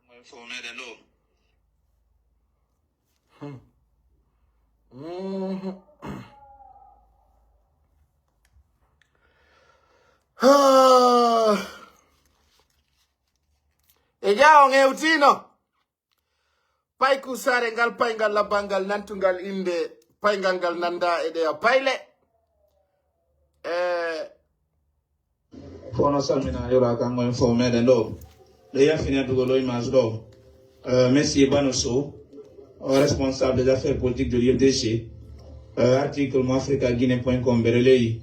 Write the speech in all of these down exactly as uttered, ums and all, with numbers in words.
Fof meɗen ɗo. Hmm. Mhm. Ah. E jaa on hewtiino. Payku saare ngal payngal labbangal nantungal innde payngal ngal nanndaa e ɗeya payle. E Fof no salmina yora kanko en fof meɗen ɗo. Ɗo yafini addugol o image ɗo. Euh, Monsieur Bano Sow, euh, responsable des affaires politiques de l'U F D G, euh, article mo africa guinée point com mbeɗa leyi.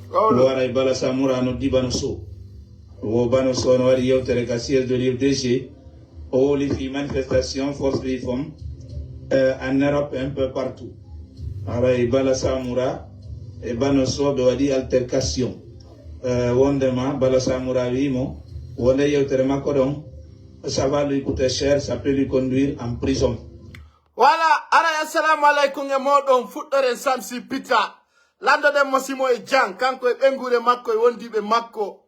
Wawlo. Waray Bala Samura noddi Bano Sow. Wo Bano Sow no waɗi yewtere ka siège de l'U F D G. O wowli fii manifestation Force Reform, euh, en Europe, un peu partout. Haray Bala Samura e Bano Sow ɓe waɗi altercation. Euh, wondema Bala Samura wi'i mo, wonde yewtere makko ɗon, ça va lui coûter cher, ça peut lui conduire en prison. Voilà, aray assalamu aleykum e moɗon, fuɗɗoren Samsi Pita. Landoɗen mo simo e jang, kanko e ɓeynguure makko e wondiiɓe makko.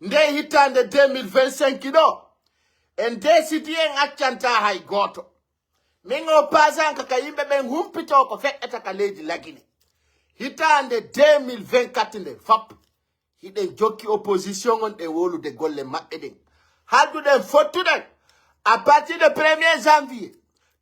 Nde hitaande deux mille vingt-cinq ɗo, en deesidi en accanta hay gooto. Min o paasanka ka yimɓe ɓen humpitoo ko feƴƴata ka leydi Lagine. Hitaande deux mille vingt-quatre nden fop, hiɗen jokki opposition on ɗen wowlude golle maɓɓe ɗen. Halduɗen fottuɗen, à partir de premier janvier,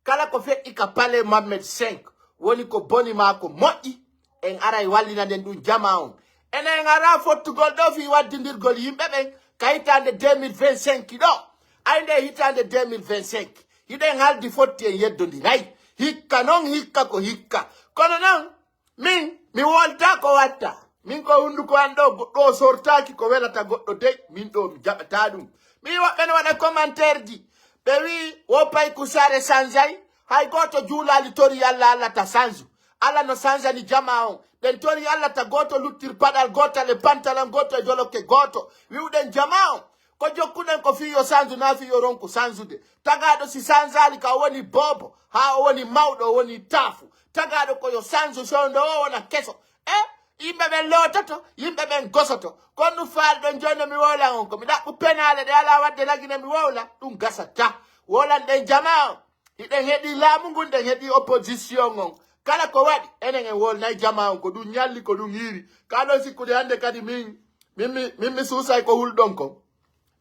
kala ko feƴƴi ka palais Mohamed cinq, woni ko boni maa ko moƴƴi, en aray wallinaden ɗun jamaa on. Enen en araa fottugol ɗo fii waddindirgol yimɓe ɓen ka hitaande deux mille vingt-cinq ɗo. Ay nde hitaande deux mille vingt-cinq, hiɗen haldi fotti en yeddondiray. Hikka non, hikka ko hikka. Kono non, min, mi woltaa ko watta. Min ko hunduko an ɗo, goɗɗo o sortaaki ko welata goɗɗo dey, min ɗo mi jaɓataa ɗun. Mi woɓɓe no waɗa commentaire ji. Ɓe wi'i, wo Payku Saare sanjay, hay gooto juulaali tori Alla, Alla ta sanju. Alla no sanjani jamaa on. Ɗen tori Alla ta gooto luttir paɗal gootal e pantalon gooto e jolokke gooto. Wi'uɗen jamaa on, ko jokkuɗen ko fii yo sanju, naa fii yo ronku sanjude. Tagaaɗo si sanjaali ka o woni boobo, haa o woni mawɗo, o woni taafu. Tagaaɗo ko yo sanju, sewndo o wona keso. E yimɓe ɓen loototo, yimɓe ɓen gosoto. Kono ɗun faalɗon jooni no mi wowlan on, ko mi ɗaɓɓu penaale ɗe alaa waɗde Lagine mi wowla, ɗun gasata. Wowlan ɗen jamaa on. Hiɗen heɗii laamu ngun, ɗen heɗii opposition on. Kala ko waɗi, enen en wolnay jamaa on, ko ɗun ñalli, ko ɗun hiiri. Ka ɗon sikkude hannde kadi min, min mi, min mi suusay ko hulɗon kon.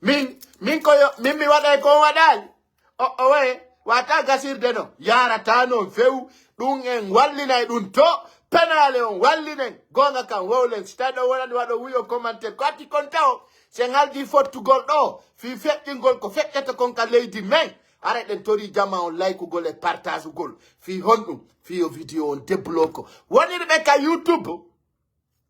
Min, min ko yo, min mi waɗay ko on waɗaali. O, o waye, wata gasirde no, yaarata non few, ɗun en wallinay ɗun to, penaale on wallinen, goonga kan wowlen, si tawi ɗon wonani waɗo wuyo commentaire, ko atti kon tawo, si en haldi fottugol ɗo, fii feƴƴingol ko feƴƴata kon ka leydi men, aray ɗen tori jamaa on laykugol e partageugol, fii honɗun, fii yo video on débloque. Wonirɓe ka YouTube,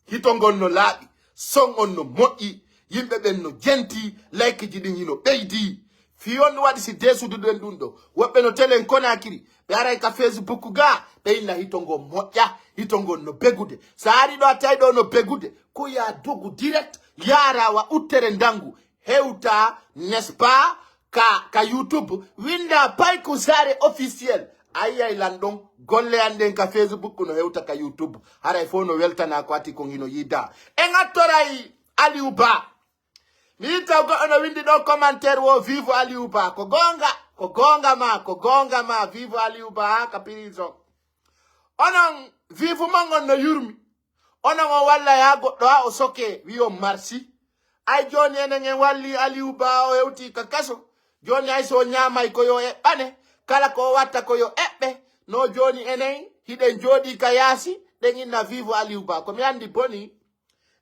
hito ngon no laaɓi, son on no moƴƴi, yimɓe ɓen no jentii, laykeji ɗin hino ɓeydii. Fii on no waɗi si deesuduɗen ɗun ɗo. Woɓɓe no telen Konakiri, ɓe aray ka Facebook gaa, ɓe inna hito ngon moƴƴa, hito ngon no begude. Sa ari ɗo a tawi ɗo no begude, ko yaa dogu direct, yaaraa wa uttere ndangu, hewta, n'est-ce pas, ka, ka YouTube, winda Payku Saare officiel. A yi'ay lan ɗon, golle an ɗen ka Facebook no hewta ka YouTube. Haray fow no weltanaa ko ati kon hino yiida. En attoray Aliou Ba. Mi yi'i taw goɗɗo no windi ɗon commentaire wo vive Aliou Ba. Ko goonga, ko goonga ma, ko goonga ma, vive Aliou Ba haa ka prison. Onon, vive mon on no yurmi. Onon on walla yaa goɗɗo haa o sokee, wi'on marsi. Ay jooni enen en walli Aliou Ba o hewtii ka kaso. Jooni ay so o ñaamay ko yo eɓɓane, kala ko o watta ko yo eɓɓe. No jooni enen hiɗen jooɗii ka yaasi, ɗen inna vive Aliou Ba. Ko mi anndi bonii.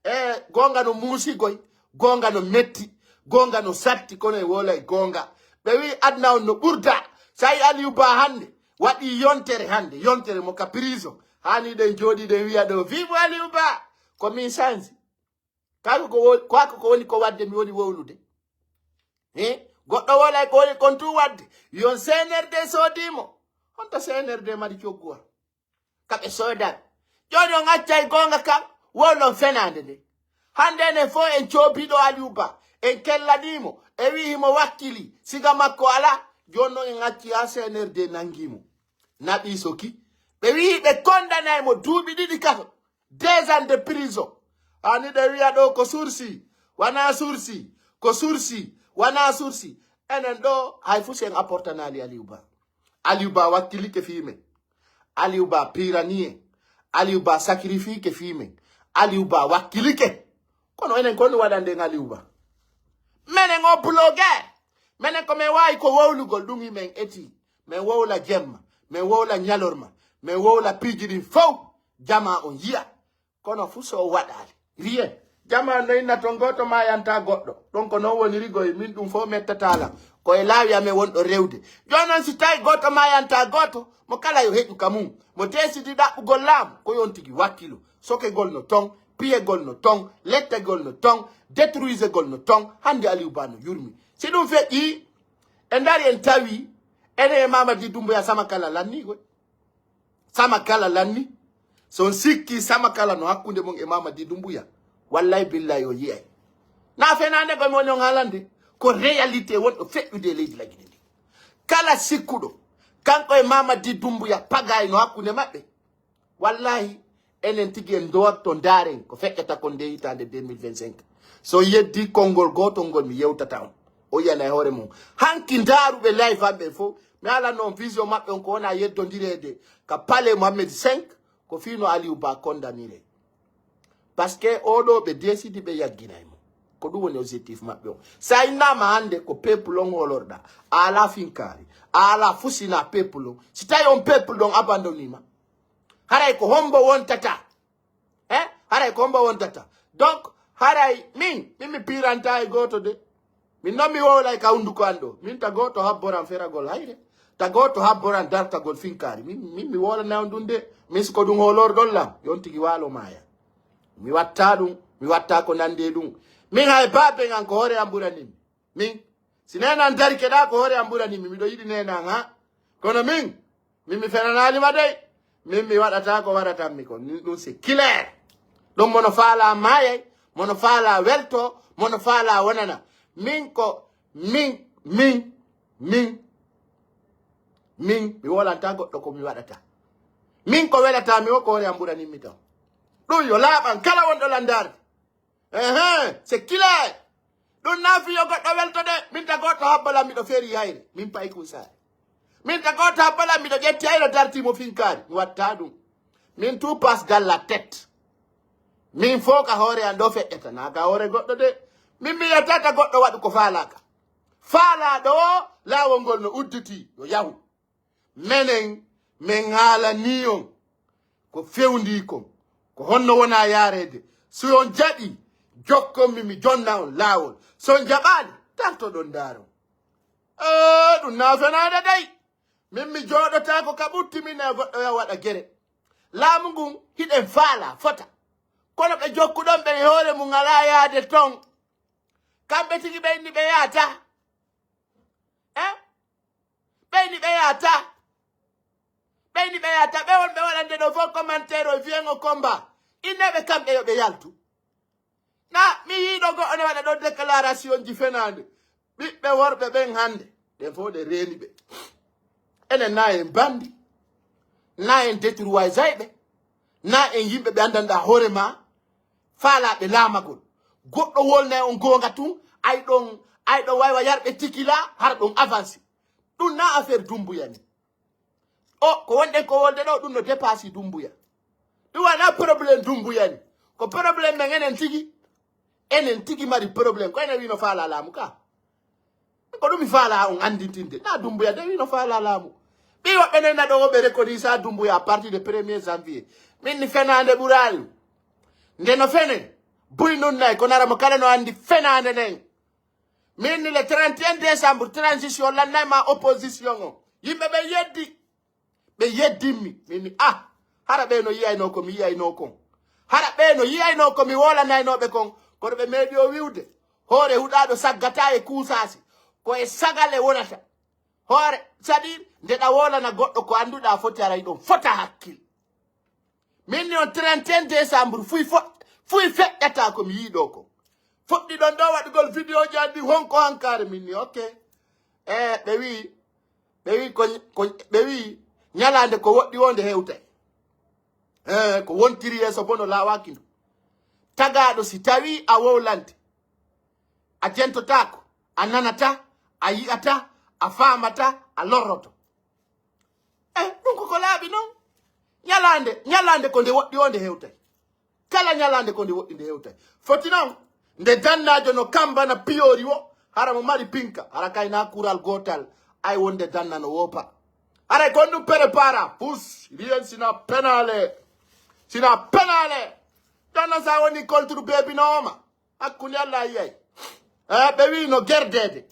E goonga no muusi goy, goonga no metti, goonga no satti, kono e wowlay goonga. Ɓe wi'i aduna on no ɓurda. Sa yi'i Aliou Ba hannde, waɗii yontere hannde, yontere mo ka prison. Haani ɗen jooɗii ɗen wi'a ɗo, vive Aliou Ba! Ko min sanji. Kaa ko wo-, kaa ko woni ko waɗde mi woni wowlude. He? Goɗɗo wowlay ko woni kon tun waɗde. Yo C N R D soodii mo. Honto C N R D mari cogguwol? Ka ɓe soodan. Jooni on accay goonga kan, wowlon fenaande nden. Hannde enen fow en coobii ɗo Aliou Ba, en kellanii mo, e wi'i himo wakkilii, siga makko alaa. Jooni non en accii haa C N R D nangii mo. Naɓii soki. Ɓe wi'i ɓe kondanay mo duuɓi ɗiɗi kaso. Deux ans de prison. Ani ɓe wi'a ɗo ko sursis. Wanaa sursis. Ko sursi, wanaa sursi. Enen ɗoo, hay fuu si en apportanaali Aliou Ba. Aliou Ba wakkilike fii men. Aliou Ba piiranii en. Aliou Ba sakirifiike fii men. Aliou Ba wakkilike. Kono enen ko honɗun waɗanɗen Aliou Ba? Menen o bloqué. Menen ko men waawi ko wowlugol ɗun himen eti. Men wowla jemma. Men wowla ñalorma. Men wowla piiji ɗin fow. Jamaa on yi'a. Kono fuu si o waɗaali. Rien. Jamaa no inna ton gooto maayantaa goɗɗo. Ɗon ko non woniri goy min ɗun fow mettataa lan. Ko e laawi amen wonɗo rewde. Jooni non si tawi gooto maayantaa gooto, mo kala yo heƴu ka mun. Mo deesidi ɗaɓɓugol laamu, ko yo on tigi wakkilo. Sokegol no ton, piyegol no ton, lettegol no ton, détruisegol no ton. Hannde Aliou Ba no yurmi. Si ɗun feƴƴii, en ndarii en tawii, enen e Mamadi Doumbouya sama kala lannii goy. Sama kala lanni. Si on sikkii sama kala no hakkunde mon e Mamadi Doumbouya, wallahi billahi o yi'ay. Naa fenaande ko mi woni on haalande, ko réalité wonɗo feƴƴude e leydi Lagine ndi. Kala sikkuɗo, kanko e Mamadi Doumbouya pagaay no hakkunde maɓɓe. Wallahi, enen tigi en ndowatto ndaaren ko feƴƴata kon nde hitaande deux mille vingt-cinq. Si on yeddii konngol gootol ngol mi yewtata on. O yi'ana e hoore mun. Hanki ndaaruɓe live am ɓen fow, mi haalanno on vision maɓɓe on ko wona yeddondireede ka palais Mohammed cinq, ko fii no Aliou Ba kondaniree. Parce que oo ɗoo ɓe deesidi ɓe yagginay mo. Ko ɗun woni objectif maɓɓe on. Si a innaama hannde ko peuple on hoolorɗaa, a alaa finkaari, a alaa fusina peuple on. Si tawi on peuple ɗon abandonii ma, haray ko hombo wontata? Eh? Haray ko hombo wontata? Donc, haray min, min mi piirantaa e gooto de. Min non mi wowlay ka hunduko an ɗoo. Min ta gooto habboran feragol hayre. Ta gooto habboran dartagol finkaari. Min, min mi wowlanay on ɗun de. Min si ko ɗun hoolorɗon lan, yo on tigi waalo maaya. Mi wattaa ɗun, mi wattaa ko nandi e ɗun. Min hay baaben an ko hoore an ɓuranii mi. Min, si neene an darike ɗaa ko hoore an ɓuranii mi. Miɗo yiɗi neene an, ha? Kono min, min mi fenanaali ma dey. Min mi waɗataa ko waratan mi kon. Min ɗun c'est clair. Ɗun mo no faalaa maayay, mo no faalaa weltoo, mo no faalaa wonana. Min ko, min, min, min, min, mi wowlantaa goɗɗo ko mi waɗataa. Min ko welataa mi woo ko hoore an ɓuranii mi taw. Ɗun yo laaɓan kala wonɗo lan ndaarde. Ehen, c'est clair. Ɗun naa fii yo goɗɗo welto de, min ta gooto habbo lan miɗo ferii hayre, min Paykun Saare. Min ta gooto habbo lan miɗo ƴetti hayre dartii mo finkaari, mi wattaa ɗun. Min tout passe dans la tête. Min fow ka hoore an ɗoo feƴƴata, naa ka hoore goɗɗo de. Min mi yi'ataa ta goɗɗo waɗu ko faalaa ka. Faalaaɗo o, laawol ngol no udditii, yo yahu. Menen, men haalanii on ko fewndii kon, ko honno wona yaareede. Si on jaɓii, jokkon mi, mi jonna on laawol. Si on jaɓaali, dartoɗon ndaaron. Ee, ɗun naa fenaande dey. Min mi jooɗotaako ka ɓutti min e goɗɗo yaha waɗa gere. Laamu ngun hiɗen faalaa, fota. Kono ɓe jokkuɗon ɓen e hoore mun alaa yaade ton. Kamɓe tigi ɓe inni ɓe yaata. Eh? Ɓe inni ɓe yaata. Ɓe inni ɓe yaata. Ɓe wonɓe waɗande ɗoo fow commentaire o wi'en o combat. Inneeɓe kamɓe yo ɓe yaltu. Na mi yi'ii ɗoo goɗɗo no waɗa ɗoo déclaration ji fenaande. Ɓiɓɓe worɓe ɓen hannde, ɗen fow ɗe reeni ɓe. Enen na en bandi, na en détruwaysayɓe, na en yimɓe ɓe anndanɗaa hoore maa, faalaaɓe laamagol. Goɗɗo wolnay on goonga tun, ay ɗon, ay ɗon waywa yarɓe tikila, hara ɗon avansi. Ɗun na affaire Dumbuya ni. O, ko wonɗen ko wolde ɗoo, ɗun no dépassé Dumbuya. Ɗun wanaa problème Dumbuya ni. Ko problème men enen tigi. Enen tigi mari problème. Ko enen wino faalaa laamu ka. Ko ɗun mi faalaa on anndintinde. Na Dumbuya de wino faalaa laamu. Ɓii woɓɓe nen na ɗoo woɓɓe reconnaître Dumbuya à partir de premier janvier. Min ni fenaande ɓuraali. Nde no fene. Buy nun nay, ko nara mo kala no anndi fenaande nen. Min ni le trente et un décembre, transition lannay ma opposition o. Yimɓe ɓe yeddi. Ɓe yeddimmi. Min ni, ah, hara ɓee no yi'aynoo ko mi yi'aynoo kon. Hara ɓee no yi'aynoo ko mi woolanaynoo ɓe kon. Kono ɓe meeɗi o wi'ude. Hoore huɗaaɗo saggataa e kuusaasi. Ko e sagale wonata. Hoore, c'est-à-dire, nde ɗa woolana goɗɗo ko annduɗaa foti aray ɗon. Fota hakkil. Min ni on trente et un décembre, fuy fo-, fuy feƴƴata ko mi yi'i ɗoo ko. Fuɗɗi ɗon ɗoo waɗugol vidéo ji addi honko hankaare min ni, ok. Eh, ɓe wi'i, ɓe wi'i ko, ko, ɓe wi'i ñalaande ko woɗɗi woo nde hewtay. Eh, ko wontiri yeeso bono laawaaki ndu. Tagaaɗo si tawii a wowlante, a jentotaako, a nanata, a yi'ata, a faamata, a lorroto. Eh, ɗum ko ko laaɓi non. Ñalaande, ñalaande ko nde woɗɗi o nde hewtay. Kala ñalaande ko nde woɗɗi nde hewtay. Foti non, nde dannaajo no kambana piyoori wo, hara mo mari pinka, hara kay na kural gootal, ay wonde danna no woopa. Haray kon ɗum prépara, pus, rien sina penale. Sina penale. Danna sa woni kolturu beebinooma. Hakkunde Allah a yiyay. Eh, ɓe wi no gerdeede.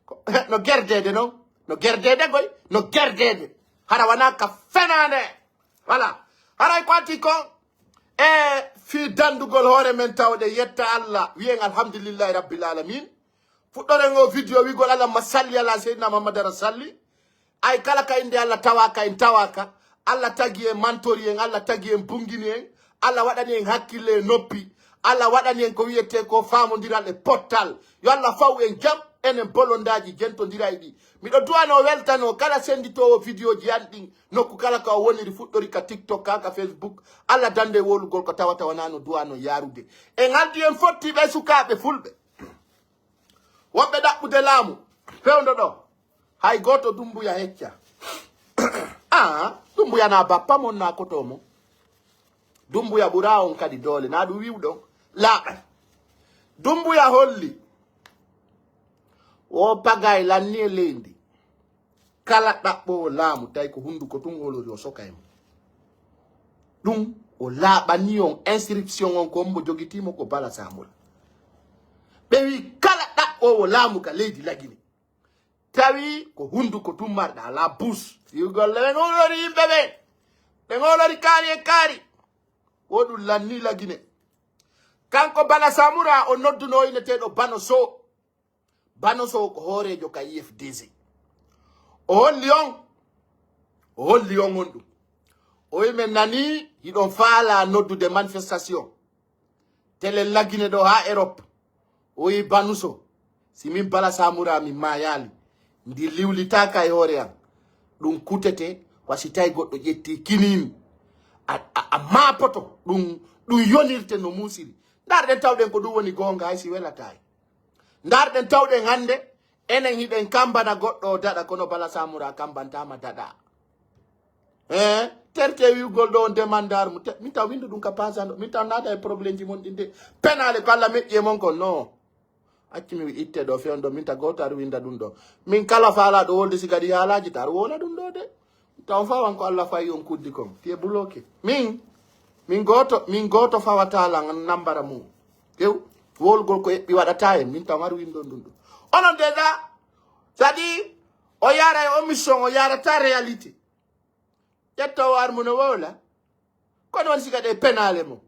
Ko- No gerdeede non. No gerdeede koy. No gerdeede. Hara wona ka fenaande. Voilà. Haray ko ati kon. E fii dandugol hoore men tawde yetta Allah. Wiyen alhamdulillahi rabbil alamin. Fuɗɗoren o video wigol Allahumma salli ala Seydina Muhammad ara salli. Ay kala ka innde Allah tawaaka en tawaaka. Allah tagi en mantori en, Allah tagi en bungini en, Allah waɗani en hakkille e noppi, Allah waɗani en ko wiyetee ko faamondiral e pottal. Yo Allah faw en jam, enen bolondaaji jentondirayɗi. Miɗo du'anoo weltanoo kala sennditoowo vidéoji an ɗin, nokku kala ka o woniri, fuɗɗori ka TikTok, ka ka Facebook. Allah dande e wowlugol ko tawata wonaa no du'anoo yaarude. En aldi en fottiiɓe e sukaaɓe fulɓe. Woɓɓe ɗaɓɓude laamu, fewndo ɗo. Hay gooto Dumbuya hecca. Ah, Dumbuya na bappa mon na koto mo. Dumbuya ɓura on kadi doole, na ɗum wiwɗon. Laaɓay. Dumbuya holli. Wo pagay lanni e leydi. Kala ɗaɓɓoowo laamu, tawi ko hunduko tun holori o soka e mo. Ɗum o laaɓani on instruction on ko mbo jogitiimo ko Bala Samura. Ɓe wi kala ɗaɓɓoowo laamu ka leydi Lagine. Tawi ko hunduko tun marɗa ala bus. Fiwgol ɓe ngolori yimɓe ɓe. Ɓe ngolori kaari e kaari. Wo ɗum lanni Lagine. Kanko Bala Samura o nodduno o inneteeɗo Bano Sow. Bano Sow ko hooreejo ka U F D C. O holli on, o holli on on ɗum. O wi men nani hiɗon faala noddude manifestation. Tele Lagine ɗo haa Europe. O wi Bano Sow, si min Bala Samura min maayaali, ndi liwlitaaka e hoore an, ɗum kutete, wa si tawi goɗɗo ƴetti kinin, a, a, a maapoto, ɗum, ɗum yonirte no muusiri. Ndarɗen tawɗen ko ɗum woni goonga, hay si welataa en. Ndarɗen tawɗen hannde, enen hiɗen kambana goɗɗo o daɗa, kono Bala Samura kambantaama daɗa. Eh, terte wi'ugol ɗo on demandar mu. Te- Min taw windu ɗum ka pasando. Min taw naata e problème ji mon ɗin de. Penale ko Allah meƴƴi e mon kon, no. Acci mi itte ɗo fewndo. Min ta gooto ar winda ɗum ɗo. Min kala faala ɗo wolde si gadi haalaaji tar wola ɗum ɗo de. Taw fawan ko Allah fayi on kuddi kon. Fiye buloke. Min, min gooto, min gooto fawata lan nambara mu. Tew, wolgol ko eɓɓi waɗata en. Min taw ar windon ɗum ɗo. Onon déjà, c'est-à-dire, o yara e omission, o yarata réalité. Ƴetta o ar mu no wowla. Kono on siga ɗe penale mo.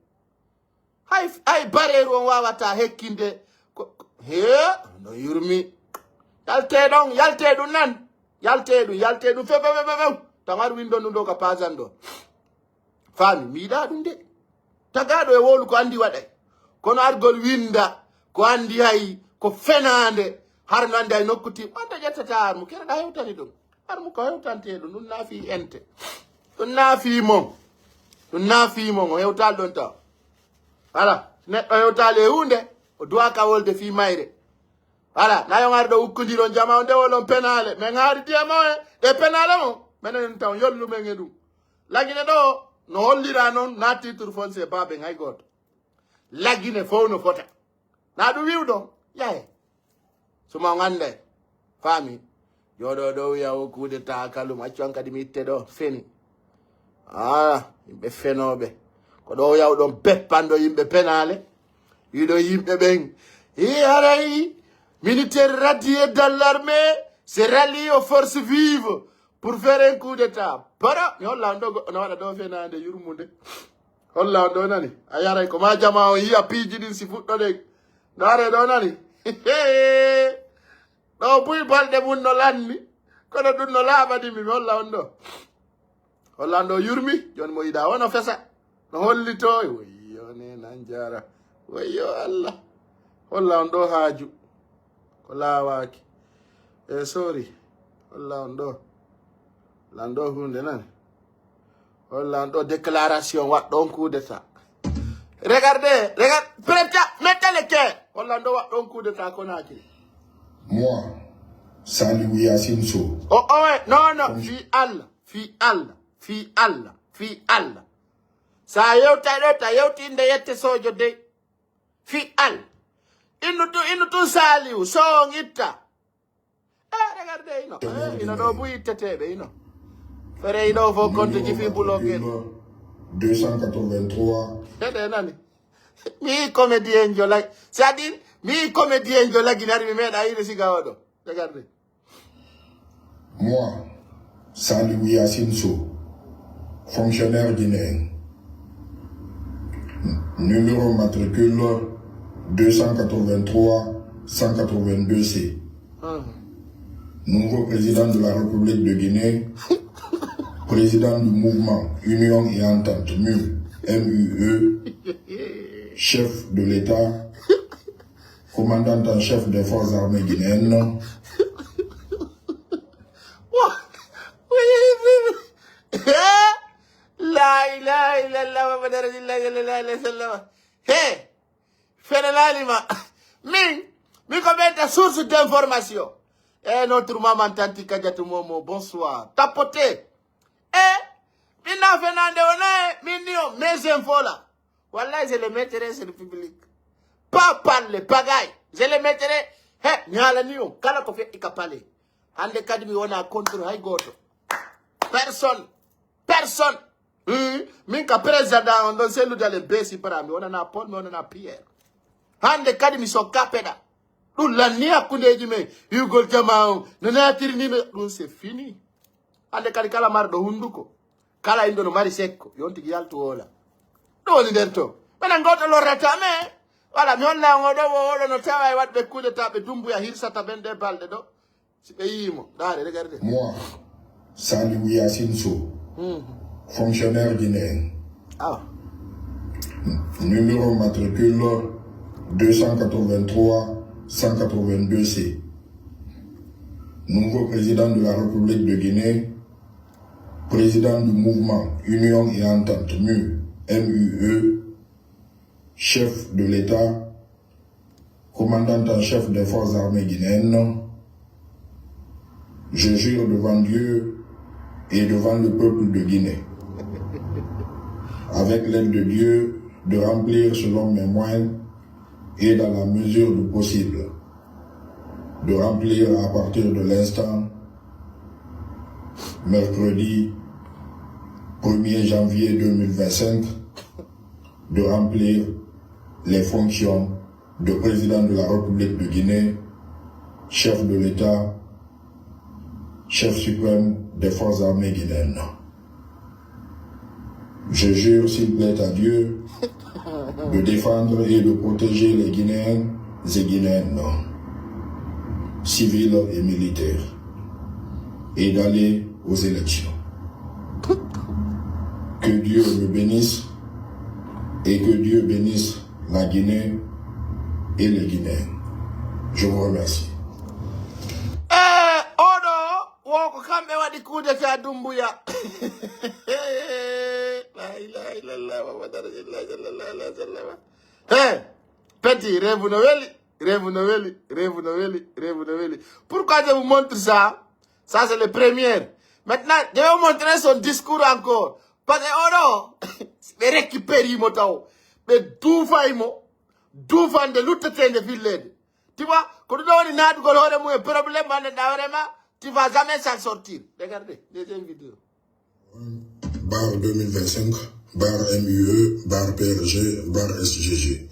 Hay, hay bareeru on wawata hekkinde. Ko, ko- he, no yurmi. Yalte ɗon, yalte ɗum nan. Yalte ɗum, yalte ɗum. Few, few, few, few, few. Tamar windon ɗum ɗo ka pasan ɗo. Faami, mi yiɗa ɗum de. Tagaaɗo e wowlu ko andi waɗay. Kono argol winda, ko andi hay, ko fenaande. Har no andi hay nokku tim. On to ƴettata ar mu, kereɗa hewtani ɗum. Har mu ko hewtante ɗum, ɗum na fii ente. Ɗum na fii mon. Ɗum na fii mon, o hewtal ɗon taw. Voilà, si neɗɗo hewtali e huunde, o duwaka wolde fii mayre. Voilà, na yon ari ɗo ukkondiron jama on de wolon penale. Men hari diyama on, ɗe penale mon. Menen taw yollu men e ɗum. Lagine ɗo, no hollira non, na titre foncier baben hay gooto. Lagine fow no fota. Na ɗum wi'uɗon, yahe. Suma on annday. Faami? Jooɗo ɗo wi'a o coup d'État kalum, accu an kadi mi itte ɗo, feni. Ah, yimɓe fenooɓe. Ko ɗo yaw ɗon beppanɗo yimɓe penale. Wiɗo yimɓe ɓen. I haray, militaire radié dans l'armée, se rallie aux forces vives pour faire un coup d'État. Bara, mi holla on ɗo goɗɗo no waɗa ɗo fenaande yurmunde. Holla on ɗo nani. A yaray ko ma jama on yi'a piiji ɗin si fuɗɗoɗen. Ndaare ɗo nani. Ɗo buy balɗe mun no lanni. Kono ɗum no laaɓani mi, mi holla on ɗo. Holla on ɗo yurmi. Joni mo yiɗa o no fesa. No hollito. Wayyo ne nan jara. Wayyo Allah. Holla on ɗo haaju. Ko laawaaki. E sori. Holla on ɗo. Lan ɗo hunde nani. Holla on ɗo déclaration waɗɗo on coup d'État. Regardez, regarde, prêta, mettez le cœur. Hollande wa ɗon coup d'état Conakry. Moi, Saliou Yassine Sow. Oh, oh, ouais, non, non, fi Allah, fi Allah, fi Allah, fi Allah. Sa yewta ɗo, ta yewti inde yette sojo dey. Fi Allah. Innu tu, innu tu Saliou, so on itta. Eh, regardez, ino. Eh, ino ɗo buy itteteɓe, ino. Fere ino fo compte ji fi bloqué. Deux cent quatre-vingt-trois. Eɗe nani. Mi comédien jo lagi. C'est-à-dire, mi comédien jo lagi nari mi meɗa iri siga oɗo. Regardez. Moi, Saliou Yassine Sow, fonctionnaire guinéen, numéro matricule deux cent quatre-vingt-trois cent quatre-vingt-deux C, nouveau président de la République de Guinée, président du mouvement Union et Entente, MU, M U E, chef de l'État, commandant en chef des forces armées guinéennes. La ilaha illallah Muhammadu Rasulullah sallallahu alaihi wasallam. He, fenanali ma. Min, mi ko ɓenta source d'information. Eh, notre maman Tanti Kadiatou Momo, bonsoir. Tapoter. Eh, min na fenande o na, min ni o, mes infos là. Wallahi, je le mettrai sur le public. Pas parler, pagaille. Je le mettrai, he, mi haalani on kala ko feƴƴi ka palais. Hande kadi mi wona contre hay gooto. Personne. Personne. Hmm? Min ka président on ɗon sellude le besi bara. Mi wonana Paul, mi wonana Pierre. Hande kadi mi sokka peɗa. Ɗum lanni hakkundeji men. Wi'ugol jama on. No naatiri ni no. Ɗum c'est fini. Hande kadi kala marɗo hunduko, kala inɗo no mari sekko, yo on tigi yaltu woola. Ɗum woni nder to. Menen gooto lorrata, mais, voilà, mi holla on oɗo, wo oɗo no tawa e waɗɓe coup d'état ɓe Dumbuya hirsata ɓen ɗe balɗe ɗo. Si ɓe yii mo, ndaare, regardez. Moi, Saliou Yassine Sow, fonctionnaire guinéen, Ah. numéro matricule deux cent quatre-vingt-trois cent quatre-vingt-deux C, nouveau président de la République de Guinée, président du mouvement Union et Entente, MU, M U E, chef de l'État, commandant en chef des forces armées guinéennes, je jure devant Dieu et devant le peuple de Guinée, avec l'aide de Dieu, de remplir selon mes moyens et dans la mesure du possible, de remplir à partir de l'instant, mercredi premier janvier deux mille vingt-cinq, de remplir les fonctions de président de la République de Guinée, chef de l'État, chef suprême des forces armées guinéennes. Je jure, s'il plaît à Dieu, de défendre et de protéger les Guinéens et Guinéennes, civils et militaires, et d'aller aux élections. Que Dieu me bénisse et que Dieu bénisse la Guinée et les Guinéens. Je vous remercie. Eh, oɗo, wo ko kamɓe waɗi coup d'état Dumbuya. La ilaha illallah, Muhammadu Rasulullah sallallahu alaihi wasallam. He, petit, rêve no weli, rêve no weli, rêve no weli, rêve no weli. Pourquoi je vous montre ça? Ça, c'est le premier. Maintenant, je vais vous montrer son discours encore. Parce que oɗo, ɓe récupéri mo taw. Ɓe duufay mo. Duufande luttetende filleede. Tu vois, ko ɗum ɗo woni naatugol hoore mum e problème, ma anndaa hoore ma, tu vas jamais s'en sortir. Regardez, deuxième vidéo. Barre deux mille vingt-cinq, barre M U E, barre P R G, barre S G G.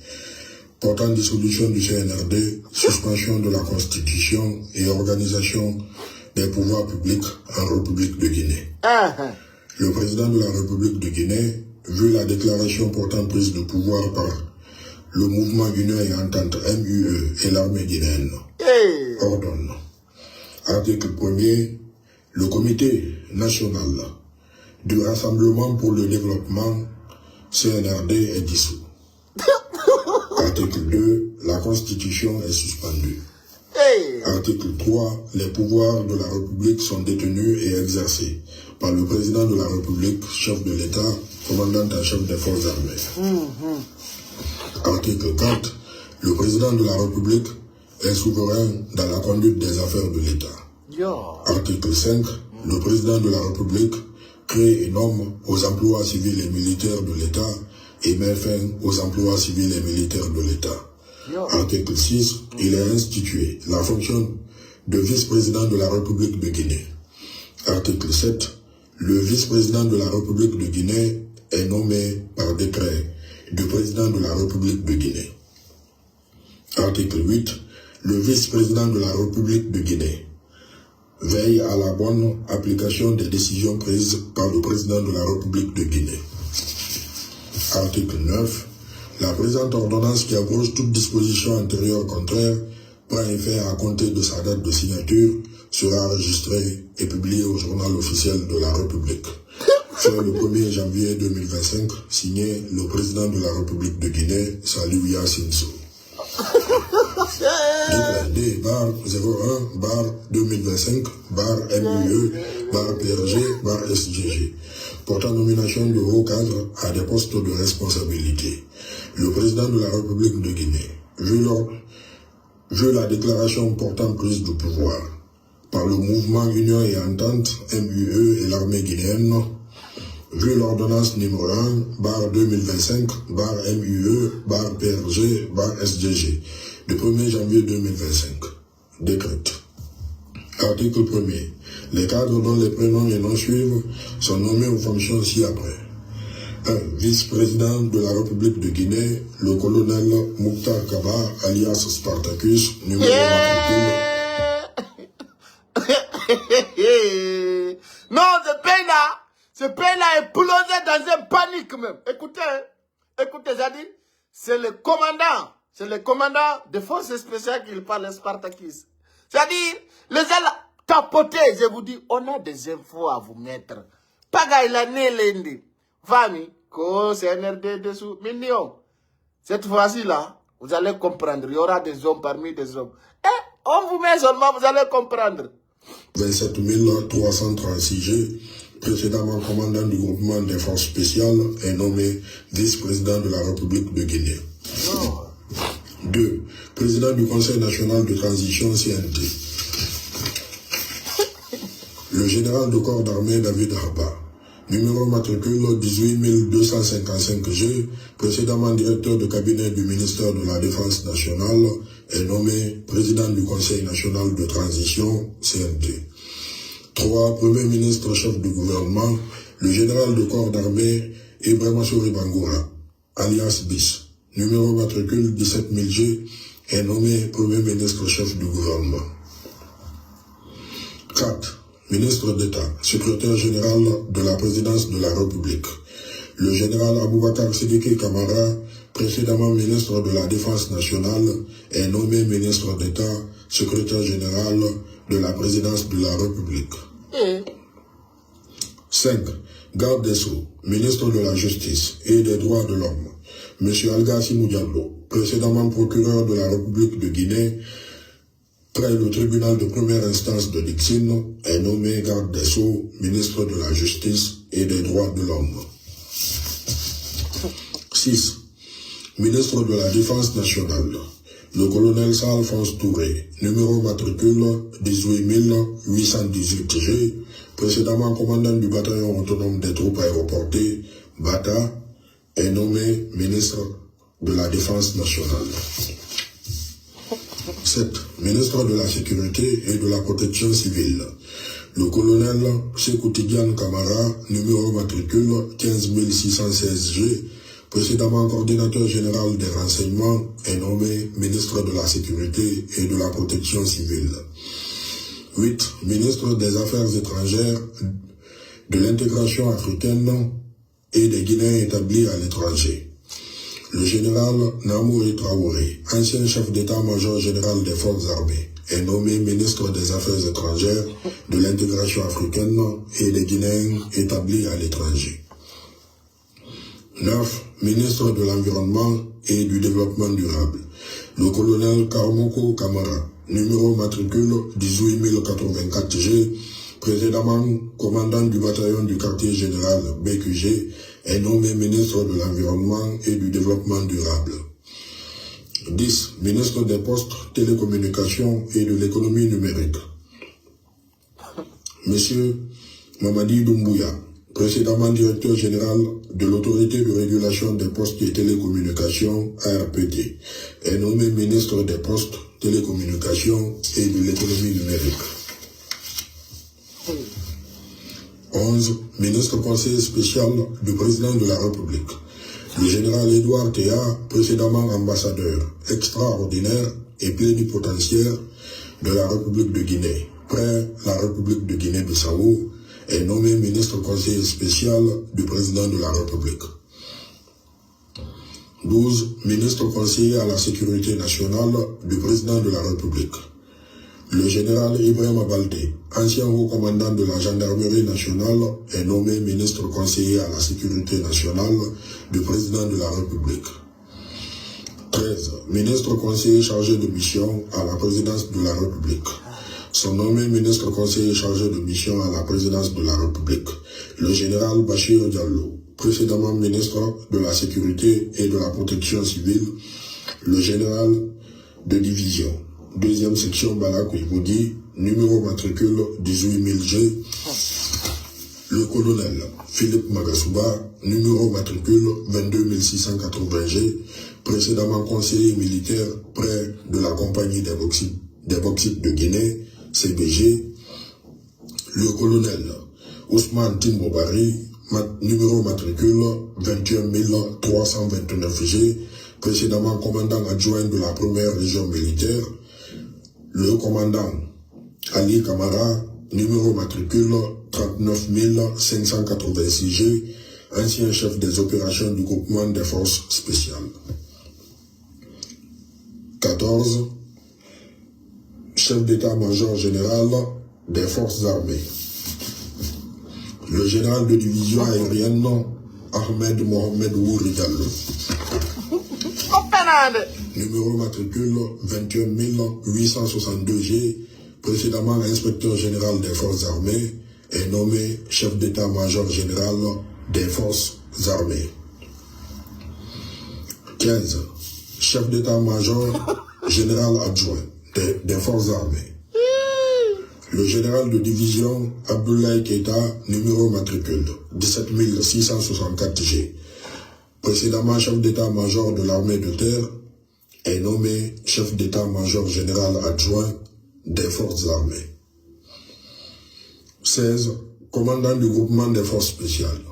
Portant dissolution du C N R D, suspension de la Constitution et organisation des pouvoirs publics en République de Guinée. Ah, ah. Le président de la République de Guinée, vu la déclaration portant prise de pouvoir par le mouvement Union et Entente, M U E, et l'armée guinéenne, Hey. ordonne, article premier, le Comité national du Rassemblement pour le développement, C N R D, est dissous. Article deux, la Constitution est suspendue. Hey. Article trois, les pouvoirs de la République sont détenus et exercés par le président de la République, chef de l'État, commandant en chef des forces armées. Mhm. Article quatre, le président de la République est souverain dans la conduite des affaires de l'État. Article cinq, le président de la République crée et nomme aux emplois civils et militaires de l'État et met fin aux emplois civils et militaires de l'État. Article six, il est institué la fonction de vice-président de la République de Guinée. Article sept, le vice-président de la République de Guinée est nommé par décret du président de la République de Guinée. Article huit, le vice-président de la République de Guinée veille à la bonne application des décisions prises par le président de la République de Guinée. Article neuf, la présente ordonnance qui abroge toute disposition antérieure contraire prend effet à compter de sa date de signature, sera enregistrée et publiée au journal officiel de la République. Fait le premier janvier deux mille vingt-cinq, signé le président de la République de Guinée, Saliou Yacine Sow. Décret D barre zéro un barre deux mille vingt-cinq barre M U E barre P R G barre S G G, portant nomination de hauts cadres à des postes de responsabilité. Le président de la République de Guinée, vu l'or-, vu la déclaration portant prise du pouvoir par le mouvement Union et Entente, M U E, et l'armée guinéenne, vu l'ordonnance numéro un barre deux mille vingt-cinq barre M U E barre P R G barre S G G, du premier janvier deux mille vingt-cinq, décrète. Article premier. Les cadres dont les prénoms et noms suivent sont nommés aux fonctions ci-après. Un, vice-président de la République de Guinée, le colonel Mouktar Kaba, alias Spartacus, numéro matricule. Non, ce pays-là, ce pays-là est plongé dans une panique même. Écoutez, hein. Écoutez, c'est-à-dire, c'est le commandant, c'est le commandant des forces spéciales qui parle, Spartacus. C'est-à-dire, les gens là, tapotez, je vous dis, on a des infos à vous mettre. Pagaille la ne lundi. Famille, ko C N R D dessous, mignon. Cette fois-ci là, vous allez comprendre. Il y aura des hommes parmi des hommes. Eh, on vous met seulement, vous allez comprendre. Vingt-sept mille trois cent trente-six G, précédemment commandant du groupement des forces spéciales, est nommé vice-président de la République de Guinée. Deux, président du Conseil national de transition, C N T. Le général de corps d'armée David Haba, numéro matricule dix-huit mille deux cent cinquante-cinq G, précédemment directeur de cabinet du ministère de la Défense nationale, est nommé président du Conseil national de transition, C N T. Trois, premier ministre chef du gouvernement, le général de corps d'armée Ibrahima Sory Bangoura, alias Bis, numéro matricule dix-sept mille G, est nommé premier ministre chef du gouvernement. Quatre, ministre d'État, secrétaire général de la présidence de la République. Le général Aboubacar Sidiki Kamara, précédemment ministre de la Défense nationale, est nommé ministre d'État, secrétaire général de la présidence de la République. Cinq, garde des Sceaux, ministre de la Justice et des Droits de l'homme, Monsieur Algassimou Diallo, précédemment procureur de la République de Guinée, près le tribunal de première instance de Dixine, est nommé garde des Sceaux, ministre de la Justice et des Droits de l'homme. Six, ministre de la Défense nationale, le colonel Sir Alphonse Touré, numéro matricule dix-huit mille huit cent dix-huit G, précédemment commandant du bataillon autonome des troupes aéroportées, BATA, est nommé ministre de la Défense nationale. Sept, ministre de la Sécurité et de la Protection civile, le colonel Sékou Tidiane Camara, numéro matricule quinze mille six cent seize G, précédemment coordinateur général des renseignements, est nommé ministre de la Sécurité et de la Protection civile. Huit, ministre des Affaires étrangères, de l'intégration africaine et des Guinéens établis à l'étranger. Le général Namouri Traoré, ancien chef d'état-major général des forces armées, est nommé ministre des Affaires étrangères, de l'intégration africaine et des Guinéens établis à l'étranger. Neuf, ministre de l'Environnement et du Développement durable, le colonel Karamoko Kamara, numéro matricule dix-huit mille quatre-vingt-quatre G, précédemment commandant du bataillon du quartier général B Q G, est nommé ministre de l'Environnement et du Développement durable. Dix, ministre des Postes, Télécommunications et de l'Économie numérique. Monsieur Mamadi Doumbouya, précédemment directeur général de l'Autorité de régulation des postes et télécommunications, A R P T, est nommé ministre des Postes, Télécommunications et de l'Économie numérique. Onze, ministre conseiller spécial du président de la République, le général Édouard Théa, précédemment ambassadeur extraordinaire et plénipotentiaire de la République de Guinée, près la République de Guinée-Bissau, est nommé ministre conseiller spécial du président de la République. Douze, ministre conseiller à la sécurité nationale du président de la République. Le général Ibrahim Baldé, ancien haut commandant de la gendarmerie nationale, est nommé ministre conseiller à la sécurité nationale du président de la République. Treize, ministre conseiller chargé de mission à la présidence de la République. Sont nommés ministre conseiller chargé de mission à la présidence de la République le général Bachir Diallo, précédemment ministre de la Sécurité et de la Protection civile, le général de division, deuxième section Bala Koyboudi, numéro matricule dix-huit mille G, le colonel Philippe Magasuba, numéro matricule vingt-deux mille six cent quatre-vingts G, précédemment conseiller militaire près de la compagnie des bauxi-, des bauxites de Guinée, C B G, le colonel Ousmane Timbo Barry, mat-, numéro matricule vingt et un mille trois cent vingt-neuf G, précédemment commandant adjoint de la première région militaire, le commandant Ali Kamara, numéro matricule trente-neuf mille cinq cent quatre-vingt-six G, ancien chef des opérations du groupement des forces spéciales. Quatorze, chef d'état-major général des forces armées, le général de division aérienne Ahmed Mohamed Wuri Diallo. Numéro matricule vingt et un mille huit cent soixante-deux G, précédemment inspecteur général des forces armées, est nommé chef d'état-major général des forces armées. Quinze, chef d'état-major général adjoint des, des forces armées. Le général de division Abdoulaye Keita, numéro matricule dix-sept mille six cent soixante-quatre G, précédemment chef d'état-major de l'armée de terre, est nommé chef d'état-major général adjoint des forces armées. Seize, commandant du groupement des forces spéciales.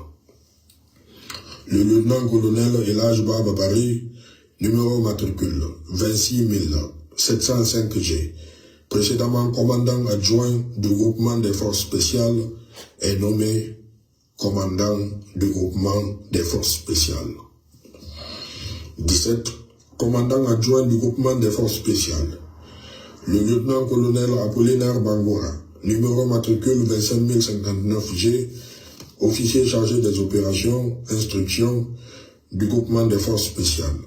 Le lieutenant-colonel Elhadj Baba Barry, numéro matricule vingt-six mille sept cent cinq G, précédemment commandant adjoint du groupement des forces spéciales, est nommé commandant du groupement des forces spéciales. Dix-sept, commandant adjoint du groupement des forces spéciales. Le lieutenant-colonel Apollinaire Bangora, numéro matricule vingt-cinq mille cinquante-neuf G, officier chargé des opérations, instruction du groupement des forces spéciales,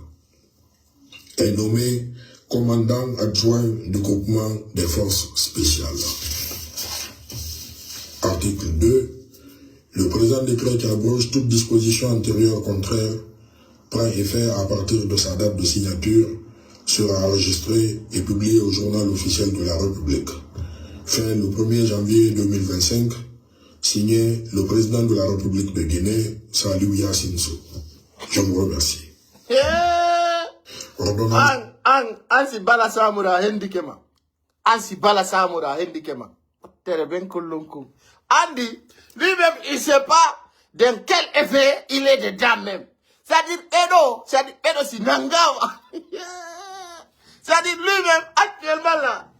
est nommé commandant adjoint du groupement des forces spéciales. Article deux. Le présent décret qui abroge toute disposition antérieure contraire prend effet à partir de sa date de signature, sera enregistré et publié au journal officiel de la République. Fait le premier janvier deux mille vingt-cinq, signé le président de la République de Guinée, Saliou Yassine Sow. Je vous remercie. Eh! Ordonnance. An, an, an si Bala Samori hendike ma. An si Bala Samori hendike ma. Tere ben kullum kum. Andi, lui-même, il sait pas dans quel effet il est dedans même. C'est-à-dire, ɓeɗo, c'est-à-dire, ɓeɗo si nangama. C'est-à-dire, lui-même, actuellement là,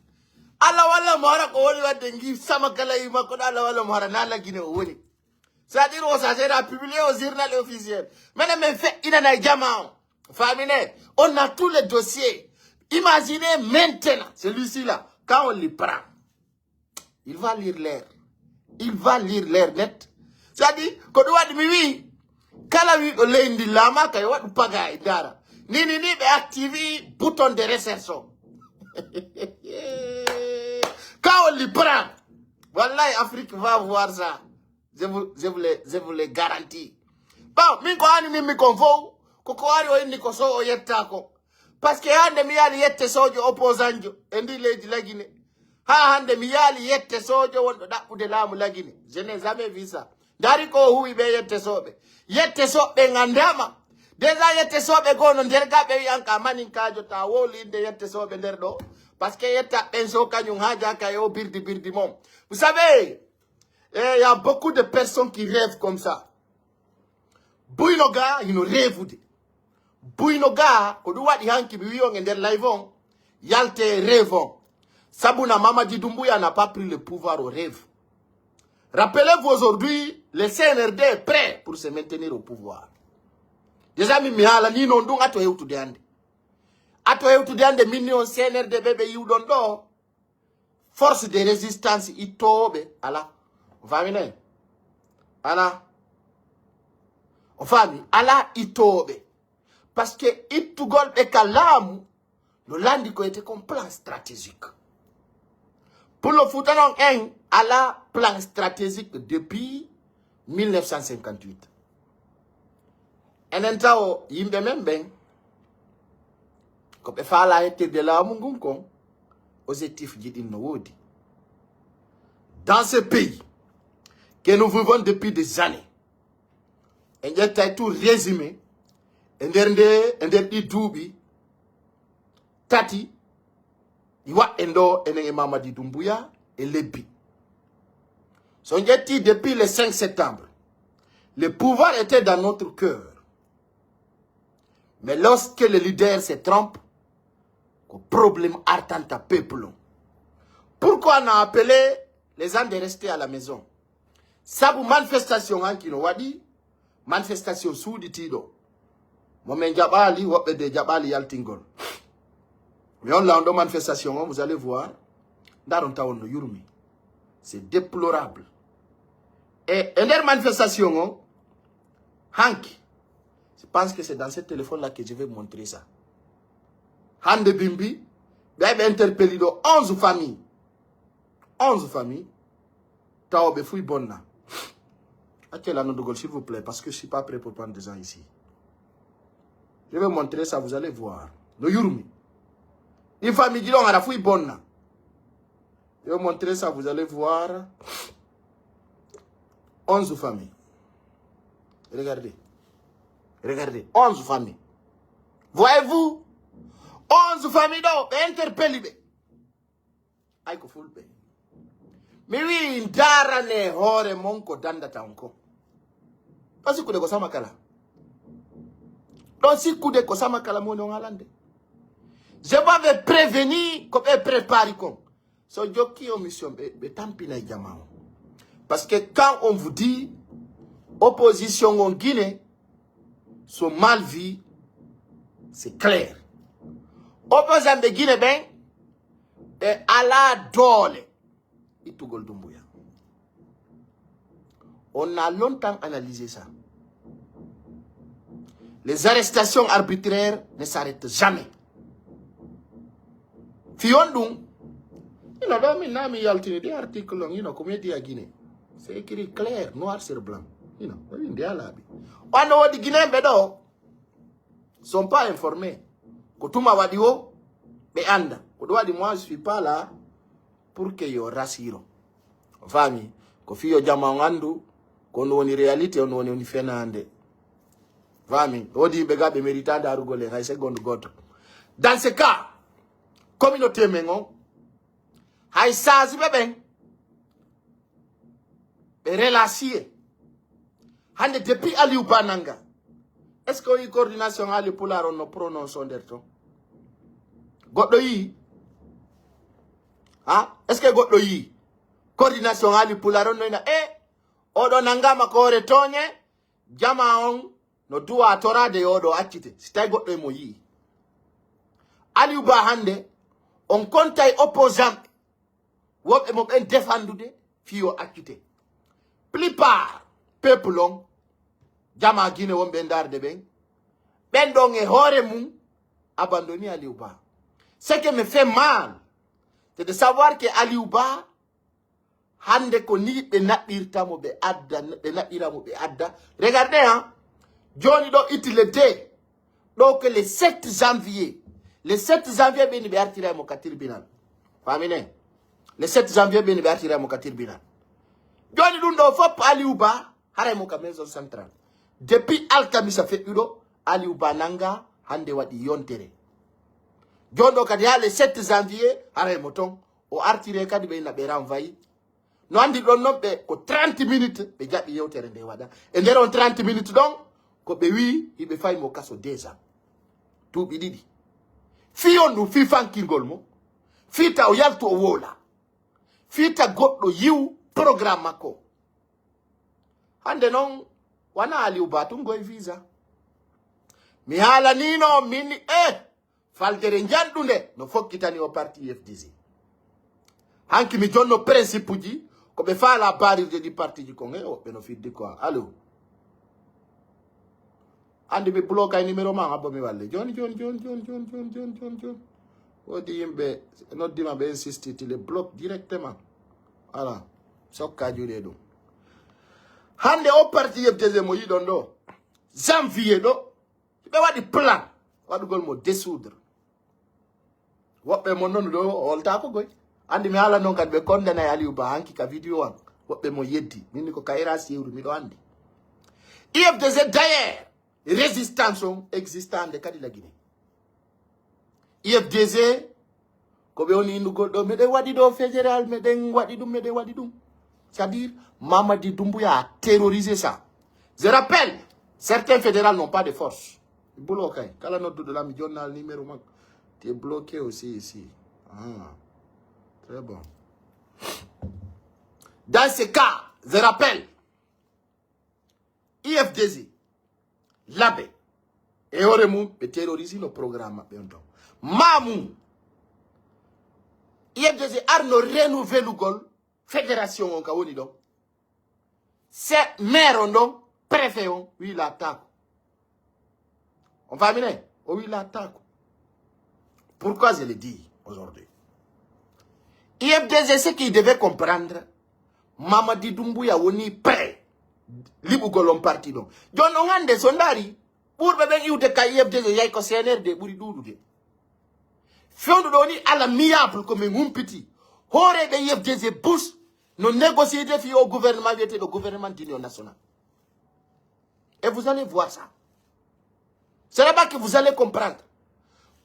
Allah walla mo hara ko woni wadde ngi sama kala yi makko ɗo, Allah walla mo hara na lagine o woni. C'est-à-dire, on s'agit à publier aux journal officiel. Maintenant, mais fait, il en a jamais. Famine, on a tous les dossiers. Imaginez maintenant, celui-ci là, quand on le prend, il va lire l'air. Il va lire l'air net. C'est-à-dire, ko ɗum waɗi mi wi, kala wiɗo leydi ndi laama kay waɗu paga e dara. Ni, ni, ni, ɓe activi bouton de recherche o. Quand on le prend, wallahi, Afrique va voir ça. Je vous, je vous le, je vous le garantis. Bon, min ko ani min mi kon fow, ko ko ari o inni ko so o yetta ko. Parce que hande mi yaali yette sojo opposant jo e ndi leydi Lagine. Ha hande mi yaali yette sojo wonɗo ɗaɓɓude laamu Lagine. Je n'ai jamais vu ça. Ndari ko o huwi ɓe yette soɓe. Yette soɓe ngandama. Déjà yette soɓe goo no nder gaɓe wi an ka manin kajo ta wowli inde yette soɓe nder ɗo. Parce que yetta ɓen so kañum ha jaka e o birdi birdi mom. Vous savez, eh, il y a beaucoup de personnes qui rêvent comme ça. Buyno ga hino reevude. Buyno ga ko ɗum waɗi hanki mi wi on e nder live on. Yalte rêve on. Sabuna Mamadi Doumbouya n'a pas pris le pouvoir au rêve. Rappelez-vous aujourd'hui, le C N R D est prêt pour se maintenir au pouvoir. Déjà min mi haalani non ɗum ato hewtude hande. Ato hewtude hande min ni on C N R D ɓe ɓe yiwɗon ɗo. Force de résistance ittooɓe ala. O faami ne? Ala. O faami ala ittooɓe. Parce que ittugol ɓe ka laamu no landi ko ete kon plan stratégique. Pour le Fuuta non en ala plan stratégique depuis mille neuf cent cinquante-huit. Enen tawo yimɓe men ɓen ko ɓe faala hettirde laamu ngun kon, objectif ji ɗin no woodi. Dans ce pays que nous vivons depuis des années, en ƴettay tout résumé e nder nde e nder ɗi duuɓi tati ɗi waɗɗen ɗo enen e Mamadi Doumbouya e lebbi. So en ƴetti depuis le cinq septembre, le pouvoir était dans notre cœur. Mais lorsque le leader se trompe, ko problème artanta peuple on. Pourquoi on a appelé les gens de rester à la maison? Sabu manifestation hanki no waɗi, manifestation suuɗitiiɗo. Mo men jaɓaali, woɓɓe de jaɓaali yaltingol. Mais on là, on ɗo manifestation on, vous allez voir, ndaron tawon no yurmi. C'est déplorable. Et, e nder manifestation on, hanki, je pense que c'est dans ce téléphone-là que je vais montrer ça. Hande bimbi, ɓe ay ɓe interpellé ɗo onze familles. Onze familles. Tawa ɓe fuy bonna. Accez la noddugol, s'il vous plaît, parce que je suis pas prêt pour prendre des gens ici. Je vais montrer ça, vous allez voir. No yurmi. Une famille, dis donc, ara fuy bonna. Je vais montrer ça, vous allez voir. Onze familles. Regardez. Regardez. Onze familles. Voyez-vous? Onze familles, donc, interpellé. Ay ko fulɓe. Mi wi'i, ndarane hoore mon ko dandata on ko. Ɗon sikkude ko sama kala. Ɗon sikkude ko sama kala mo woni on alande. Je m'avais prévenu ko ɓe prépari kon. So jokki o mission ɓe, ɓe tampinay jama on. Parce que quand on vous dit opposition on Guinée, so mal vu, c'est clair. Opposant ɓe Guinée ɓen, ɓe alaa doole ittugol Doumbouya. On a longtemps analysé ça. Les arrestations arbitraires ne s'arrêtent jamais. Fiyon ɗum, ino ɗo min na mi yaltini ɗi article on, ino ko media Guinée. C'est écrit clair, noir sur blanc. Ino, ko windi a laaɓi. Wano woodi Guinéen ɓe ɗo, sont pas informés. Ko tuma waɗi wo, ɓe anda. Ko ɗum waɗi moi, je suis pas là pour que yo rasiro. O faami? Ko fii yo jama on andu, ko on woni réalité, on woni, woni fenaande. Faami? Woodi yimɓe ga ɓe mérita darugol en hay seconde gooto. Dans ce cas, communauté men on, hay saazuɓe ɓen, ɓe relâché. Hande depuis Aliou Ba nanga, est-ce que o yi coordination haali pulaar on no prononce o nder ton? Goɗɗo yi? Ha? Est-ce que goɗɗo yi coordination haali pulaar on no ina, e, oɗo nangama ko hoore tooñe, jama on no duwa toraade yo oɗo accite, si tawi goɗɗo e mo yi? Aliou Ba hande, on kontay opposant ɓe. Woɓɓe mo ɓen defandude fii o accite. Plupart peuple on, jama Guinée wonɓe e ndaarde ɓen, ɓen ɗon e hoore mum abandonné Aliou Ba. Ce qui me fait mal, c'est de savoir que Aliou Ba, hande ko ni ɓe naɓɓirta mo ɓe adda, ɓe naɓɓira mo ɓe adda. Regardez, hein, jooni ɗo itti le deux, ɗo que le sept janvier, Le sept janvier ɓe ni ɓe artiray mo ka tribunal. Famine. Le sept janvier ɓe ni ɓe artiray mo ka tribunal. Joni ɗum ɗo fop Aliou Ba haray mo ka maison centrale. Depuis alkamisa feƴƴuɗo, Aliou Ba nanga hande waɗi yontere. Joni ɗo kadi haa le sept janvier haray mo ton. O artire kadi ɓe ina ɓe renvoyi. No anndi ɗon non ɓe ko trente minutes ɓe jaɓi yewtere nde waɗa. E nder on trente minutes ɗon ko ɓe wi'i hiɓe fay mo kaso déjà. Duuɓi ɗiɗi. Fii on ɗum, fii fankingol mo. Fii ta o yaltu o woola. Fii ta goɗɗo yi'u programme makko. Hande non wana Aliou Ba tun goy visa. Mi haalaniino min e faldere njanɗunde no fokkitani o parti U F D G. Hanki mi jonno principe ji ko ɓe faala barirde ɗi partiji kon e woɓɓe no fiddi quoi. Allo. Anndi mi bloqué numéro ma abbo mi walle. Joni, joni, joni, joni, joni, joni, joni, joni, joni. Woodi yimɓe noddima ɓe insisti ti le bloc directement. Voilà. Sokka juuɗe ɗum. Hande o parti U F D G mo yiɗon ɗo. Janvier ɗo. Ɓe waɗi plan. Waɗugol mo dissoudre. Woɓɓe mon non ɗo o holtaako goy. Anndi mi haala non kadi ɓe condamné Aliou Ba hanki ka vidéo an. Woɓɓe mon yeddi. Min ko kayra siwru miɗo anndi. U F D G d'ailleurs. Résistance on existande kadi la Guinée. U F D G, ko ɓe woni innugol ɗo, meɗen waɗi ɗo fédéral, meɗen waɗi ɗum, meɗen waɗi ɗum. C'est-à-dire, Mamadi Doumbouya a terrorisé ça. Je rappelle, certains fédérales n'ont pas de force. Bulo kay, kala nodduɗo la mi jonnal numéro makko. Tu es bloqué aussi ici. Ah, très bon. Dans ce cas, je rappelle, U F D G, Labe, e hoore mum, ɓe terrorisino programme maɓɓe on ton. Maamu, U F D G arno renouvelugol fédération on ka woni ɗon. Se maire on ɗon, préfet on, wi laattaako. On famine? O wi laattaako. Pourquoi je le dis aujourd'hui? U F D G, ce qu'il devait comprendre, Mamadi Doumbouya woni prêt liɓugol on parti ɗon. Jon on hannde so ndaari, ɓurɓe ɓen iwde ka U F D G yahi ko C N R D ɓuri ɗuuɗude. Fewndo ɗo ni à l'amiable ko min humpiti. Hooreeɓe U F D G Bush no négocier fii o gouvernement wiyeteeɗo gouvernement d'union nationale. Et vous allez voir ça. C'est là-bas que vous allez comprendre.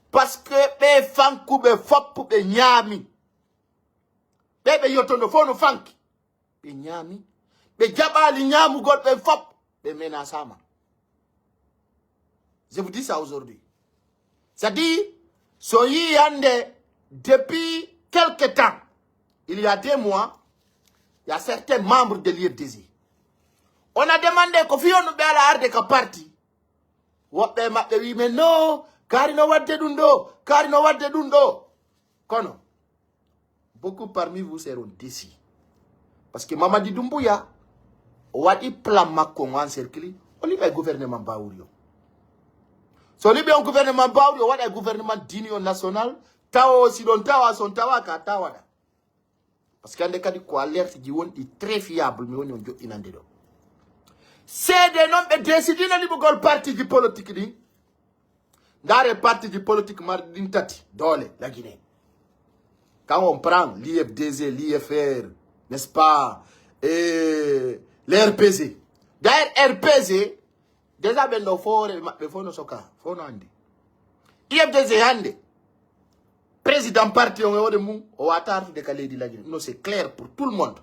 Parce que ɓe fankuɓe fop ɓe ñaami. Ɓe ɓe yottono fof no fanki. Ɓe ñaami. Ɓe jaɓaali ñaamugol ɓen fop. Ɓe menasaama. Je vous dis ça aujourd'hui. C'est-à-dire, so yii hannde, depuis quelque temps, il y a deux mois, il y a certains membres de l'U F D G. On a demandé ko fii honno ɓe ala arde ka parti. Woɓɓe e maɓɓe wii men, "Non, kaari no waɗde ɗum ɗo, kaari no waɗde ɗum ɗo." Kono, beaucoup parmi vous seront déçus. Parce que Mamadi Doumbouya, o waɗi plan makko on encerclé, o liɓa e gouvernement Bawuri on. So liɓi on gouvernement Bawuri, o waɗa e gouvernement d'union nationale, tawo si ɗon tawa, son tawa ka tawaɗa. Parce que hannde kadi ko alerte ji wonɗi très fiable, mi woni on joɗɗinande ɗo. Seede non ɓe décidino liɓugol parti ji politique ɗin. Ndaare parti ji politique marɗi ɗin tati doole la Guinée. Quand on prend l'U F D G, l'U F R, n'est-ce pas, et le R P G. D'ailleurs, R P G, déjà ɓen ɗo foore maɓɓe fof no soka, fof no anndi. U F D G hannde, président parti on e hoore mum, o wata artude ka leydi la Guinée. Non, c'est clair pour tout le monde.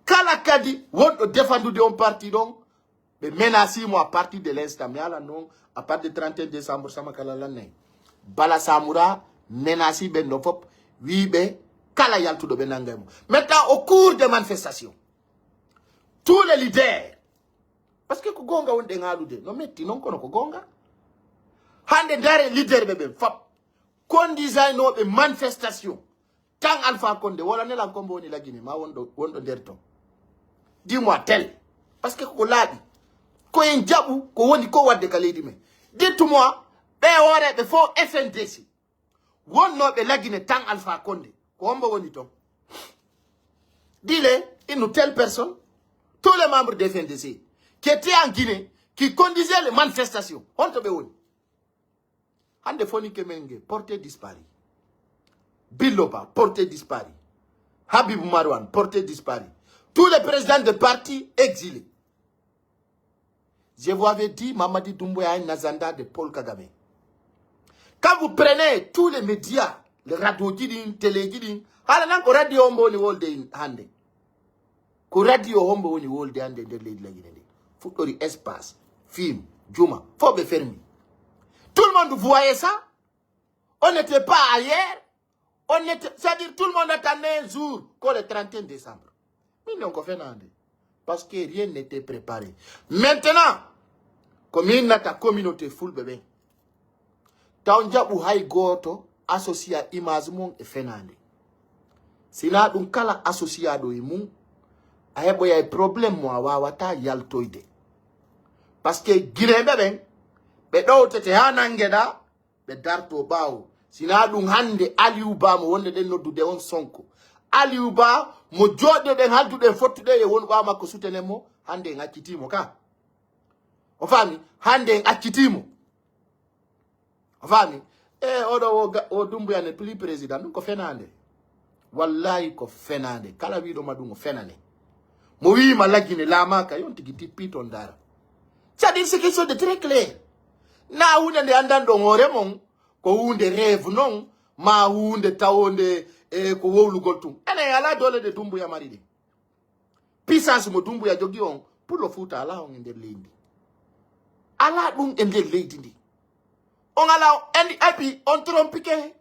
Kala kadi wonɗo défendude on parti ɗon, ɓe menacé mo à partir de l'instant. Mi haala non, à partir de trente et un décembre, sama kala lannay. Bala Samoura menacé ɓen ɗon fop, wii ɓe kala yaltuɗo ɓe nangay mo. Maintenant, au cours des manifestations, tous les leaders, parce que ko goonga wonɗen haalude, no metti non kono ko goonga. Hannde ndaare leader ɓe ɓen fop, conduisaynooɓe manifestation, tan Alpha Condé, wala nelan ko mbo woni la Guinée, ma wonɗo, wonɗo nder ton. Dis-moi tel. Parce que ko laaɓi. Ko en jaɓu, ko woni ko waɗde ka leydi men. Dites-moi, ɓe hooreeɓe fof F N D C. Wonnooɓe la Guinée tan Alpha Condé. Ko hombo woni ton? Dis-le, une telle personne. Tous les membres de F N D C qui étaient en Guinée, qui conduisaient les manifestations. Honto ɓe woni? Hande Fonike Menge, porté disparu. Biloba, porté disparu. Habib Marwan, porté disparu. Tous les présidents de partis exilés. Je vous avais dit, Mamadi Doumbouya a un agenda de Paul Kagame. Quand vous prenez tous les médias, les radios, télé, hala nan ko radio hombo woni wolde hande. Ko radio hombo woni wolde hande nder leydi Lagine ndi. Fuɗɗori espace, film, juma, fof ɓe fermi. Tout le monde voyait ça. On n'était pas ailleurs. On était, c'est-à-dire, tout le monde attendait un jour, ko le trente et un décembre. Min non ko fenande. Parce que rien n'était préparé. Maintenant, ko min nata communauté fulɓe ɓen. Taw jaɓu hay gooto associé image mum e fenande. Sina ɗum kala associaɗo e mum, a heɓoyay problème mo a wawata yaltoyde. Parce que Guinéen ɓe ɓen, ɓe ɗowtete ha nangeɗa, ɓe darto ɓaawo. Sina ɗum hande Aliou Ba mo wonde ɗen noddude on Sonko. Aliou Ba mo jooɗiɗen halduɗen fottude e won ɓaawo makko sutenen mo, hande en accitimo ka. O faami? Hande en accitimo. O faami? E oɗo o ga-, o Doumbouya ne plus président, ɗum ko fenande. Wallahi ko fenande. Kala wiɗo ma ɗum o fenane. Mo wiima Lagine laamaka, yon tigi tippi ton dara. C'est-à-dire, c'est quelque chose de très clair. Na hunde nde anndan ɗon hoore mon, ko hunde rêve non, ma hunde tawonde e ko wowlugol tun. Enen ala doole ɗe Doumbouya mari ɗe. Puissance mo Doumbouya jogi on, Pullo Fuuta ala on e nder leydi ndi. Ala ɗum e nder leydi ndi. On ala on, et puis on trompike.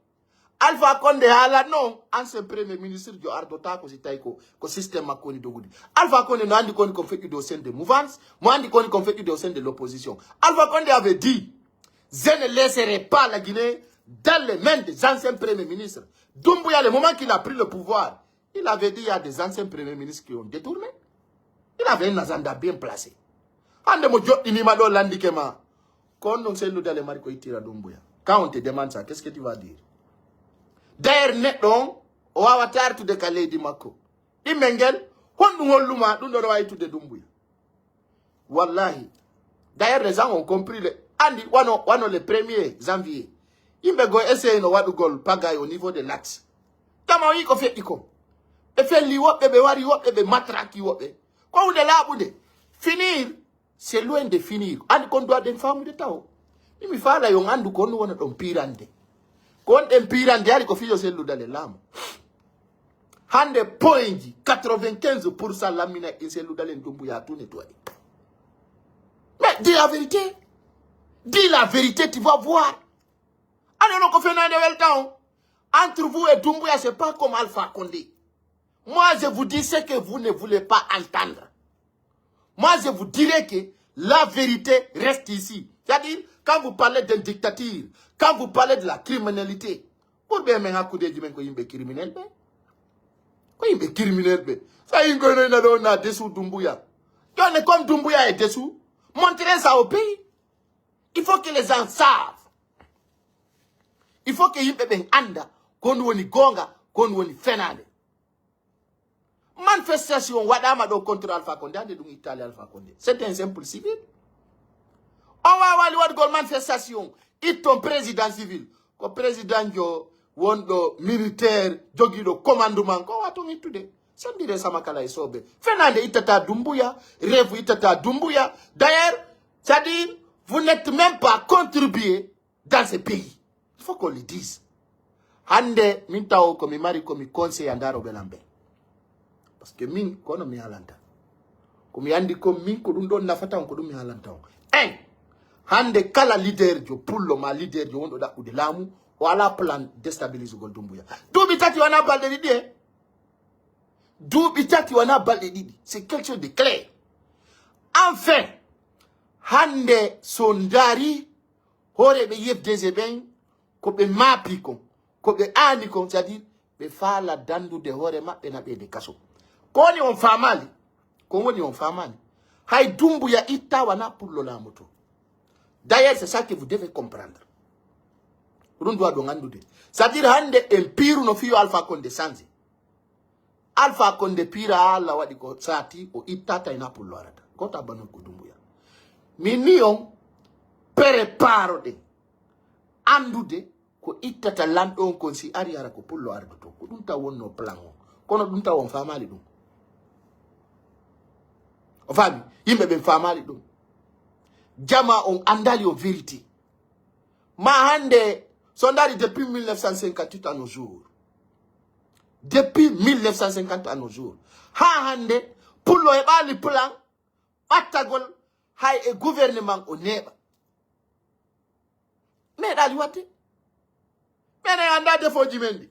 Alpha Condé haalatno, ancien premier ministre jo ardotaako si tawi ko, ko système makko woni dogude. Alpha Condé no anndi ko woni kon feƴƴude au sein de mouvance, mo anndi ko woni kon feƴƴude au sein de l'opposition. Alpha Condé avait dit, je ne laisserai pas la Guinée dans les mains des anciens premiers ministres. Doumbouya, le moment qu'il a pris le pouvoir, il avait dit, il y a des anciens premiers ministres qui ont détourné. Il avait un agenda bien placé. Hande mo joɗɗinima ɗo landike ma. Ko on ɗon sellude ale mari ko ittira Doumbouya. Quand on te demande ça, qu'est-ce que tu vas dire? D'ailleurs, neɗɗo on, o wawa tartude ka leydi makko. Ɗimmel ngel, honɗum holluma ɗum ɗo wawa ittude Doumbouya? Wallahi. D'ailleurs, les gens ont compris le, andi, wano, wano le premier janvier. Yimɓe go essayé no waɗugol pagaille au niveau de l'axe. Tama o yi ko feƴƴi kon. Ɓe felli woɓɓe, ɓe wari woɓɓe, ɓe matraki woɓɓe. Ko hunde laaɓunde. Finir, c'est loin de finir. Andi kon duwa ɗen faamude taw. Min mi faala yon andu kon wona ɗon pirande. Kon ɗen pirande ari ko fijo sellude ale laamu. Hande point ji quatre-vingt-quinze pour cent lammina in sellude ale Doumbouya tout nettoyé. Mais dis la vérité. Dis la vérité, tu vas voir. Andi non ko fenande welta on. Entre vous et Doumbouya, c'est pas comme Alpha Condé. Moi, je vous dis ce que vous ne voulez pas entendre. Moi, je vous dirais que la vérité reste ici. C'est-à-dire, quand vous parlez d'une dictature, quand vous parlez de la criminalité, ɓurɓe men hakkundeji men ko yimɓe criminel ɓe. Ko yimɓe criminel ɓe. Sa yingoynoyna ɗo na dessous Doumbouya. Joni, comme Doumbouya est dessous, montrez ça au pays. Il faut que les gens savent. Il faut que yimɓe ɓen anda ko on woni goonga, ko on woni fenande. Manifestation waɗama ɗo contre Alpha Condé, ande ɗum ittali Alpha Condé. C'est un simple civil. On wawali waɗugol manifestation, itton président civil. Ko président jo wonɗo militaire, jogiiɗo commandement, ko waton ittude. Sendire sama kala e soɓe. Fenande ittata Doumbouya, rêve ittata Doumbouya. D'ailleurs, c'est-à-dire, vous n'êtes même pas contribué dans ce pays. Il faut qu'on le dise. Hande, min tawo ko mi mari ko mi conseil a ndaroɓe lan ɓe. Parce que min, kono mi halanta. Ko mi andi ko min, ko ɗum ɗon nafata on, ko ɗum mi halanta on. En, hande kala leader jo pullo ma leader jo wonɗo ɗaɓɓude laamu, o ala plan déstabilisugol Doumbouya. Duuɓi tati wona balɗe ɗiɗi e. Duuɓi tati wona balɗe ɗiɗi. C'est quelque chose de clair. Enfin, hande so ndaari, hooreeɓe U F D G ɓen, ko ɓe maapi kon, ko ɓe aani kon, c'est-à-dire ɓe faala dandude hoore maɓɓe naɓeede kaso. Ko woni on faamaali? Ko woni on faamaali? Hay Doumbouya itta wana pullo laamoto. D'ailleurs, c'est ça que vous devez comprendre. Ko ɗum duwa ɗon anndude. C'est-à-dire hande en piiru no fiyo Alpha Condé changé. Alpha Condé piira Allah waɗi ko saati o itta tayna pullo arata. Ko tabbanol ko Doumbouya. Min ni on préparo ɗen. anndude ko ittata lanɗo on kon, si ari hara ko pullo ardotoo. Ko ɗum taw wonnoo plan on. Kono ɗum taw on faamaali ɗum. O faami? Yimɓe ɓen faamaali ɗum. Jamaa on anndaali on vérité. Ma hannde, so ndaari depuis mille neuf cent cinquante-huit à nos jours. Depuis mille neuf cent cinquante à nos jours. Haa hannde, pullo heɓaali plan ɓattagol hay e gouvernement o neeɓa. Meeɗaali waɗde. Men en anndaa défaut ji men ɗi.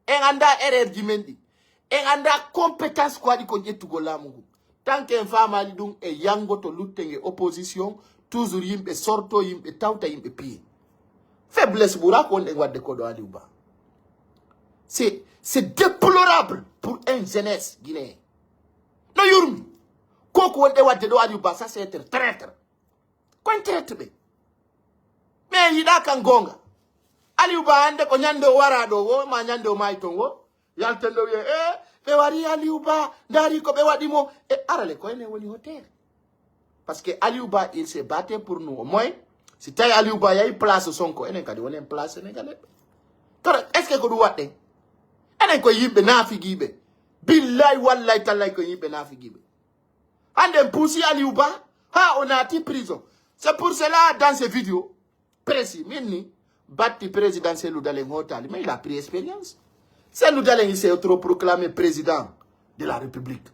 En anndaa erreur ji men ɗi. En anndaa compétence ko waɗi kon ƴettugol laamu ngun. Tant que en faamaali ɗum e yango to lutte nge opposition, toujours yimɓe sorto, yimɓe tawta, yimɓe piye. Faiblesse ɓura ko wonɗen waɗde ko ɗo Aliou Ba. C'est, c'est déplorable pour une jeunesse guinéenne. No yurmi. Ko ko wonɗe waɗde ɗo Aliou Ba, ça c'est être traître. Koye traître ɓe. Mais yiɗaa kan goonga. Aliou Ba hannde ko ñande o waraa ɗo wo, ma ñande o maayi ton wo. Yalten ɗo wi'e, eh, ɓe wari Aliou Ba, ndaari ko ɓe waɗi mo. E arale ko enen woni hotere. Parce que Aliou Ba, il s'est battu pour nous. Au moins, si tawi Aliou Ba yahi place Sonko, enen kadi wonen place Sénégalais. Kono, est-ce que ko ɗum waɗɗen? Enen ko yimɓe naafigiiɓe. Billahi, wallahi, tallahi ko yimɓe naafigiiɓe. Hannde en puusi Aliou Ba, haa o naati prison. C'est pour cela, dans ces vidéos, précis, min ni, batti président Cellou Dalein hootaali, mais il a pris expérience. Cellou Dalein, il s'est autoproclamé président de la République.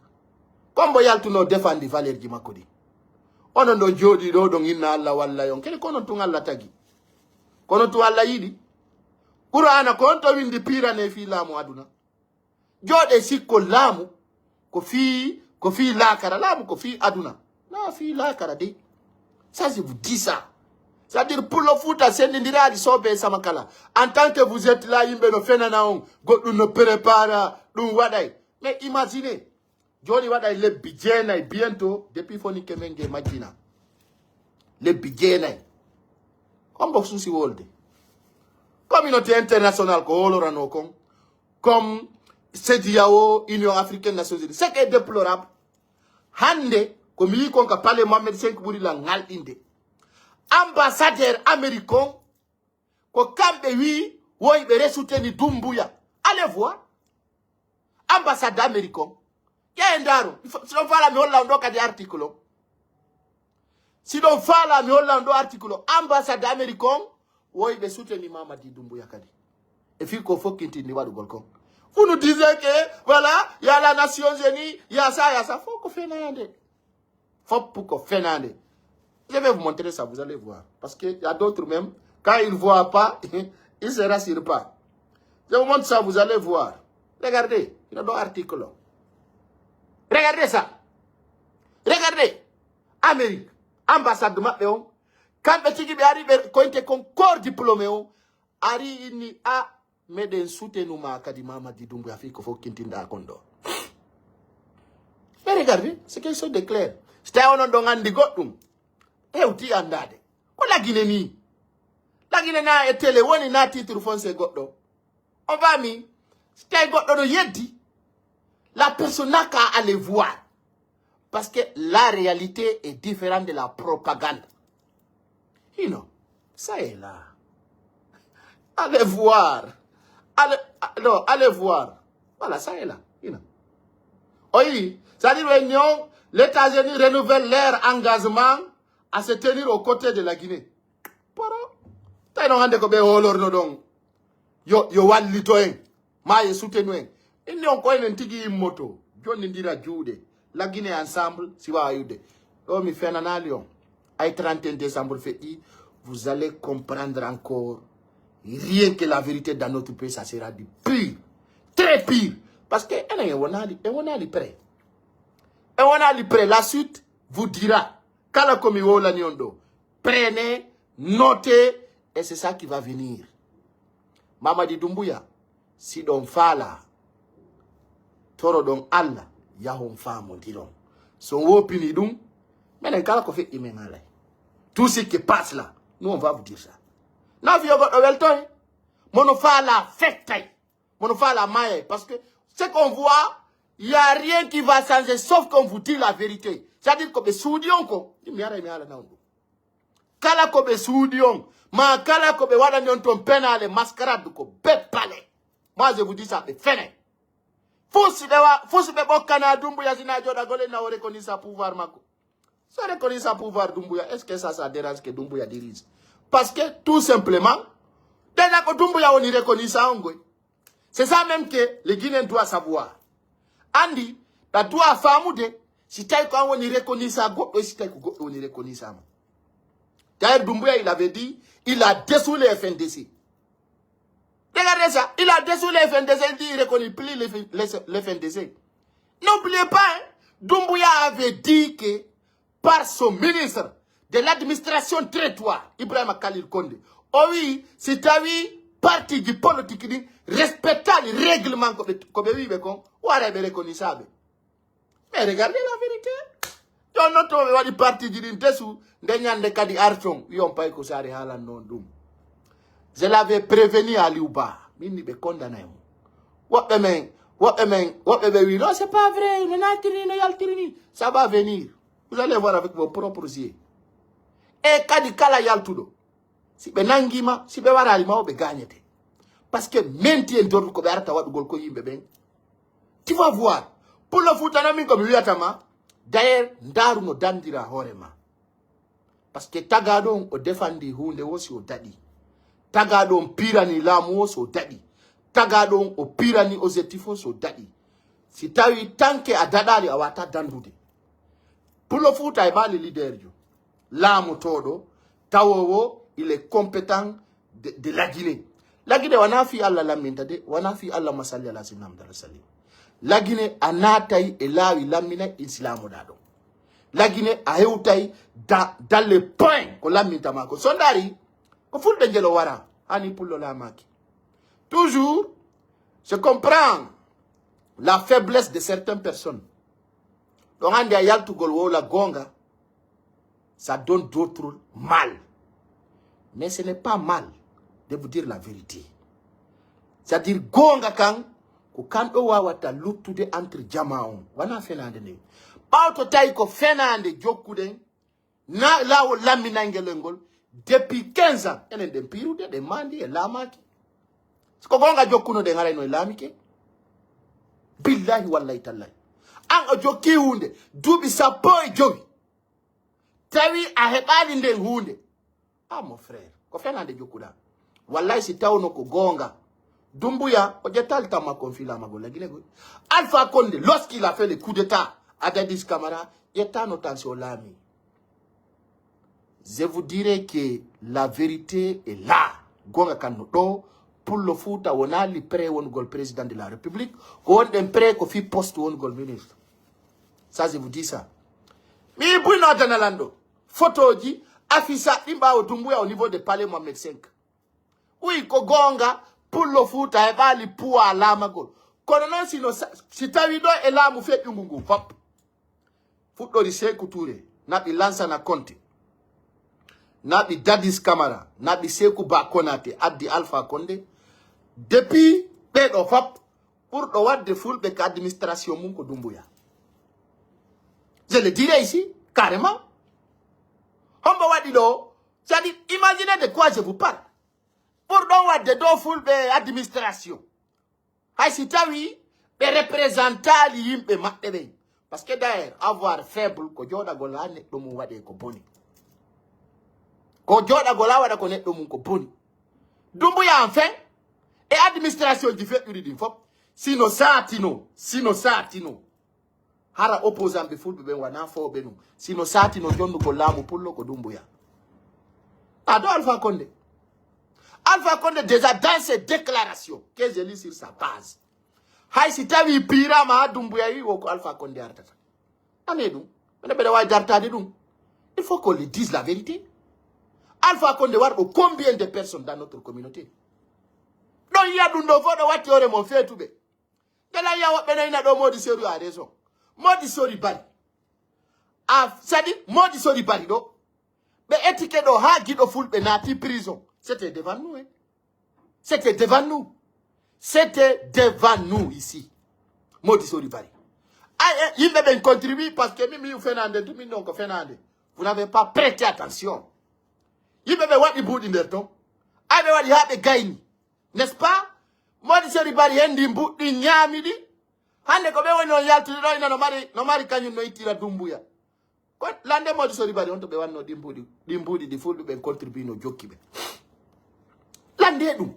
Comme mbo yaltuno défendre valeur ji makko ɗi. Onon ɗo jooɗi ɗo, ɗon inna Allah walla yon. Kene ko onon tun Allah tagi. Ko onon tun Allah yiɗi. Qur'aana ko on to windi pirane fii laamu aduna. Jooɗe sikko laamu ko fii, ko fii laakara, laamu ko fii aduna. Na fii laakara de. Ça, je vous dis ça. C'est-à-dire, pour le foot, sendindiraali sobe sama kala. En tant que vous êtes là, yimɓe no fenana on, goɗɗum no prépara, ɗum waɗay. Mais imaginez, jooni waɗay lebbi jeenay bientôt, depuis foni ke men ge majjina. Lebbi jeenay. Hombo suusi wolde. Communauté internationale ko holoranoo kon. Comme CEDEAO, Union Africaine, Nations Unies. Ce qui est déplorable, hannde, ko mi yii kon ka palais Mohamed cinq ɓuri lan ŋalɗinde. Ambassadeur américain, ko kamɓe wii, woy ɓe resuteni Dumbuya. Allez voir. Ambassade américain. Ƴeewe ndaaro. Si ɗon faala mi holla on ɗo kadi article on. Si ɗon faala mi holla on ɗo article on. Ambassade américain, woy ɓe souteni Mamadi Doumbouya kadi. E fii ko fokkintini waɗugol kon. Vous nous disiez que, voilà, il y a la Nations Unies, il y a ça, il y a ça. Fof ko fenaande. Fof ko fenaande. Je vais vous montrer ça, vous allez voir. Parce que y a d'autres même, quand ils voient pas, ils se rassurent pas. Je vous montre ça, vous allez voir. Regardez, il y a d'autres articles. Regardez ça. Regardez. Amérique, ambassade maɓɓe on. Kamɓe tigi ɓe ari ɓe koynte kon corps diplômé on. Ari inni a meɗen soutenu ma kadi Mamadi Doumbouya fii ko fof kintinɗaa kon ɗo. Mais regardez, c'est quelque chose de clair. Si tawi onon ɗon anndi goɗɗum, hewti anndaade. Ko La Guinée nii. La Guinée na e télé woni na titre foncier goɗɗo. On va mi, si tawi goɗɗo no yeddi, la personne n'a qu'à aller voir. Parce que la réalité est différente de la propagande. You know, ça est là. Allez voir. Allez, ah, non, allez voir. Voilà, ça est là. You know. Oui, c'est-à-dire, l'Union, les États-Unis renouvellent leur engagement à se tenir aux côtés de la Guinée. Poro. Tawi non hannde ko ɓe hoolorno ɗon. Yo, yo wallito en. Ma yo sutenu en. Inni on ko enen tigi immoto. Jonnindira juuɗe. La Guinée ensemble, si waawude. Ɗo mi fenanaali on. Ay trente et un décembre feƴƴi, vous allez comprendre encore. Rien que la vérité dans notre pays, ça sera du pire. Très pire. Parce que enen en wonaali, en wonaali prêt. En wonaali prêt. La suite vous dira. Kala ko mi wowlani on ɗo. Prenez, notez, et c'est ça qui va venir. Mamadi Doumbouya, si ɗon faala, toroɗon Allah, yahon faamondiron. So on woopini ɗum, menen kala ko feƴƴi men alay. Tout ce qui passe là, nous on va vous dire ça. Na fiyo goɗɗo weltoy. Mono faala fettay. Mono faala maayay. Parce que ce qu'on voit, il y a rien qui va changer, sauf qu'on vous dit la vérité. C'est-à-dire ko ɓe suuɗi on ko, mi aray mi haalana on ɗum. Kala ko ɓe suuɗi on, maa kala ko ɓe waɗani on ton penaale, mascarade ko be pale. Moi, je vous dis ça, ɓe fene. Fuu si ɓe wa-, fuu si ɓe ɓokkana Dumbuya si na jooɗagol en na o reconnaître pouvoir makko. So reconnaître pouvoir Dumbuya, est-ce que ça, ça dérange que Dumbuya dirige? Parce que, tout simplement, déjà ko Dumbuya woni reconnaissant on goy. C'est ça même que le Guinéen doit savoir. Andi, ɗa doit faamude, si tawi ko an woni reconnaissant goɗɗo, si tawi ko goɗɗo woni reconnaissant ma. D'ailleurs, Dumbuya, il avait dit, il a dissous le F N D C. Regardez ça, il a dissous le F N D C, il dit, il reconnaît plus le, le, le F N D C. N'oubliez pas, hein, Dumbuya avait dit que par son ministre de l'administration territoire, Ibrahima Khalil Condé, o wi, si tawi parti ji politique ɗin respectali règlement ko ɓe, ko ɓe wi ɓe kon, waray ɓe reconnaissable. Mais regardez la vérité. Jooni non to ɓe waɗi parti ji ɗin dissous, nde ñande kadi arton, wi on pay ko Saare haalanno on ɗum. Je l'avais prévenu Aliou Ba, min ni ɓe kondanay mo. Woɓɓe men, woɓɓe men, woɓɓe ɓe wi, non, c'est pas vrai, no naatiri, no yaltiri ni. Ça va venir. Vous allez voir avec vos propres yeux. E kadi kala yaltuɗo, si ɓe nangi ma, si ɓe waraali ma, o ɓe gañete. Parce que menti en dortu ko ɓe arata waɗugol ko yimɓe ɓen. Tu vas voir. Pullo Fuuta non min ko mi wiyata ma. D'ailleurs, ndaaru no dandira hoore ma. Parce que tagaaɗo on o defandi huunde wo si o daɗi. Tagaaɗo on piirani laamu wo si o daɗi. Tagaaɗo on o piirani objectif o si o daɗi. Si tawi tanke a daɗaali a wata dandude. Pullo Fuuta e maali leader jo. Laamotooɗo, tawoowo, il est compétent de, de la Guinée. La Guinée wanaa fii Alla lamminta de, wanaa fii Allahumma salli ala sayyidina Muhammad wa sallim. La Guinée a naatay e laawi lamminay ɗin si laamoɗaa ɗon. La Guinée a hewtay da, dans les points ko lamminta maa ko. So ndaari, ko fulɓe njelo wara, hani pullo laamaaki. Toujours, je comprends la faiblesse de certaines personnes. Ɗon hannde a yaltugol wowla goonga, ça donne d'autres mal. Mais ce n'est pas mal de vous dire la vérité. C'est-à-dire goonga kan, ko kan ɗo wawata luttude entre jamaa on. Wanaa fenaande nden. Ɓawto tawi ko fenaande jokkuɗen, na laawol lamminayngel ngol, depuis quinze ans, enen ɗen piirude, ɗen mandi e laamaaki. Ko goonga jokkuno ɗen arayno e laamike. Billahi wallahi tallahi. An a jokki huunde, duuɓi sappo e jowi. Tawi a heɓaali nden huunde. Ah, mon frère, ko fenaande jokkuɗaa. Wallahi si tawno ko goonga. Dumbuya, o ƴettaali tan makko on fii laamagol la Guinée goy. Alpha Condé, lorsqu'il a fait le coup d'État à Dadis Camara, ƴettaano tan si o laami. Je vous dirais que la vérité est là. Goonga kan no ɗo, Pullo Fuuta wonaali prêt wonugol président de la République, ko wonɗen prêt ko fii poste wonugol ministre. Ça, je vous dis ça. Mi buy no addana lanɗo. Photoji, affiche ɗin ɓaawo Dumbuya au niveau de Palais Mohamed cinq. Wi ko goonga, Pullo Fuuta heɓaali pouvoir laamagol. Kono non si no sa-, si tawi ɗo e laamu feƴƴungu ngu fop. Fuɗɗori Seeku Ture, naɓi Lansana Konte, naɓi Dadis Camara, naɓi Seeku Ba Konate, addi Alpha Condé. Depuis ɓee ɗo fop, ɓurɗo waɗde fulɓe ka administration mum ko Dumbuya. Je le dirais ici, carrément. Hombo waɗi ɗo? C'est-à-dire, imaginez de quoi je vous parle. Ɓurɗo waɗde ɗo fulɓe administration. Hay si tawi ɓe représentantaali yimɓe maɓɓe ɓen. Parce que d'ailleurs, avoir faible ko jooɗagol haa neɗɗo mum waɗee ko boni. Ko jooɗagol haa waɗa ko neɗɗo mum ko boni. Dumbuya enfin, e administration ji feƴƴuɗi ɗin fof, sino saatino, sino saatino. Hara opposant ɓe fulɓe ɓen wanaa fooɓe ɗum. Sino saatino jonnugol laamu pullo ko Dumbuya. A ɗo Alpha Condé. Alpha Condé déjà dans ses déclarations, que je lis sur sa base. Hay si tawi piiraama haa Dumbuya wi wo ko Alpha Condé artata. Ane ɗum. Mene mbeɗa waawi dartaade ɗum. Il faut qu'on lui dise la vérité. Alpha Condé warɗo combien de personnes dans notre communauté? Ɗon yiya ɗum ɗo fof ɗo watti hoore mon feetuɓe. Nde lan yiya woɓɓe nayna ɗo Modi Sori a raison. Modi Sori bari. A sadi Modi Sori bari ɗo. Ɓe etike ɗo haa giɗo fulɓe naati prison. C'était devant nous, hein. C'était devant nous. C'était devant nous ici. Modi Sori bari. Ay, eh, yimɓe ɓen contribue parce que min mi fenaande, du min non ko fenaande. Vous n'avez pas prêté attention. Yimɓe ɓe waɗi mbuuɗi nder ton. Ay ɓe waɗi haa ɓe gayni. N'est-ce pas? Modi Sori Bari hendi mbuuɗi ñaami ɗi. Hannde ko ɓe woni on yaltude ɗo ina no mari, no mari kañum no ittira Dumbuya. Ko lande Modi Sori Bari on to ɓe wanno ɗi mbuuɗi, ɗi mbuuɗi ɗi fulɓe ɓen contribué no jokki ɓe. Lande ɗum.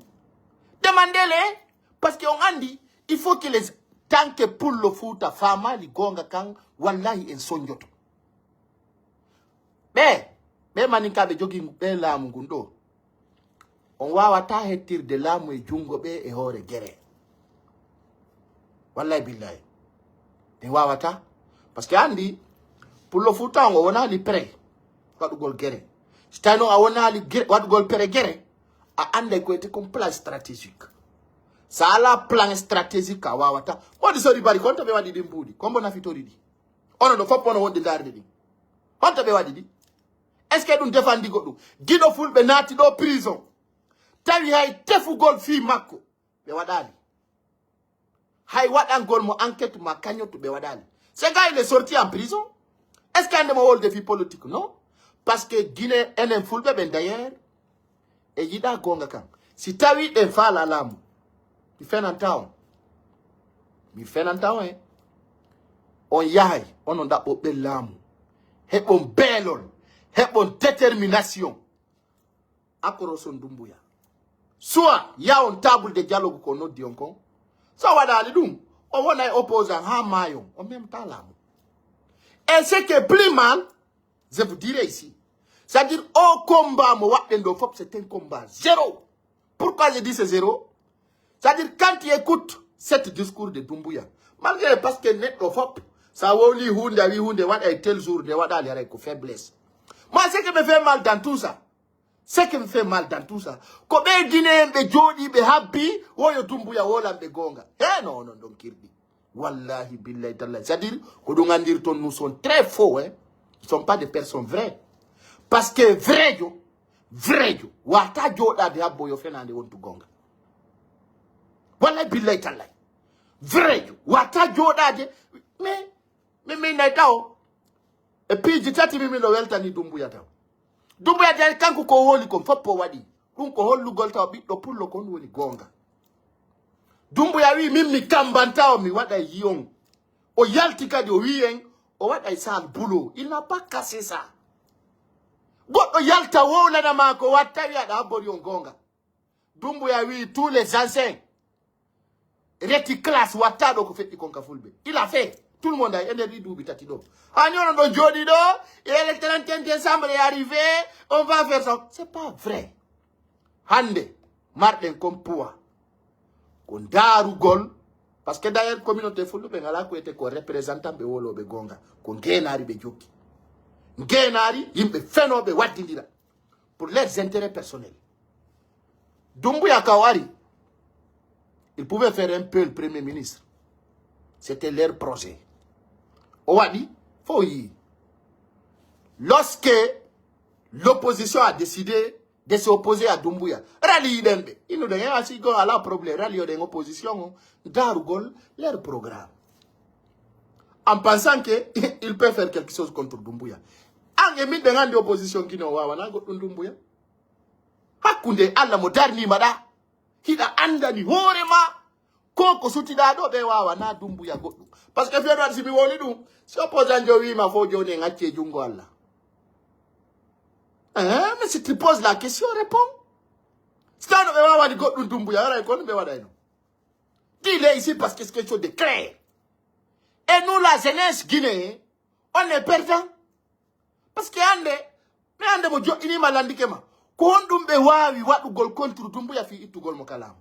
Demandele, parce que on andi, il faut que les, tant que pullo Fuuta faamaali goonga kan, wallahi en sonjoto. Ɓe, ɓe maninkaaɓe jogii ɓe laamu ngun ɗo. On waawataa hettirde laamu e junngo ɓe e hoore gere. Wallahi billahi. En waawataa. Parce que andi, pullo Fuuta on o wonaali prêt waɗugol gere. Si tawi non a wonaali gere, waɗugol pere gere, a anday ko wiyete kon plan stratégique. Sa ala plan stratégique a waawataa. Modi Sori Bari, kon to ɓe waɗi ɗin mbuuɗi, kon mbo nafitori ɗi. Onon ɗo fof onon wonde ndaarde ɗin. Honto ɓe waɗi ɗi? Est-ce que ɗum defandi goɗɗum? Giɗo fulɓe naati ɗo prison. Tawi hay tefugol fii makko ɓe waɗaali. Hay waɗangol mo enquête ma cagnotte ɓe waɗaali. Ce gars il est sorti en prison. Est-ce que hannde mo wolde fii politique? Non. Parce que Guinée, enen fulɓe ɓen d'ailleurs, e yiɗa goonga kan. Si tawi ɗen faala laamu, mi fenanta on. Mi fenanta on e. On yahay, onon ɗaɓɓo ɓen laamu. Heɓon beelol, heɓon détermination. Akoroson Dumbuya. Soit, ya on table de dialogue ko noddi on kon. So waɗaali ɗum, o wona e opposant haa maayon, o memta laamu. Et ce qui est plus mal, je vous dirai ici. C'est-à-dire, au combat, mo waɗɗen ɗo fof, c'est un combat zéro. Pourquoi je dis c'est zéro? C'est-à-dire, quand tu écoutes ce discours de Dumbuya, malgré parce que neɗɗo fof, sa wowli hunde, a wi hunde waɗa e tel jour, nde waɗaali haray ko faiblesse. Moi, ce qui me fait mal dans tout ça, ce qui me fait mal dans tout ça, ko ɓe Guinéen ɓe jooɗi, ɓe habbi, woyo Dumbuya wolan ɓe goonga. He, no, onon ɗon kirɗi. Wallahi, billahi, tallahi. C'est-à-dire, ko ɗum anndirton, nous sommes très faux, hein. Nous sommes pas des personnes vraies. Parce que vrai jo, vrai jo, wata jooɗaade habbo yo fenaande wontu goonga. Wallahi, billahi, tallahi. Vrai jo, wata jooɗaade, mais, mais, mais, nay taw. E piiji tati mi, miɗo weltani Dumbuya taw. Dumbuya tawi kanko ko woli kon fof o waɗi. Ɗum ko hollugol taw ɓiɗɗo pullo kon woni goonga. Dumbuya wi, min mi kambanta on, mi waɗay yi'on. O yalti kadi, o wi en, o waɗay sale boulot. Il n'a pas cassé ça. Goɗɗo yalta wowlana ma ko watta, wi aɗa habbori on goonga. Dumbuya wi, tous les anciens, reti classe watta ɗo ko feƴƴi kon ka fulɓe. Il a fait. Tout le monde a, e nder ɗi duuɓi tati ɗo. Ani onon ɗon jooɗi ɗo, et le trente et un décembre est arrivé, on va faire ça. C'est pas vrai. Hannde, marɗen kon poids. Ko ndaarugol, parce que d'ailleurs, communauté fulɓe ɓe ngalaa ko wiyetee ko représentant ɓe wowlooɓe goonga. Ko ngeenaari ɓe jokki. Ngeenaari, yimɓe fenooɓe waddindira. Pour leurs intérêts personnels. Dumbuya ka o ari, il pouvait faire un peu le premier ministre. C'était leur projet. O waɗi, fof yii. Lorsque l'opposition a décidé de s'opposer à Dumbuya, rali yiɗen ɓe. Innuɗen, eh, asi go, ala problème, rali yoɗen opposition o, ndaarugol leur programme. En pensant que il peut faire quelque chose contre Dumbuya. An e min ɗen anndi opposition Guinée o waawanaa goɗɗum Dumbuya. Hakkunde Allah mo darniima ɗa, hiɗa anndani hoore ma, ko ko sutiɗaa ɗo ɓe waawanaa Dumbuya goɗɗum. Parce que fiyaɗo waɗi si mi woni ɗum, si opposant jo wiima fof jooni en accee junngo Allah. Eh, mais si tu poses la question, réponds. Si tawno ɓe waawani goɗɗum Dumbuya, waray kono ɓe waɗayno. Dis-le ici parce que c'est quelque chose de clair. Et nous, la jeunesse guinéenne, on est perdant. Parce que hannde, mi hannde mo joɗɗiniima lanndike ma. Ko honɗum ɓe waawi waɗugol contre Dumbuya fii ittugol mo ka laamu?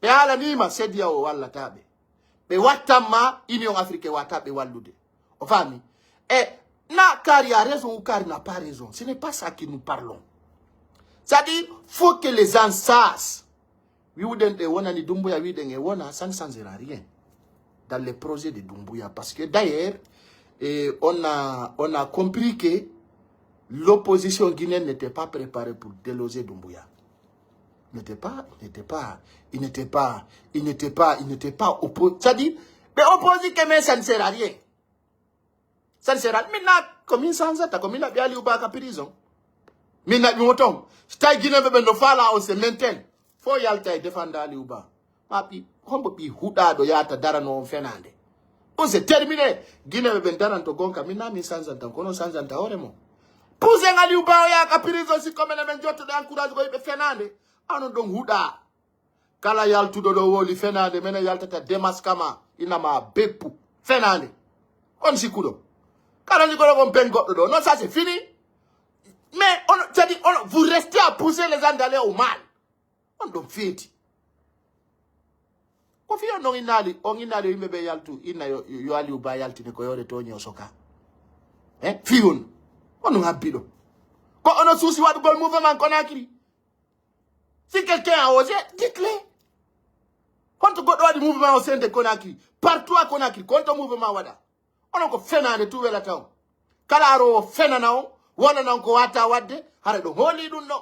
Ɓe haalaniima CEDEAO wallataa ɓe. Ɓe wattan ma Union Africaine waawataa ɓe wallude. O faami? E na Kaari a raison ou Kaari n'a pas raison. Ce n'est pas ça que nous parlons. C'est-à-dire, faut que les gens sachent. Wi'uɗen ɗe wonani Dumbuya, wi'uɗen e wona, ça ne changera rien dans les projets de Dumbuya. Parce que d'ailleurs, eh, on a, on a compris que l'opposition guinéenne n'était pas préparée pour déloger Dumbuya. N'était pas, n'était pas, il n'était pas, il n'était pas, il n'était pas oppo-, c'est-à-dire, ɓe opposé que, mais ça ne sert à rien. Ça ne sert à rien. Maintenant, ko min sansata, ko min laɓi Aliou Ba ka prison. Min naɓi mo ton. Si tawi Guinéen ɓe ɓen no faala on se menten. Fo yalta e defanda Aliou Ba. Ma ɓi, hombo ɓi huɗaaɗo yaata darano on fenaande. On se terminé. Guinéen ɓe ɓen daranto gonka. Min na min sansantan. Kono sansanta hoore mo. Puusen Aliou Ba o yaaka prison si ko menen men jottoɗo encourage ko yiɓe fenaande. Anon ɗon huɗaa. Kala yaltuɗo ɗo woli fenaande, menen yaltata demaskama, inama beppu. Fenaande. On sikkuɗo. Kala sikkuɗo kon pen goɗɗo ɗo. Non, ça c'est fini. Mais on, c'est-à-dire, on, vous restez à pousser les gens d'aller au mal. On ɗon feeti. Ko fi on non innaali, on innaali yo yimɓe ɓe yaltu, inna yo, yo Aliou Ba yaltine ko yore tooñi o soka. Eh? Fi on. On non habbi ɗo. Ko ono suusi waɗugol mouvement Conakry. Si quelqu'un a osé, dites-le. Honto goɗɗo waɗi mouvement o sende Conakry? Partout à Conakry, ko honto mouvement waɗa? Onon ko fenaande tu welata on. Kala aroowo fenana on, wonana on ko wata waɗde, hara ɗo hooli ɗum ɗo.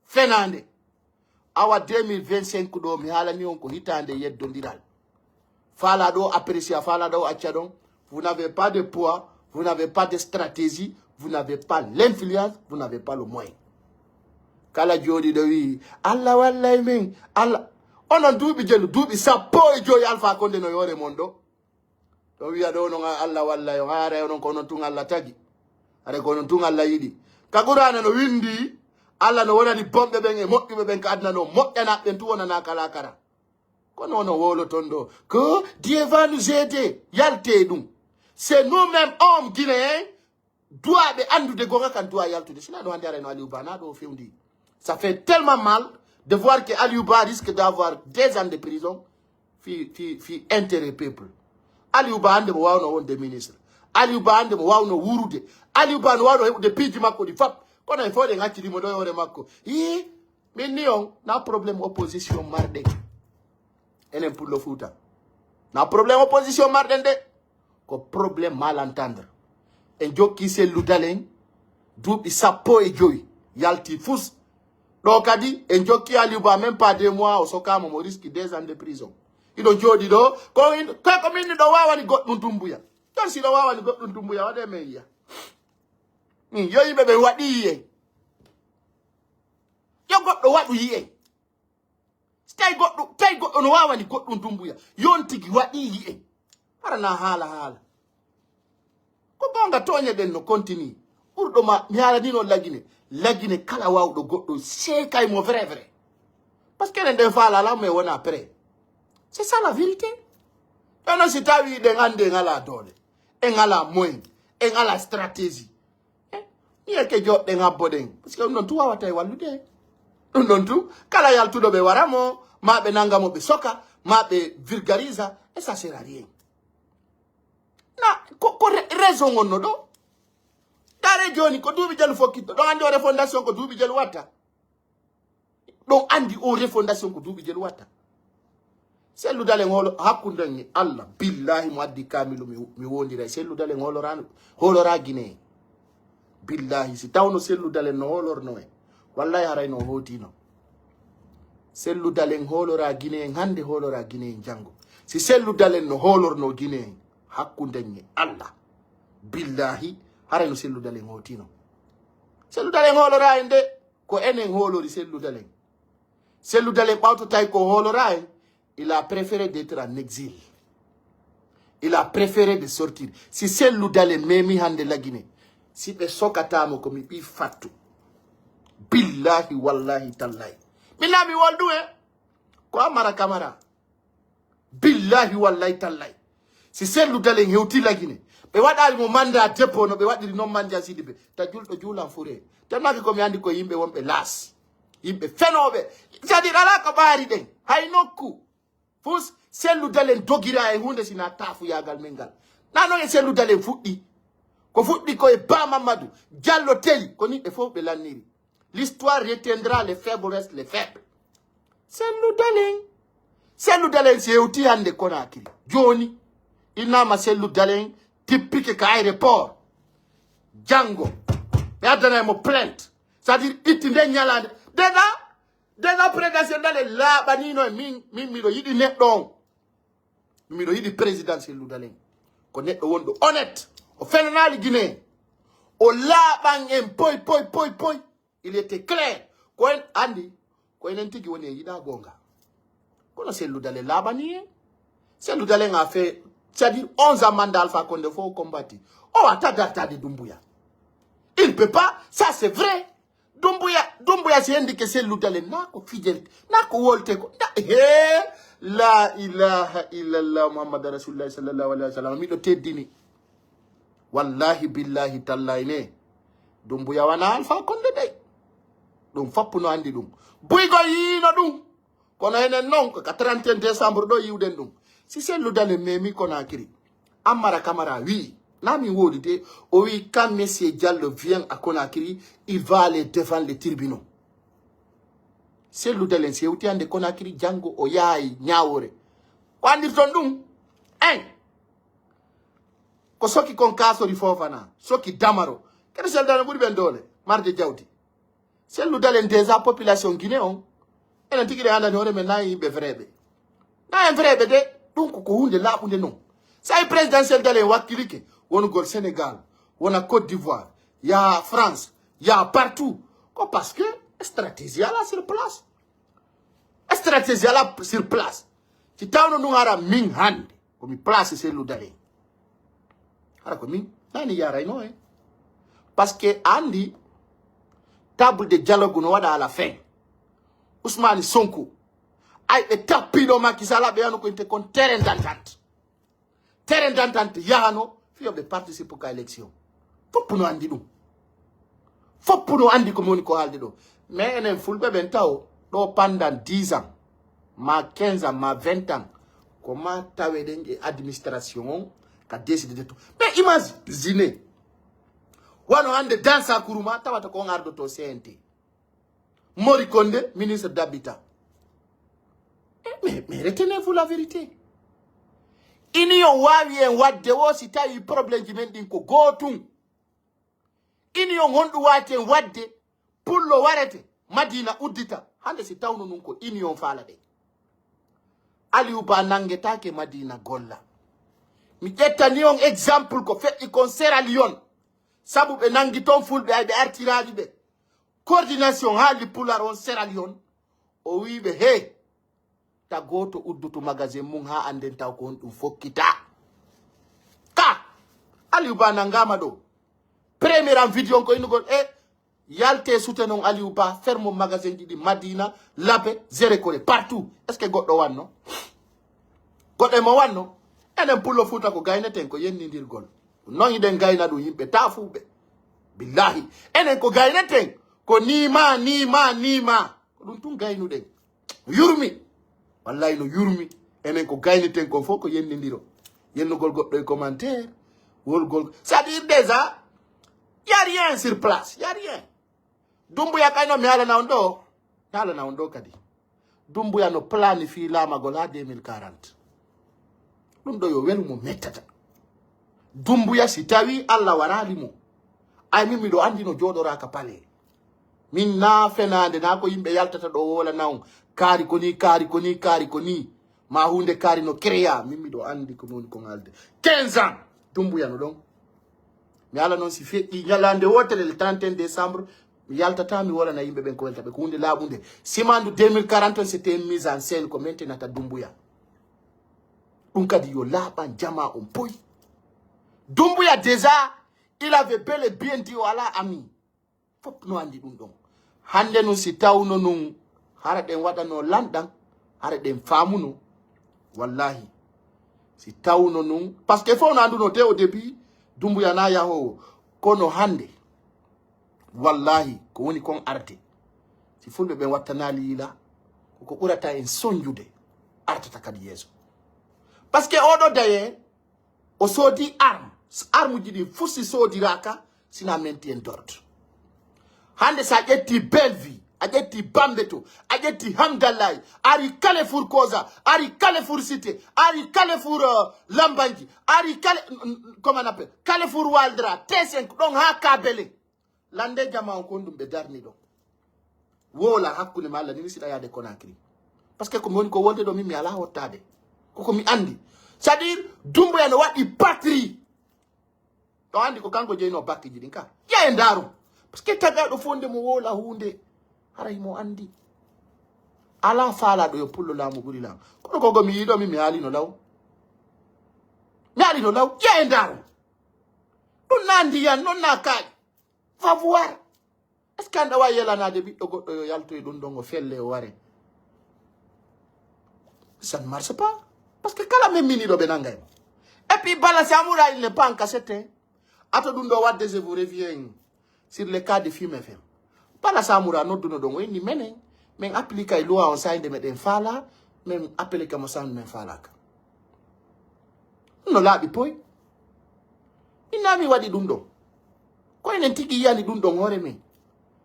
Fenaande. Awa deux mille vingt-cinq ɗo, mi haalani on ko hitaande yeddondiral. Faala ɗo apprécier, faala ɗo acca ɗon. Vous n'avez pas de poids, vous n'avez pas de stratégie, vous n'avez pas l'influence, vous n'avez pas le moyen. Kala jooɗiɗo wi, "Allah wallay min, Allah." Onon duuɓi jelu, duuɓi sappo e joyi Alpha Condé no yoore mon ɗo. Ɗo wiya ɗo non Allah wallay on, haray onon ko onon tun Allah tagi. Haray ko onon tun Allah yiɗi. Ka Qur'aana no windi, Allah no wonani bonɓe ɓen e moƴƴuɓe ɓen ka aduna no moƴƴana ɓen tu wonana kala kara. Kono ono wowloton ɗo, ko Dieu va nous aider, yaltee ɗum. C'est nous-mêmes, hommes guinéens, duwaaɓe anndude gonga kan duwa yaltude. Sina ɗo hannde arayno Aliou Ba, na ɗo o fewndi. Ça fait tellement mal de voir que Aliou Ba risque d'avoir deux ans de prison. Fi, fi, fi intérêt peuple. Aliou Ba hannde mo wawno wonde ministre. Aliou Ba hannde mo wawno wuurude. Aliou Ba no wawno heɓude piiji makko ɗi fop. Kono e fof ɗen accidi mo ɗo e hoore makko. Ii, min ni on, na problème opposition marɗen. Enen Pullo Fuuta. Na problème opposition marɗen de. Ko problème malentendre. En jokki Cellou Dalein duuɓi sappo e jowi. Yalti fus. Ɗo kadi, en jokki Aliou Ba, même pas deux mois, o sokaama mo risque deux ans de prison. Iɗo jooɗi ɗo, ko in-, ko, ko min ɗo wawani goɗɗum Dumbuya. Ton si ɗo wawani goɗɗum Dumbuya, waɗe men yiya. Min, yo yimɓe ɓe waɗi yi'en. Yo goɗɗo waɗu yi'en. Si tawi goɗɗo, tawi goɗɗo no wawani goɗɗum Dumbuya, yo on tigi waɗi yi'en. Hara na haala haala. Ko goonga tooñe ɗen no continue. Ɓurɗo ma, mi haalani non Lagine. Lagine kala wawɗo goɗɗo seekay mo vrai vrai. Parce que enen ɗen faala lan mais wona prêt. C'est ça la vérité. Ɗon non si tawi ɗen andi en ala doole. En ala moyen. En ala stratégie. Eh, mi yeke joɗɗen habboɗen. Parce que ɗum ɗon tu wawata e wallude. Ɗum ɗon tu, kala yaltuɗo ɓe wara mo, ma ɓe nanga mo ɓe soka, ma ɓe vulgarisa, et ça sert à rien. Na, ko, ko re-, raison on no ɗo. Dare joni, ko duuɓi jelu fokkitto. Ɗon andi o refondation ko duuɓi jelu watta. Ɗon andi o refondation ko duuɓi jelu watta. Cellou Dalein hoolo, hakkunden e Allah, billahi mo addi kaamilu mi, mi wondira e Cellou Dalein hoolora, hoolora Guinée. Billahi, si tawno Cellou Dalein no hoolorno en, wallahi haray no hootino. Cellou Dalein hoolora Guinée en hande, hoolora Guinée en jango. Si Cellou Dalein no hoolorno Guinée en, hakkunden e Allah. Billahi, haray no Cellou Dalein hootino. Cellou Dalein hoolora en de, ko enen hoolori Cellou Dalein. Cellou Dalein ɓawto tawi ko hoolora en, il a préféré d'être en exil. Il a préféré de sortir. Si Cellou Dalein memi hande Lagine, si ɓe sokatamo ko mi ɓi fattu. Billahi, wallahi, tallahi. Mi nami woldu e. Ko Amara Camara. Billahi, wallahi, tallahi. Si Cellou Dalein hewti Lagine, ɓe waɗali mo mandat dépôt no ɓe waɗiri non Mandiang Sidibé. Ta julɗo juulan fure. Tellement que ko mi andi ko yimɓe wonɓe laas. Yimɓe fenooɓe. C'est-à-dire, alaa ko ɓaari ɗen. Hay nokku. Fus, Cellou Dalein dogira e huunde sina taafuyaagal men ngal. Na non e Cellou Dalein fuɗɗi. Ko fuɗɗi ko e Ba Mamadou, Diallo Telli, ko ni ɓe fof ɓe lanniri. L'histoire retiendra les faibles restent les faibles. Cellou Dalein. Cellou Dalein si hewti hande Conakry. Jooni, innama Cellou Dalein tippike ka aéroport. Jango, ɓe addanay mo plainte. C'est-à-dire, itti nden ñalaande. Déjà, déjà président Cellou Dalein laaɓanino e min, min miɗo yiɗi neɗɗo on. Miɗo yiɗi président Cellou Dalein. Ko neɗɗo wonɗo honnête. O fenanaali Guinée. O laaɓan en poy, poy, poy, poy. Il était clair. Ko en andi, ko enen tigi woni en yiɗa goonga. Kono Cellou Dalein laaɓani en. Cellou Dalein a fait, c'est-à-dire onze ans mandat Alpha Condé fof o combattit. O wata dartade Doumbouya. Il ne peut pas, ça c'est vrai. Doumbouya, Doumbouya si hendi ke Cellou Dalein, na ko fijel, na ko wolte ko. Na, he, la ilaha illallah Muhammad Rasulullah sallallahu alaihi wasallam. Miɗo teddini. Wallahi, billahi, tallahi ne. Dumbuya wana Alpha Condé dey. Ɗum foppu no andi ɗum. Buygo yiino ɗum. Kono enen non, ko ka trente et un décembre ɗo yiwden ɗum. Si Cellou Dalein memi Conakry. Amara Camara wi, na min wowli de, o wi, quand Monsieur Diallo vient à Conakry, il va aller devant les tribunaux. Cellou Dalein si hewti hande Conakry, janngo o yahay Ñaawoore. Ko andirton ɗum? En. Ko soki kon kaasori Fofana, soki Damaro. Kadi Cellou Dalein ɓuri ɓen doole, marde jawdi. Cellou Dalein déjà population Guinée on, enen tigi ɗen andani hoore men na yimɓe vrai ɓe. Na en vrai ɓe de, ɗum ko, ko hunde laaɓunde non. Sa e présidentiel Dalein wakkilike, wonugol Sénégal, wona Côte d'Ivoire, ya France, ya partout. Ko parce que stratégie ala sur place. Stratégie ala sur place. Si tawno ɗum ara min hande, ko mi place Cellou Dalein. Hara ko min, nani yarayno en. Parce que andi, table de dialogue no waɗa à la fin. Ousmane Sonko, ay ɓe tappiɗo Macky Sall, ɓe yano ko inte kon terrain d'entente. Terrain d'entente yahano, fiyo ɓe participe ka élection. Foppu no andi ɗum. Foppu no andi ko mi woni ko haalde ɗo. Mais enen fulɓe ɓen taw, ɗo pendant dix ans, ma quinze ans, ma vingt ans, ko ma tawe ɗen e administration on, ka décider de tout. Mais imagine, wano hande Dansa Kuruma, tawata ko on ardoto C N T. Mori Kondé, ministre d'Habitat. Eh, mais, mais retenez-vous la vérité. Union waawi en wadde wo si tawi problème ji men ɗin ko gootun. Union honɗum waaweten wadde, pullo warete, Madina uddita. Hande si tawno nun ko union faala ɗe. Aliou Ba nangetaake Madina golla. Mi ƴettani on exemple ko feƴƴi kon Sierra Leone. Sabu ɓe nangi ton fulɓe ay ɓe artiraali ɓe. Coordination haali Pulaar on Sierra Leone. O wi'i ɓe, "He, ta gooto uddutu magasin mum haa annden taw ko honɗum fokkita." Ka, Aliou Ba nangaama ɗo. Premier am vidéo on ko innugol, e, yalte sute non Aliou Ba, fermo magasin ji ɗi Madina, Labe, Zérékoré, partout. Est-ce que goɗɗo wanno? Goɗɗo e mo wanno? Enen Pullo Fuuta ko gayneten ko yennindirgol. Non hiɗen gayna ɗum yimɓe taafuuɓe. Billahi. Enen ko gayneten ko nii ma, nii ma, nii ma. Ko ɗum tun gaynuɗen. Yurmi. Wallahi no yurmi. Enen ko gayneten kon fof ko yennindiro. Yennugol goɗɗo e commentaire. Wolgol. C'est-à-dire déjà, y a rien sur place. Y a rien. Dumbuya kayno mi haalana on ɗo. Mi haalana on ɗo kadi. Dumbuya no planifi laamagol haa deux mille quarante. Ɗum ɗo yo welu mo mettata. Dumbuya si tawi Allah waraali mo. Ay min miɗo anndi no jooɗoraa ka palais. Min naa fenaande naa ko yimɓe yaltata ɗo wowlana on. Kaari ko nii, kaari ko nii, kaari ko nii. Ma huunde kaari no créa. Min miɗo anndi ko mi woni kon haalde. Quinze ans. Dumbuya no ɗon. Mi ala non si feƴƴi ñalaande wootere le trente et un décembre, mi yaltata mi wolana yimɓe ɓen ko welta ɓe ko huunde laaɓunde. Simandu deux mille quarante on, c'était une mise en scène ko maintenata Dumbuya. Ɗum kadi yo laaɓan jamaa on poy. Dumbuya déjà, il avait bel et bien dit o alaa ami. Fof no anndi ɗum ɗon. Hannde nun si tawno nun hara ɗen waɗano lanɗan, hara ɗen faamuno. Wallahi. Si tawno nun, parce que fof no annduno te au début, Dumbuya na yahoowo. Kono hannde, wallahi, ko woni kon arde. Si fulɓe ɓen wattanaali yila, ko ko ɓurata en sonjude, artata kadi yeeso. Parce que oɗo daye, o soodi arme. Arme ji ɗin fof si soodiraaka, sina maintien d'ordre. Hannde sa ƴetti Bellevue, a ƴetti Bambeto, a ƴetti Hamdallahi, ari Carrefour Koza, ari Carrefour Cité, ari Carrefour, euh, Lambanji, ari Carre-, n-, n-, comment on appelle? Carrefour Waldra, T cinq, ɗon haa Kabele. Lande jama on kon ɗum ɓe darni ɗo. Wola hakkunde ma Allah ni mi siɗa yaade Conakry. Parce que ko mi woni ko wolde ɗo min mi alaa hottaade. Ko ko mi anndi. C'est-à-dire, Dumbuya no waɗi patrie. Ɗo anndi ko kanko jeyno bakkiji ɗin ka. Ƴeew ndaaru. Parce que tagaaɗo fof nde mo woola huunde, hara himo anndi. Alaa faalaaɗo yo pullo laamu ɓuri laamu. Kono ko mi yiɗo mi, mi haalino law. Mi haalino law. Ƴee e ndaaru. Ɗum na ndiyan, non na kaaƴe. Va voir. Est-ce que an ɗa waawi yelanaade ɓiɗɗo goɗɗo yo yaltu e ɗum ɗon o felle o ware? Ça ne marche pas. Parce que kala men miniɗo ɓe nangay mo. Et puis Bala Samoura, il n'est pas en cachette, hein. Ato ɗum ɗo wadde, je vous reviens sur le cas de Fim F M. Bala Samoura nodduno ɗon o inni menen, men appliquer loi on sa'i nde meɗen faala, men appliquer mo sa'i men faalaaka. No laaɓi poy. Inna mi waɗi ɗum ɗon. Ko enen tigi yiyani ɗum ɗon hoore men.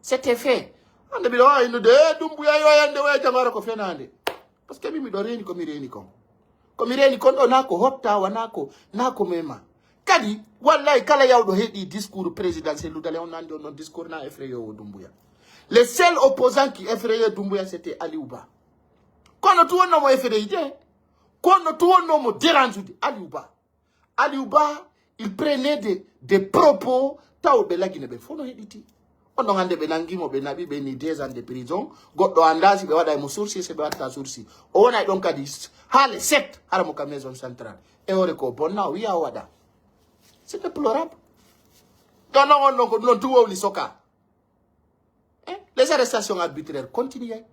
C'était fait. Hannde mbiɗo waawi innude, "Eh, Dumbuya yo yande oya jangoro ko fenaande." Parce que min miɗo reeni ko mi reeni kon. Ko mi reeni kon ɗo na ko hotta, wa na ko, na ko mema. Kadi, wallahi kala yawɗo heɗi discours présidentiel Lutale on nandi on non discours na effrayé o Dumbuya. Le seul opposant qui effrayait Dumbuya, c'était Aliou Ba. Kono tu wonno mo effrayé. Kono tu wonno mo dérange de Aliou Ba. Aliou Ba, il prenait des, des propos, taw ɓe lagine ɓe fof no heɗiti. On ɗon hannde ɓe nangi mo, ɓe naɓi, ɓe ni deux ans de prison. Goɗɗo annda si ɓe waɗa mo sursis, si ɓe watta sursis. O wonay ɗon kadi s-, haa le sept, hara mo ka maison centrale. E hoore ko bonna, o wiya o waɗa. C'est déplorable. Ɗon non on ɗon ko ɗum ɗon tu wowli soka. Eh, les arrestations arbitraires continuent.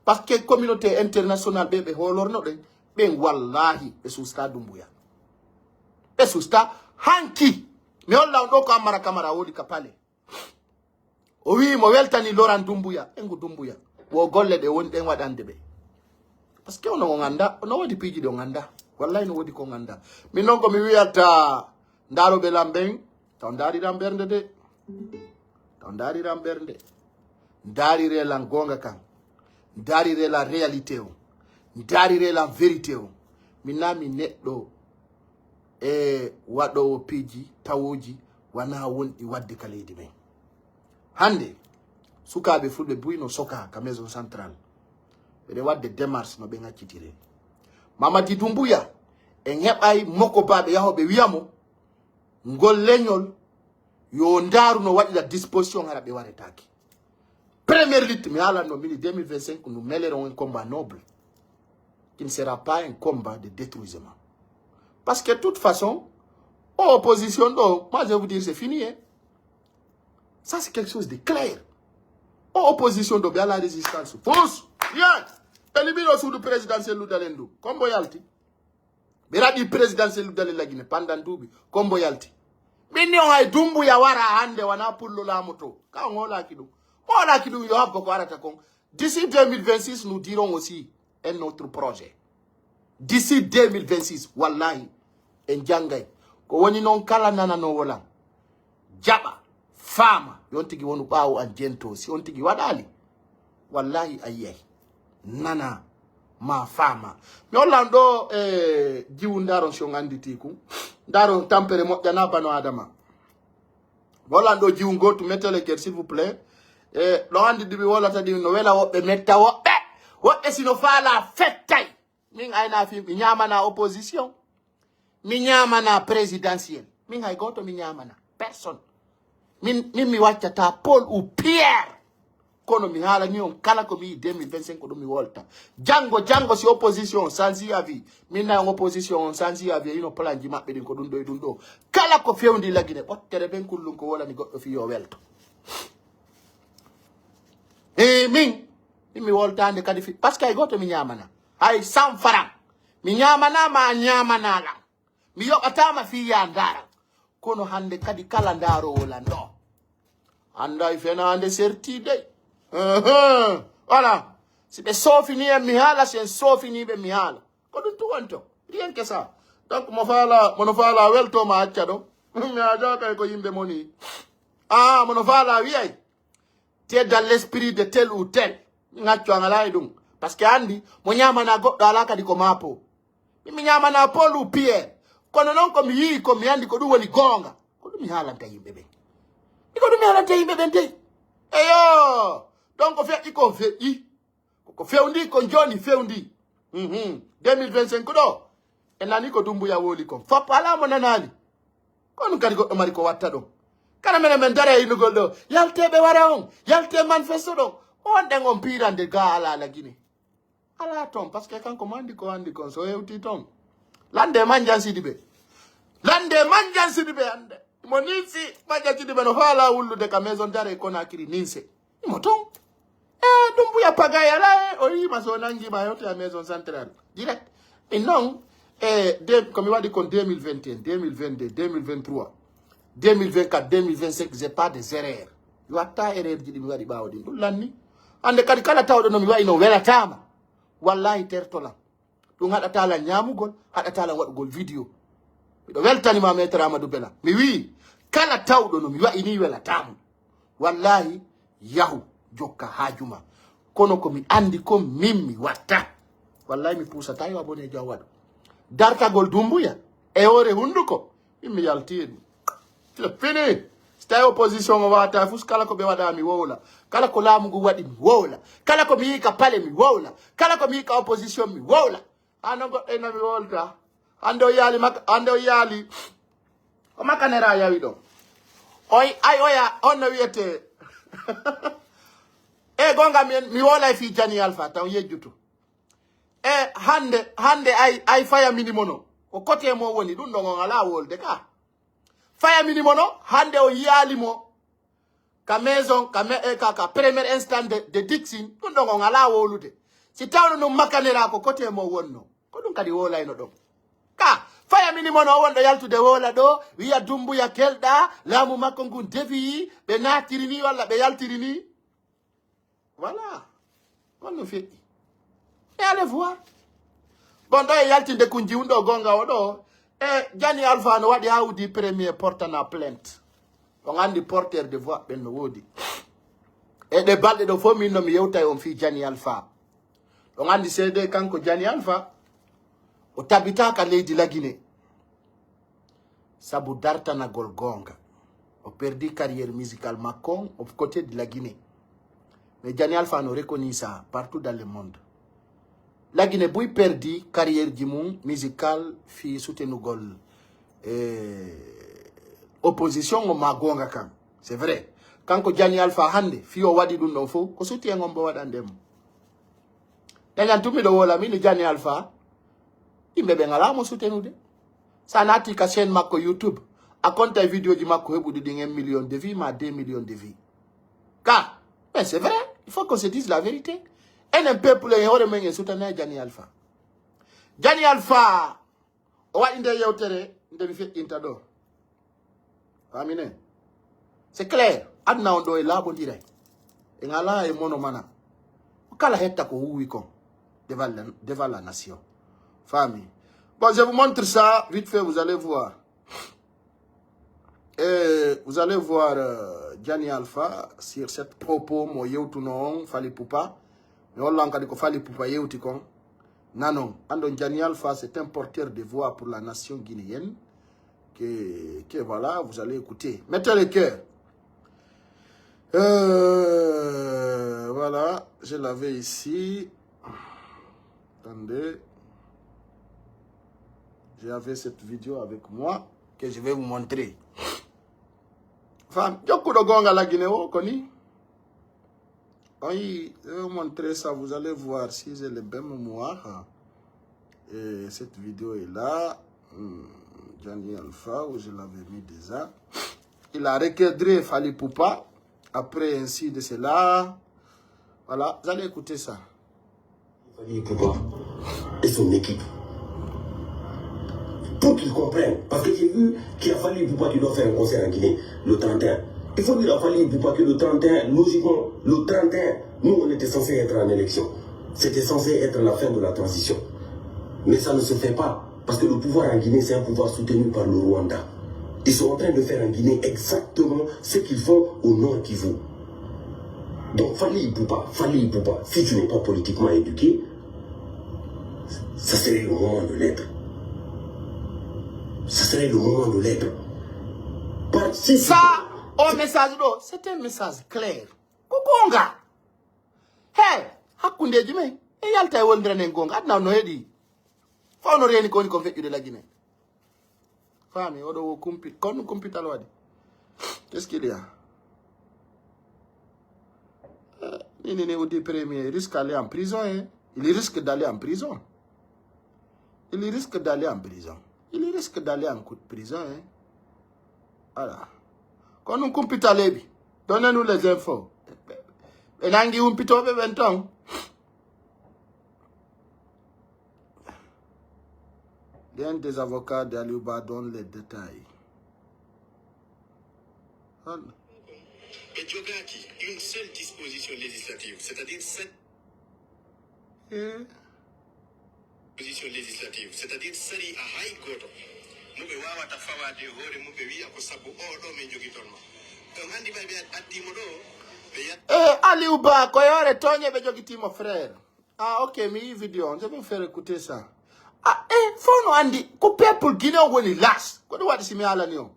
Parce que communauté internationale ɓe, ɓe hoolorno ɗen, ɓen wallahi ɓe susta Dumbuya. Ɓe susta hanki. Mi holla on ɗo ko Ammara Kamara woli ka palais. O wi'i mo weltani Laurent Dumbuya, engu Dumbuya. Wo golle ɗe woni ɗen waɗande ɓe. Parce que ono on annda, no woodi piiji ɗi on annda. Wallahi no woodi ko on annda. Min non ko mi wi'ata ndaaroɓe lan ɓen, taw ndaariran ɓernde de. Taw ndaariran ɓernde. Ndaariree lan goonga kan. Ndaariree lan réalité o. Ndaariree lan vérité o. Min na mi neɗɗo e waɗoowo piiji tawooji wanaa wonɗi waɗde ka leydi men. Hannde, sukaaɓe fulɓe buy no soka ka maison centrale. Ɓeɗe waɗde démarche no ɓe ŋaccitiree. Mamadi Dumbuya, en heɓay moko baaɓe yahooɓe wi'a mo, ngol leñol, yo ndaaru no waɗira disposition hara ɓe waretaake. Première lutte, mi haalanno mini deux mille vingt-cinq, nous mêlerons un combat noble, qui ne sera pas un combat de détruisement. Parce que de toute façon, opposition ɗo, moi je vais vous dire, c'est fini, hein. Ça, c'est quelque chose de clair. O opposition ɗo, ɓe ala résistance. Force, rien. Ɓe liɓi ɗo suudu présidentiel Lutalen ndu. Kombo yalti. Ɓe raɗi présidentiel Lutalen Lagine pendant duuɓi. Kombo yalti. Min ni on hay Dumbuya wara hannde wana pullo laamu to. Ka on hoolaaki ɗum. Mo hoolaaki ɗum yo habbo ko arata kon. D'ici deux mille vingt-six, nous dirons aussi un autre projet. D'ici deux mille vingt-six, wallahi, en janngay. Ko woni non kala nananoowo lan. Jaɓa, faama, yo on tigi wonu ɓaawo an jento. Si on tigi waɗaali, wallahi a yiyay. Nana, ma faama. Mi hollan ɗo, eh, jiwu ndaron si on annditi kun. Ndaron tampere moƴƴana bano Adama. Mi hollan ɗo jiwu ngootu, mettez le cœur, s'il vous plaît. Eh, ɗo anndi ɗi mi wolata ɗi no wela woɓɓe metta woɓɓe. Woɓɓe si no faala fettay. Min ayna fi mi ñaamana opposition. Mi ñaamana présidentiel. Min hay gooto mi ñaamana. Personne. Min, min mi waccata Paul ou Pierre. Kono mi haalani on kala ko mi yi deux mille vingt-cinq ko ɗum mi wolta. Janngo, janngo si opposition on change avis. Min na on opposition on change avis. Ino plan ji maɓɓe ɗin ko ɗum ɗo e ɗum ɗo. Kala ko fewndi Lagine ɓottere ɓen kullum ko wolani goɗɗo fi yo welto. E min, min mi woltande kadi fi, parce que hay gooto mi ñaamana. Hay cent francs. Mi ñaamana ma ñaamana lan. Mi yoɓataama fii yaa ndaara. Kono hannde kadi kala ndaaroowo lan ɗo. Annday fenaande sertii dey. Ahan. Voilà. Si ɓe soofini en mi haala, si en soofiniiɓe mi haala. Ko ɗum tun wonto. Rien que ça. Donc mo faala, mo no faala welto ma acca ɗo. Mi haajaa kay ko yimɓe moni. Ah, mo no faala wiyay. T'es dans l'esprit de tel ou tel. Ngacco an alaa e ɗum. Parce que anndi, mo ñaamana goɗɗo alaa kadi ko maapo. Min mi ñaamana Paul ou Pierre. Kono non ko mi yii, ko mi anndi, ko ɗum woni goonga. Ko ɗum mi haalanta yimɓe ɓen. Ɗi ko ɗum mi haalanta yimɓe ɓen dey. Eyo, donc ko feƴƴi kon feƴƴi. Ko ko fewndi kon jooni fewndi. Mhm. Deux mille vingt-cinq ɗo. En nani ko Dumbuya woli kon. Fop alaa mo nanaali. Kono kadi goɗɗo mari ko watta ɗon. Kana menen men dara e innugol ɗo. Yaltee ɓe wara on. Yaltee manifesto ɗon. On ɗen on piirande ga alaa la Guinée. Alaa ton, parce que kanko mo anndi ko anndi kon, so hewtii ton. Lande Manjan Sidibe. Lande Manjan Sidibe hannde. Mo ninsi Manjan Sidibe no faala wullude ka maison d'arrêt Conakry ninse. Mo ton. E ɗum buya pagay alaa e, o yiima so nangi ma hewti a maison centrale. Direct. Min non, e, de, ko mi waɗi kon deux mille vingt et un, deux mille vingt-deux, deux mille vingt-trois, deux mille vingt-quatre, deux mille vingt-cinq, j'ai pas des erreurs. Mi watta erreur ji ɗi mi waɗi ɓaawo ɗin. Ɗum lanni. Hannde kadi kala tawɗo no mi wayi no welataama. Wallahi tertolan. Ɗum haɗata lan ñaamugol, haɗata lan waɗugol vidéo. Miɗo weltani ma Maître Amadou Bela. Mi wi'i, kala tawɗo no mi wa'i ni welataamo. Wallahi, yahu, jokka haaju ma. Kono ko mi anndi kon min mi watta. Wallahi mi puusata yo aboneejo an waɗu. Dartagol Dumbuya, e hoore hunnduko, min mi yaltii e ɗum. C'est fini. Si tawi opposition o waata fus, kala ko ɓe waɗa mi wowla. Kala ko laamu ngu waɗi mi wowla. Kala ko mi yi ka pale mi wowla. Kala ko mi yi ka opposition mi wowla. Hano goɗɗo ina mi wowlta. Hande o yaali mak-, hande o yaali. Ko makanera yawi ɗo. Oy, ay oya, on no wiyete. E gonga mi, mi wowlay fi Jani Alpha, taw yejjutu. E hande, hande ay, ay faya mini mono. Ko kote mo woni, ɗum ɗon on alaa wolde ka. Faya mini mono, hande o yiyaali mo. Ka maison, ka me-, eh, ka, ka première instance de, de Dixine, ɗum ɗon on alaa wowlude. Si tawno non makanera ko kote mo wonno. Ko ɗum kadi wowlayno ɗon. Ka, faya mini mono o wonɗo yaltude wowla ɗo, wiya Dumbuya kelɗa, laamu makko ngun deviyi, ɓe naatiri ni walla ɓe yaltiri ni. Voilà. On no feƴƴi. Et allez voir. Bon, ɗo e yaltinde kun jiwunɗo gonga o ɗo. E Jani Alpha no waɗi hawdi premier portana plainte. On anndi porteur de voix ɓen no woodi. E ɗe balɗe ɗo fof min no mi yewtay on fii Jani Alpha. On anndi seede kanko Jani Alpha. O tabitaaka leydi Lagine. Sabu dartanagol goonga. O perdi carrière musicale makko on of côté de la Guinée. Mais Jani Alpha no reconnu ça partout dans le monde. La Guinée buy perdi carrière ji mum musicale fii soutenugol, eh, opposition o ma goonga kan. C'est vrai. Kanko Jani Alpha hannde, fii o waɗi ɗum ɗon fof, ko soutien on mbo waɗande mo. Dañan tun miɗo wowla min e Jani Alpha. Yimɓe ɓen alaa mo soutenude. Sa naati ka chaîne makko YouTube, a konta e vidéo ji makko heɓuɗi ɗin un million de vues ma deux millions de vues. Ka, mais c'est vrai, il faut qu'on se dise la vérité. Enen peuple en hoore men en soutenay Jani Alpha. Jani Alpha, o waɗi nde yewtere nde mi feƴƴinta ɗo. Faamine? C'est clair. Aduna on ɗo e laaɓondiray. En alaa e mono mana. Kala hetta ko huuwi kon devant la, devant la nation. Faami? Bon, je vous montre ça vite fait, vous allez voir. Et vous allez voir, euh, Jani Alpha sur cette propos, mo yewtuno on, Fally Ipupa. Mi holla on kadi ko Fally Ipupa yewti kon. Nanon, andon Jani Alpha, c'est un porteur de voix pour la nation guinéenne. Que, que voilà, vous allez écouter. Mettez le cœur. Euh, voilà, je l'avais ici. Attendez. J'avais cette vidéo avec moi que je vais vous montrer. Fam, jokkuɗo gonga lagine o ko ni. Oui, je vais vous montrer ça, vous allez voir si j'ai le bon mémoire. Et cette vidéo est là. Hmm, Jani Alpha, où je l'avais mis déjà. Il a recadré Fally Ipupa. Après, ainsi de cela. Voilà, vous allez écouter ça. Fally Ipupa et son équipe. Pour qu'ils comprennent. Parce que j'ai vu qu'il y a Fally Ipupa qui doit faire un concert en Guinée le trente et un. Il faut dire à Fally Ipupa que le trente et un, logiquement, le trente et un, nous, on était censé être en élection. C'était censé être la fin de la transition. Mais ça ne se fait pas. Parce que le pouvoir en Guinée, c'est un pouvoir soutenu par le Rwanda. Ils sont en train de faire en Guinée exactement ce qu'ils font au Nord Kivu. Donc, Fally Ipupa, Fally Ipupa, si tu n'es pas politiquement éduqué, ça serait le moment de l'être. Ça serait le moment de l'être. Par si ça, un message, non, c'est un message clair. Kukunga. Hey, hakkundeji men. E yalta e wondiranen gonga. Aduna no heɗi. Fof no reeni ko woni kon feƴƴude lagine. Faami, oɗo wo kumpi-, kon ɗum kumpital waɗi. Qu'est-ce qu'il y a? Euh, Nini Newdi premier, il risque d'aller en prison, hein. Il risque d'aller en prison. Il risque d'aller en prison. Il risque d'aller en cou- prison, hein. Voilà. Kono kumpita lebi. Donnez-nous les infos. Ɓe nangi humpitooɓe ɓen ton. L'un des avocats d'Aliou Ba donne les détails. Voilà. Ɓe jogaaki une seule disposition législative, c'est-à-dire sept Eh, dispositions législatives, c'est-à-dire sariya hay gooto mo ɓe waawata fawaade e hoore mum, ɓe wi'a ko sabu oo ɗoo min jogitorno. On anndi ɓay ɓe addii mo ɗoo, ɓe ya- Eh, Aliou Ba, ko yoore tooñe ɓe jogitii mo, frère. Ah, ok, mi yii vidéo on. Je vais faire écouter ça. Ah, eh, fof no anndi ko peuple Guinée woni las. Ko ɗum waɗi si mi haalani on.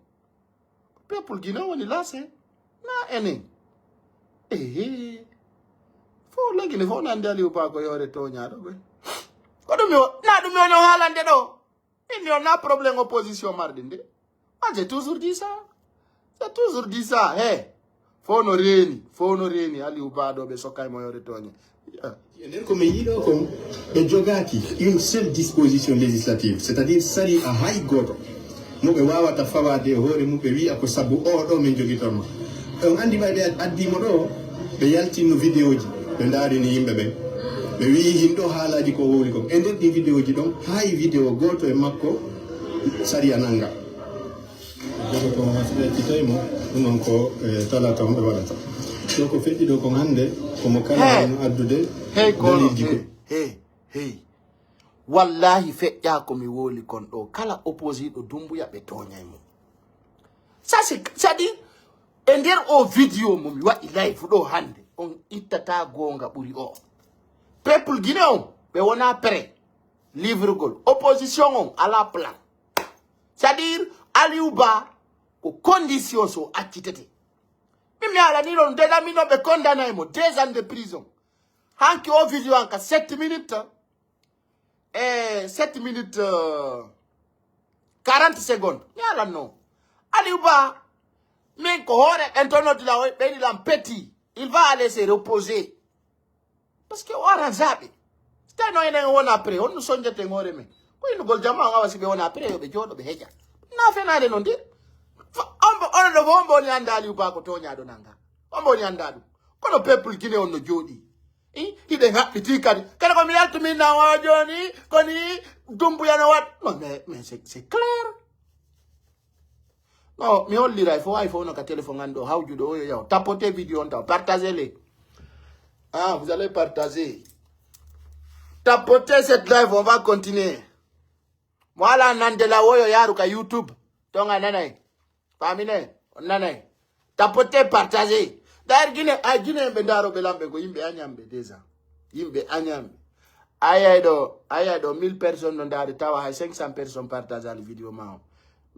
Peuple Guinée woni las, eh. Na enen. Eh, eh. Fof legine fof no anndi Aliou Ba ko yoore tooñaaɗo ɓe. Ko ɗum yo, na ɗum yo no haalande ɗo. Min mi on na problème opposition marɗi nde. Moi, j'ai toujours dit ça. J'ai toujours dit ça. Hey, fof no reeni, fof no reeni. Aliou Ba ɗo ɓe sokkay mo yoore tooñe. Yeah. E nder ko min yiɗo kon, ɓe jogaaki une seule disposition législative, c'est-à-dire sariya hay gooto mo ɓe waawata fawaade e hoore mum, ɓe wi'a ko sabu oo ɗoo min jogitorno. On anndi ɓay ɓe addii mo ɗoo, ɓe yaltinno vidéoji, ɓe ndaarini yimɓe ɓen. Ɓe wi'i hin ɗoo haalaaji ko wowli kon. E nder ɗin vidéoji ɗon, hay vidéo gooto e makko sariya nanga. Jogo ko on hasɓe accitay mo, ɗum noon ko, eh, talaata on ɓe waɗata. Ɗo ko feƴƴi ɗo kon hannde, ko mo kala Hey. Hayno addude Hey, kono, dalilji ko hey, hey, hey. Wallahi feƴƴa ko mi wowli kon ɗo. Kala opposiɗo Dumbuya ɓe tooñay mo. Ça, c'est, c'est-à-dire, e nder o vidéo mo mi waɗi live ɗo hannde, on ittata goonga ɓuri o. Peuple Guinée on, ɓe wona prêt livrugol. Opposition on, ala plan. C'est-à-dire, Aliou Ba, ko condition so accitete. Min mi haalani ɗon, déjà min ɗon ɓe condamnay mo deux ans de prison. Hanki o vidéo an ka sept minutes, eh, sept minutes, euh, quarante secondes. Mi haalanno. Aliou Ba, min ko hoore ɓen to noddi la, ɓe ni lan petit. Il va aller se reposer. Parce que o aran zaɓe. Si tawi no enen wona prêt, honno sonjeten hoore men? Ko innugol jama on awa si ɓe wona prêt, yo ɓe jooɗo, ɓe heƴa. Na fenaade non de. Fa-, on mbo-, onon ɗo fof on mbo woni annda Aliou Ba ko tooñaaɗo nanga. On mbo woni annda ɗum. Kono peuple Guinée on no jooɗi. I, hiɗen haɓɓitii kadi. Kadi ko mi yaltu min na o jooni, ko ni Dumbuya no waɗ-, non, mais, mais c'est, c'est clair. Non, mi holliray fof, hay fof no ka téléphone an ɗo, hawjuɗo o yo yaw. Tapotez vidéo on taw, partagez-les. Ah, vous allez partager. Tapotez cette live, on va continuer. Mo ala nande la woyo yaaru ka YouTube. Ton a nanay. Famine, on nanay. Tapotez, partagez. D'ailleurs, Guinée, ay Guinée ɓe ndaaro ɓe lamɓe ko yimɓe añamɓe déjà. Yimɓe añamɓe. Ayay ɗo, ayay ɗo, mille personnes no ndaari tawa hay cinq cents personnes partage ali vidéo ma o.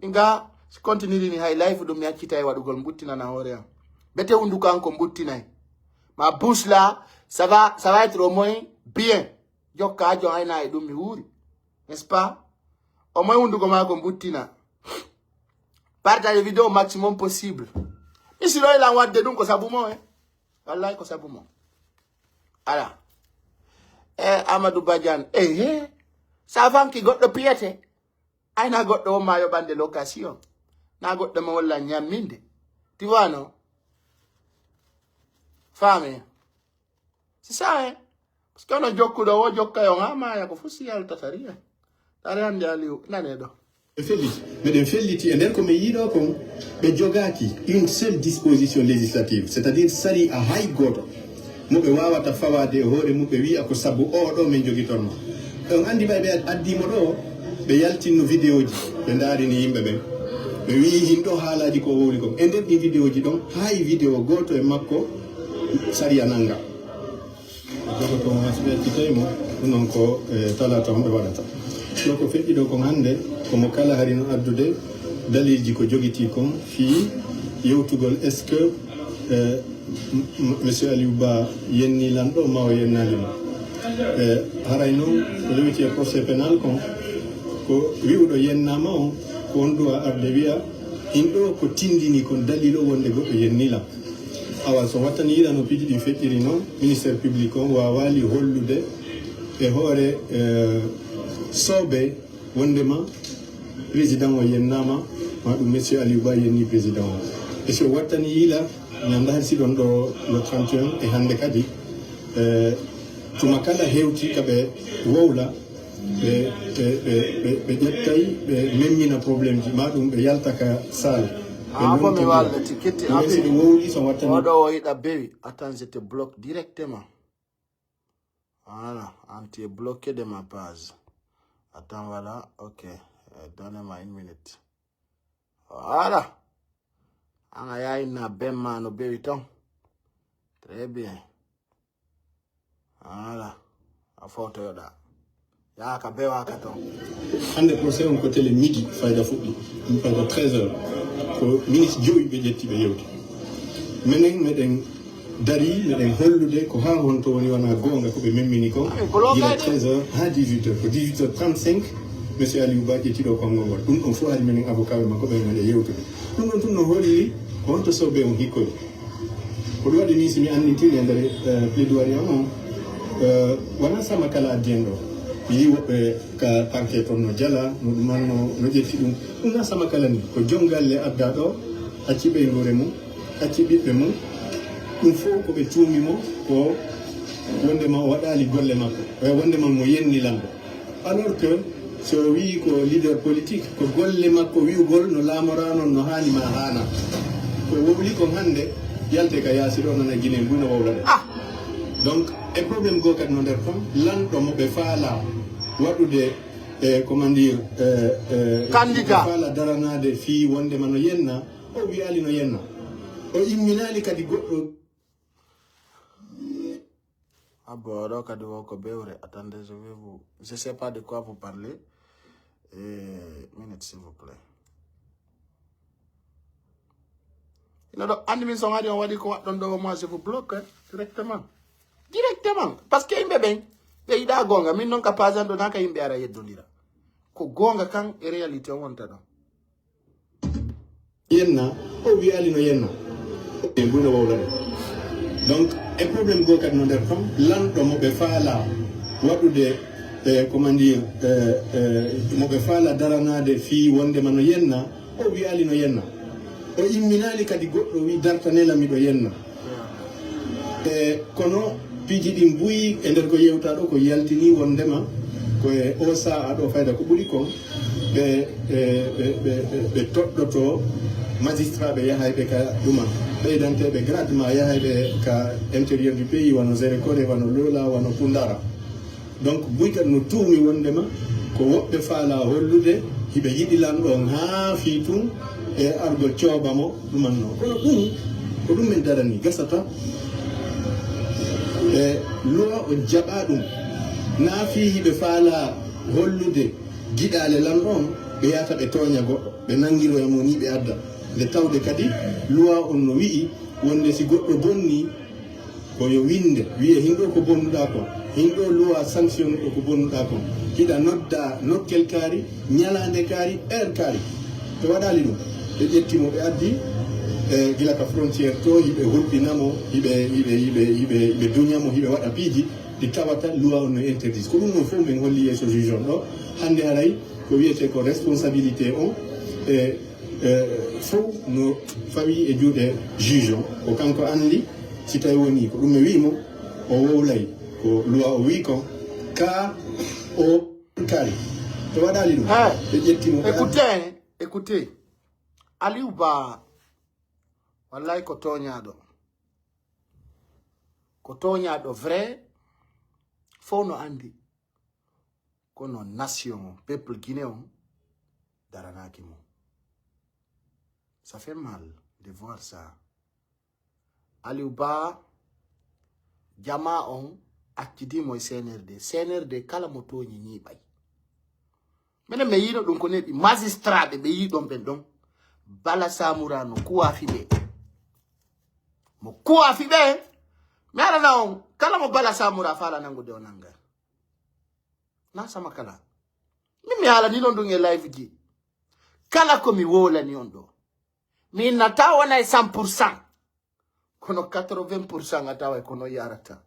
Min ga, si continue ni hay live ɗum mi accitay waɗugol mbuttinana hoore am. Bete hunduko an ko mbuttinay. Ma bouche là, ça va, ça va être au moins bien. Jokka ajo ayna e ɗum mi wuuri. N'est-ce pas? Au moins hunduko ma ko mbuttina. Partage vidéo au maximum possible. Mi si ɗo ilan wadde ɗum ko sabu mo, eh. Wallahi ko sabu mo. Ala. Eh, Amadou Badiane. Eh, eh. Sa fanki goɗɗo piyete. Ay na goɗɗo won ma yoɓande location. Na goɗɗo ma walla ñamminde. Tu vois, non? Faame. C'est ça, hein? Parce que onon jokkuɗo o jokka on ha maaya ko fof si yaltata rien. Tare hannde Aliou, nane ɗo. Ɓe felliti. Meɗen felliti e nder ko min yiɗo kon, ɓe jogaaki une seule disposition législative, c'est-à-dire sariya hay gooto mo ɓe waawata fawaade e hoore mum, ɓe wi'a ko sabu oo ɗoo min jogitorno. On anndi ɓay ɓe addii mo ɗoo, ɓe yaltinno vidéoji, ɓe ndaarini yimɓe ɓen. Ɓe wi'i hin ɗoo haalaaji ko o wowli kon. E nder ɗin vidéoji ɗon, hay vidéo gooto e makko sariya nanga. Jogo ko on hasɓe accitay mo, ɗum noon ko, eh, talaata on ɓe waɗata. Ɗo ko feƴƴi ɗo kon hannde, ko mo kala hari no addude dalilji ko jogitii kon fii yewtugol, est-ce que, eh, m-, m-, Monsieur Aliou Ba yennii lan ɗo, ma o yennaali mo? Eh, haray noon, ko yewti e procès pénal kon, ko wi'uɗo yennaama on, ko on duwa arde wi'a, Ɗin ɗoo ko tindini kon daliil o wonde goɗɗo yennii lan. Awa, so wattani yiɗa no piiji ɗin feƴƴiri non, ministère public on waawaali hollude e hoore, eh, soobee wondema président o yennaama, maa ɗum monsieur Aliou Ba yennii président o. E si o wattani yiila, mi anndaa hay si ɗon ɗoo le trente et un e hannde kadi, eh, tuma kala hewti ka ɓe wowla, ɓe, ɓe, ɓe, ɓe, ɓe ƴettay, ɓe memmina problème ji, maa ɗum ɓe yalta ka saal. Ɓe Ah, bon, mi lontinira. Walde, ti ketti Même si api. Ɓe wowli, so wattani Oɗo o yiɗa bewi. Attends, je te bloque directement. Voilà, on t'est bloqué de ma page. Attends, voilà, ok. Euh, donne-moi une minute. Voilà. An a yaayinna bemma no bewi ton. Très bien. Voilà. A fawtoyoɗa. Yaaka bewaka ton. Hannde procès on ko tele midi fayda fuɗɗi. Ɗum fayda treize heures. Ko minutes jowi ɓe ƴetti ɓe yewti. Menen meɗen darii, meɗen hollude ko haa honto woni wonaa goonga ko ɓe memmini kon. Gila treize heures haa dix-huit heures. Ko dix-huit heures trente-cinq, monsieur Aliou Ba ƴetti ɗoo konngol ngol. Ɗum ɗon fof hari menen avocat ɓe makko ɓen woni e yewtude. Ɗum ɗon tun no holli ko honto soobee on hikkoyi. Ko ɗum waɗi min, si mi anndintini e nder, eh, plaidoirie am on, eh, wonaa sama kala addi en ɗoo. Mi yii woɓɓe ka parquet ton no jala, no ɗuman no, no ƴetti ɗum. Ɗum naa sama kala ni. Ko jon galle addaa ɗoo, acci ɓeynguure mum, acci ɓiɓɓe mum. Ɗum fof ko ɓe tuumi mo ko wondema o waɗaali golle makko. Eh, wondema mo yenni lanɗo. Alors que so o wi'i ko leader politique, ko golle makko wi'ugol no laamoraa non, no haani maa haana. Ko wowli kon hannde, yalte ka yaasi ɗoo, nana Guinée mbuy no wowla ɗoo. Ah! Donc, e problème goo kadi no nder ton, lanɗo mo ɓe faalaa waɗude, eh, comment dire, eh, eh, Candidat. Ɓe faalaa daranaade fii wondema no yenna, o wi'aali no yenna. O imminaali kadi goɗɗo. Ah bon, oɗo kadi wo ko bewre. Attendez, je vais vous, je sais pas de quoi vous parlez. Eh, minute, s'il vous plaît. Ino ɗo, anndi min son ari on waɗi ko waɗɗon ɗo, moi, je vous bloque, hein, directement. Directement. Parce que yimɓe ɓen, ɓe yiɗaa goonga. Min non ka page an ɗo, naa ka yimɓe ara yeddondira. Ko goonga kan e réalité on wonta ɗon. Yenna, o wi'aali no yenna. E mbuy no wowla ɗoo. Donc, e problème goo kadi no nder ton, lanɗo mo ɓe faalaa waɗude, eh, comment dire, eh, eh, mo ɓe faalaa daranaade fii wondema no yenna, o wi'aali no yenna. O imminaali kadi goɗɗo wi'i dartanee lan miɗo yenna. E, kono piiji ɗin buy e nder ko yewtaa ɗoo, ko yaltini wondema ko e oo saa'a ɗoo fayda ko ɓuri kon, ɓe, ɓe, ɓe, ɓe, ɓe, ɓe toɗɗotoo magistrat ɓe yahayɓe ka ɗuma, ɓeydanteeɓe grade maa yahayɓe ka intérieur du pays, wano Zerekore, wano Lola, wano Kundara. Donc, buy kadi no tuumi wondema ko woɓɓe faalaa hollude hiɓe yiɗi lanɗo on haa fii tun e argol cooba mo ɗuman non. Kono ɗum, ko ɗum men darani, gasata. E luwa on jaɓaa ɗum. Naa fii hiɓe faalaa hollude giɗaale lanɗo on, ɓe yahata ɓe tooña goɗɗo, ɓe nanngiroya mo nii ɓe adda. Nde tawde kadi luwa on no wi'i wonde si goɗɗo bonnii, ko yo winnde, wi'ee, "Hinɗo ko bonnuɗaa kon, hinɗo luwa sanction ko bonnuɗaa kon." Hiɗa nodda nokkel kaari, ñalaande kaari, heure kaari. Ɓe waɗaali ɗum. Ɓe ƴetti mo, ɓe addi, e, gila ka frontière to, hiɓe hulɓina mo, hiɓe, hiɓe, hiɓe, hiɓe, hiɓe duña mo, hiɓe waɗa piiji ɗi tawata luwa on no interdit. Ko ɗum ɗon fof min holli yeeso juge on ɗo. Hannde haray ko wi'etee ko responsabilité on, e, Eh, fow no fawii e juuɗe juge on. Ko kanko anndi si tawi wonii ko ɗum mi wi'i mo, o wowlay ko luwa o wi'i kon, ka o kari. To waɗaali ɗum, Eh, ɓe ƴetti mo, ɓe écoutez, écoutez. Aliou Ba, wallahi ko tooñaaɗo. Ko tooñaaɗo vrai, fow no anndi. Kono nation on, peuple guinéen on, daranaaki mo. Ça fait mal de voir ça. Aliou Ba, jamaa on accidii mo e C N R D. C N R D kala mo tooñi ñiiɓay. Minen mi yiino ɗum ko neeɓi magistrat ɓe, ɓe yii ɗon ɓen ɗon. Bala Samura no kuwaafi ɓe. Mo kuwaafi ɓe. Mi alana on, kala mo Bala Samura faala nangude o nanga. Na sama kala. Min mi haalani non ɗum e live ji. Kala ko mi wowlani on ɗo. Min na tawa na e cent pour cent. Kono quatre-vingts pour cent a tawa e kono yarata.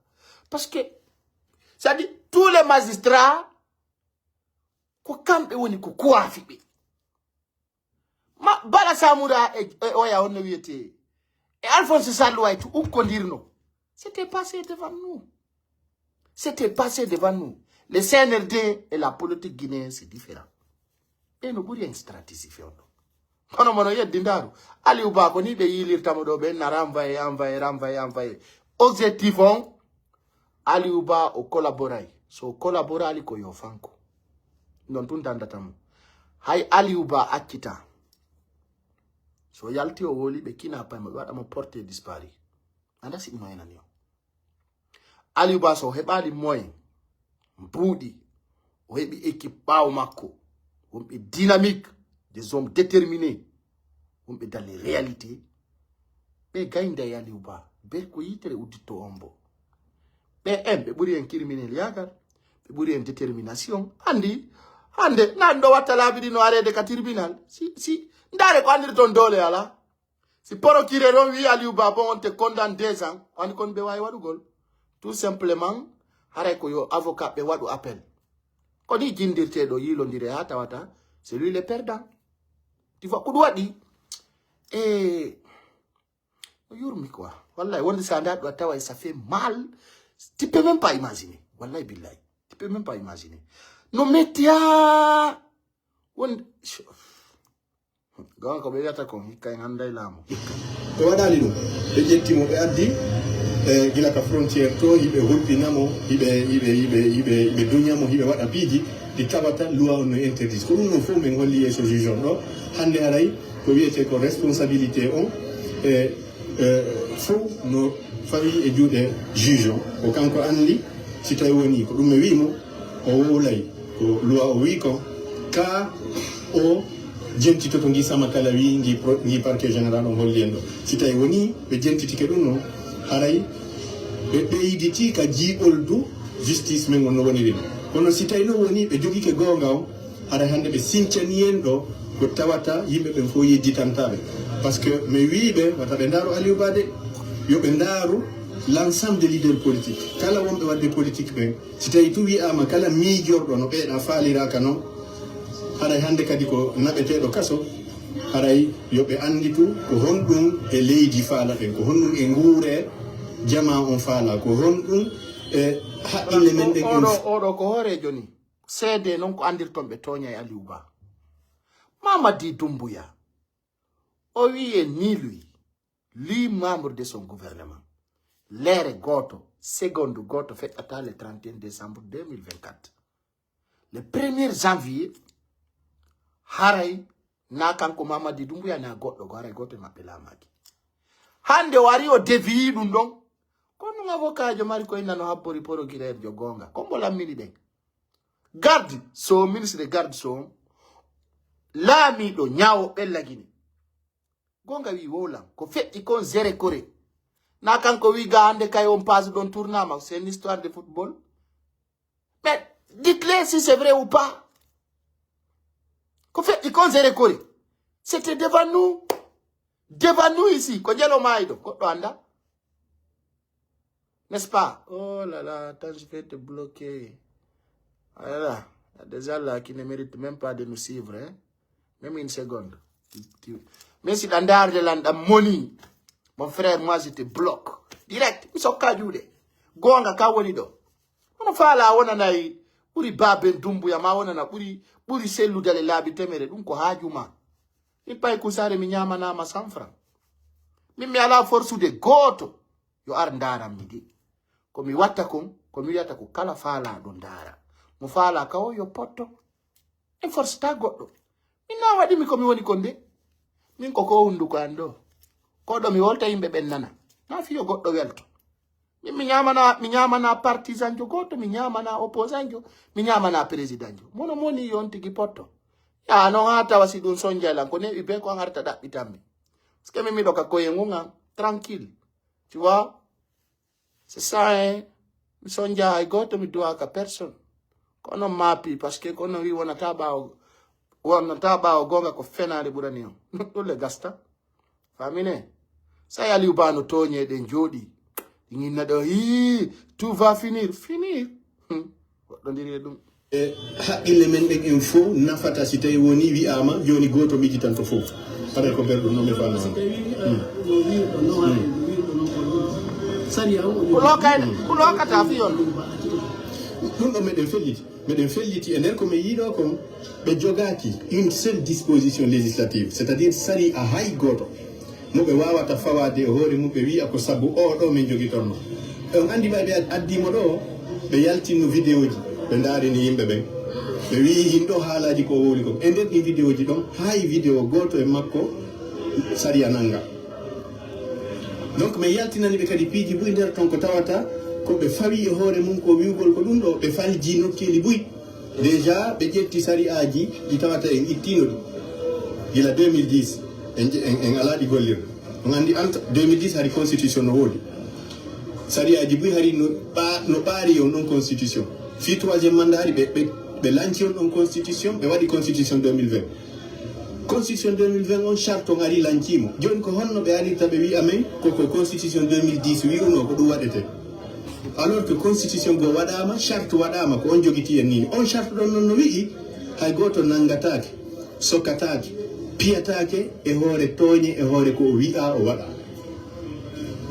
Parce que, c'est-à-dire, tous les magistrats, ko kamɓe woni ko kuwaafi ɓe. Ma, Bala Samura e, e oya on no wiyete. E Alphonse Sall White ukkondirno. C'était passé devant nous. C'était passé devant nous. Le C N R D et la politique guinéenne, c'est différent. Ɓe no ɓuri en stratégie fewndo. Kono mono yeddi ndaru. Aliou Ba ko ni ɓe yiilirta mo ɗo, ɓe na renvoyé, renvoyé, renvoyé, renvoyé. Objectif on, Aliou Ba o collaboray. So o collaborali ko yo fanko. Non tun dandata mo. Hay Aliou Ba accita. So yalti o woli ɓe kina pay mo ɓe waɗa mo porté disparu. Anda si ɗum o enani o. Aliou Ba so o heɓali moyen, mbuuɗi, o heɓi équipe ɓaawo makko, wonɓe dynamique, des hommes déterminés, wonɓe dans les réalités, ɓe gaynda e Aliou Ba, ber ko yitere udditto on bo. Ɓe en, ɓe ɓuri en criminel yagal, ɓe ɓuri en détermination. Andi, hande, nan ɗo watta laabi ɗi no areede ka tribunal. Si, si, ndaare ko andirton doole ala. Si procureur on wi'i Aliou Ba bon, on te condamne deux ans, on kon ɓe waawi waɗugol. Tout simplement, haray ko yo avocat ɓe waɗu appel. Ko ni jindirteeɗo yiilondire haa tawata, c'est lui le perdant. Tu vois, ko ɗum waɗi, e, no yurmi quoi. Wallahi, wonde sa ndaa ɗum a tawa, ça fait mal. Tu peux même pas imaginer. Wallahi billahi. Tu peux même pas imaginer. No metti haa, wonde, Gonga ko ɓe wiyata kon, hikka en annday laamu. Hikka. Ɓe waɗaali ɗum. Ɓe ƴetti mo, ɓe addi, eh, gila ka frontière to, hiɓe hulɓina mo, hiɓe, hiɓe, hiɓe, hiɓe, hiɓe duña mo, hiɓe waɗa piiji ɗi tawata loi on no interdit. Ko ɗum ɗon fof min holli yeeso juge on ɗo. Hannde haray ko wiyetee ko responsabilité on, e, e, fof no fawi e juuɗe juge on. Ko kanko anndi si tawi woni ko ɗum mi wi'i mo, o wowlay ko loi o wi'i kon, ka o jentitoto ngi sama kala wi'i ngi pro-, ngi parquet général on holli en ɗo. Si tawi woni ɓe jentitike ɗum non, haray ɓe ɓeyditi ka jiiɓoldu justice men on no woniri ɗum. Kono si tawi non woni ɓe jogike goonga on, haray hannde ɓe sincani en ɗo ko tawata yimɓe ɓen fof yejjitanta ɓe. Parce que mi wi'i ɓe, wata ɓe ndaaru Aliou Ba de, yo ɓe ndaaru l'ensemble des leaders politiques. Kala wonɓe waɗde politique ɓen, si tawi tu wi'aama kala miijorɗo no ɓeeɗa faaliraaka non, haray hannde kadi ko naɓeteeɗo kaso, haray yo ɓe annditu ko honɗum e leydi faalaɗen, ko honɗum e nguure jamaa on faala, ko honɗum e haqqille men ɗen en. Oɗo, oɗo ko hooreejo ni. Seede non ko anndirton ɓe tooñay Aliou Ba. Mamadi Doumbouya, o wi'i e ni lui, lui membre de son gouvernement. Leere gooto, seconde gooto feƴƴata le trente et un décembre deux mille vingt-quatre. Le premier janvier, haray na kanko Mamadi Doumbouya na goɗɗo go, haray gooto e maɓɓe laamaaki. Hannde o ari o déviyi ɗum ɗon. Kono ɗum avocat jo mari koye nano habbori procureur jo goonga. Ko mbo lammini ɗen. Garde so, ministre de garde so, laamiiɗo ñaawo ɓella Gine. Goonga wi wowlan, ko feƴƴi kon zéro kore. Na kanko wi ga hannde kay on passe ɗon tournama, c'est une histoire de football. Mais dites-le si c'est vrai ou pas. Ko feƴƴi kon zéro kore. C'était devant nous. Devant nous ici. Ko jelo maayi ɗo. Goɗɗo annda. N'est-ce pas? Oh là là, attends, je vais te bloquer. Voilà. Déjà là, qui ne mérite même pas de nous suivre, hein? Même une seconde. Tu, tu... Mais si dans de l'an, dans moni, mon frère, moi, je te bloque. Direct. Mi sokka juuɗe. Goonga ka woni ɗo. Hono faala wonanay ɓuri Baaben Dumbuya, ma wonana ɓuri, ɓuri sellude le laabi temere. Ɗum ko haaju ma. Mi pay kusaare, mi ñaamanaama cent francs. Min mi alaa forsude gooto. Yo ar ndaaran mi de. Ko mi watta kon, ko mi wiyata ko kala faalaaɗo ndaara. Mo faalaa ka o yo potto. En force ta goɗɗo. Min na waɗi mi ko mi woni kon de. Min ko ko hunduko an ɗo. Ko ɗo mi wolta yimɓe ɓen nana. Na fiyo goɗɗo welto. Min mi ñaamana, mi ñaamana partisan jo gooto, mi ñaamana opposant jo, mi ñaamana président jo. Mono moni yon tigi potto. Ya non ha tawa si ɗum sonjay lan, ko neeɓi be ko an arta ɗaɓɓitan mi. Parce que min miɗo ka koye ngun an, tranquille. Tu vois? C'est ça, hein. Mi sonja hay gooto, mi duwa ka personne. Kono maapi, parce que kono wi wonata ɓaawo, wonata ɓaawo goonga ko fenaande ɓurani on. Ɗum le gasta. Famine. Sa yali ubano toñe ɗen jooɗi. Ɗi ñinna ɗo, hii, tout va finir. Finir. Hmm. Woɗɗondiri e ɗum. E haqqille men ɗen en fow nafata si tawi woni wi'aama, jooni gooto mijitanto fow. Haray ko belɗum no mi faama. Hmm. Hmm. Ko lookay, ko lookata fi on. Ɗum ɗo meɗen felliti. Meɗen felliti e nder ko mi yiɗo kon, ɓe jogaaki une seule disposition législative, c'est-à-dire sariya hay gooto mo ɓe waawata fawaade e hoore mum, ɓe wi'a ko sabu oo ɗoo min jogitorno. On anndi ɓay ɓe addii mo ɗoo, ɓe yaltinno videoji, ɓe ndaarini yimɓe ɓen. Ɓe wi'i hino ɗoo haalaaji ko o wowli kon. E nder ɗin videoji ɗon, hay video gooto e makko sariya nannga. Donc, mi yaltinani ɓe kadi piiji buy nder ton ko tawata ko ɓe fawi e hoore mum ko wi'ugol ko ɗum ɗoo, ɓe falji nokkeeli buy. Déjà, ɓe ƴetti sari'aaji ɗi tawata en ittiino ɗi. Gila deux mille dix, en, en, en alaa ɗi gollirde. On anndi entre deux mille dix hari constitution no woodi. Sari'aaji buy hari no ɓa-, no ɓaari on ɗon constitution. Fii troisième mandat hari ɓe, ɓe, ɓe lanci on ɗon constitution, ɓe waɗi constitution deux mille vingt. Constitution deux mille vingt on charte on ari lancii mo. Jooni ko honno ɓe arirta ɓe wi'a men ko ko constitution deux mille dix wi'unoo ko ɗum waɗetee? Alors que constitution goo waɗaama, charte waɗaama, ko on jogitii en nii. On charte ɗon non no wi'i, hay gooto nanngataake, sokataake, piyataake e hoore tooñe, e hoore ko o wi'a, o waɗa.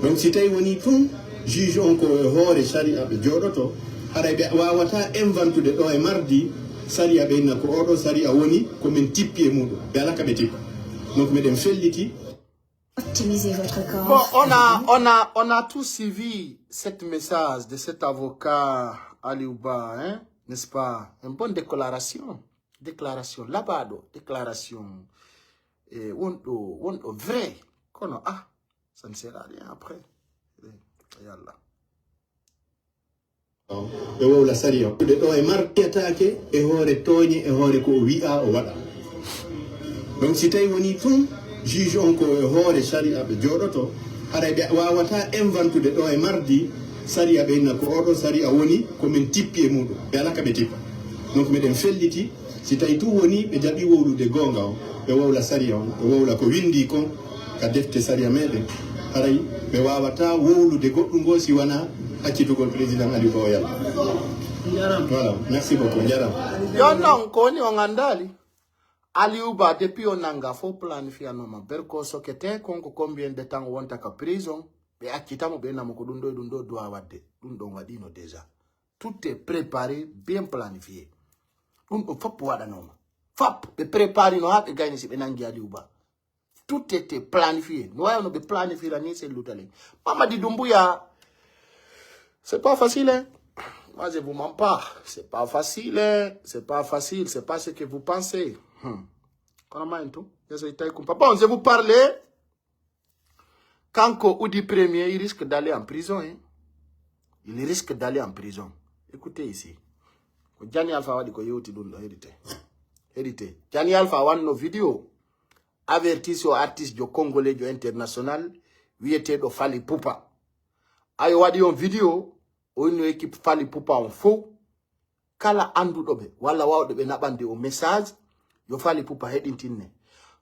Donc si tawi woni tun juge on ko e hoore sariya ɓe jooɗoto, haray ɓe waawataa inventude ɗoo e mardi sariya ɓe inna ko oo ɗoo sariya woni ko min tippi e muɗum. Ɓe alaa ka ɓe tippa. Donc meɗen felliti. Optimisez votre corps. Bon, on a, on a, on a tous suivi cette message de cet avocat Aliou Ba, hein, n'est-ce pas? Une bonne déclaration. Déclaration, laɓaaɗo, déclaration. Eh, wonɗo, wonɗo vrai. Kono, ah, ça ne sert à rien après. Eh, yalla. Ɓe wowla sariya. Ɗe ɗoo e martiyataake e hoore tooñe, e hoore ko o wi'a, o waɗa. Donc si tawi woni tun juge on ko e hoore sariya ɓe jooɗoto, haray ɓe waawataa inventude ɗoo e mardi sariya ɓe inna ko oo ɗoo sariya woni ko min tippi e muɗum. Ɓe alaa ka ɓe tippa. Donc meɗen felliti. Si tawi tun woni ɓe jaɓi wowlude goonga on, ɓe wowla sariya on, ɓe wowla ko winndii kon ka defte sariya meɗen, haray ɓe waawataa wowlude goɗɗum goo si wanaa accitugol président Aliou Ba o yalla. Voilà, merci beaucoup. Njaram. Yo non, ko woni on anndaali. Aliou Ba, depuis o nannga fof planifiyanoma. Berko sokete kon ko combien de temps wonta ka prison, ɓe accita mo, ɓe namo ko ɗum ɗo e ɗum ɗo duwa waɗde. Ɗum ɗon waɗiino déjà. Tout est préparé, bien planifié. Ɗum ɗo fop waɗanooma. Fop ɓe préparé no haa ɓe gayni si ɓe nangi Aliou Ba. Tout était planifié. No wayi no ɓe planifiera ni, c'est l'outalé. Mamadi Doumbouya, c'est pas facile, hein. Moi, je vous mens pas. C'est pas facile, hein. C'est pas facile. C'est pas ce que vous pensez. Hmm. Kono ma en tout. Yeso itay kumpa. Bon, je vous parlais. Kanko Oudi premier, il risque d'aller en prison, hein. Il risque d'aller en prison. Écoutez ici. Ko Jani Alpha waɗi ko yewti ɗum ɗo, heɗite. Heɗite. Jani Alpha wanno vidéo. Avertise o artiste jo congolais jo international. Wiyeteɗo Fally Ipupa. Ayo waɗi on vidéo. O inno équipe Fally Ipupa on fow. Kala annduɗo ɓe walla waawɗo ɓe naɓande o message, yo Fally Ipupa heɗintinne.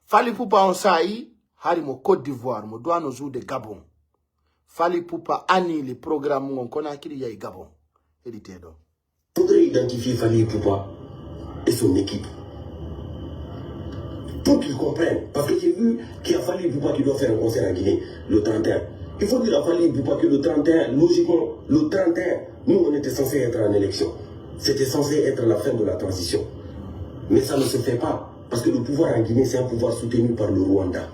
Fally Ipupa on saa'i hari mo Côte d'Ivoire, mo duwano juude Gabon. Fally Ipupa annili programme ngon Conakry yahi Gabon. Heɗiteɗo. Faudrait identifier Fally Ipupa et son équipe. Pour qu'ils comprennent. Parce que j'ai vu qu'il y a Fally Ipupa qui doit faire un concert en Guinée le trente et un. Il faut dire à Fally Ipupa que le trente et un, logiquement, le trente et un, nous, on était censé être en élection. C'était censé être la fin de la transition. Mais ça ne se fait pas. Parce que le pouvoir en Guinée, c'est un pouvoir soutenu par le Rwanda.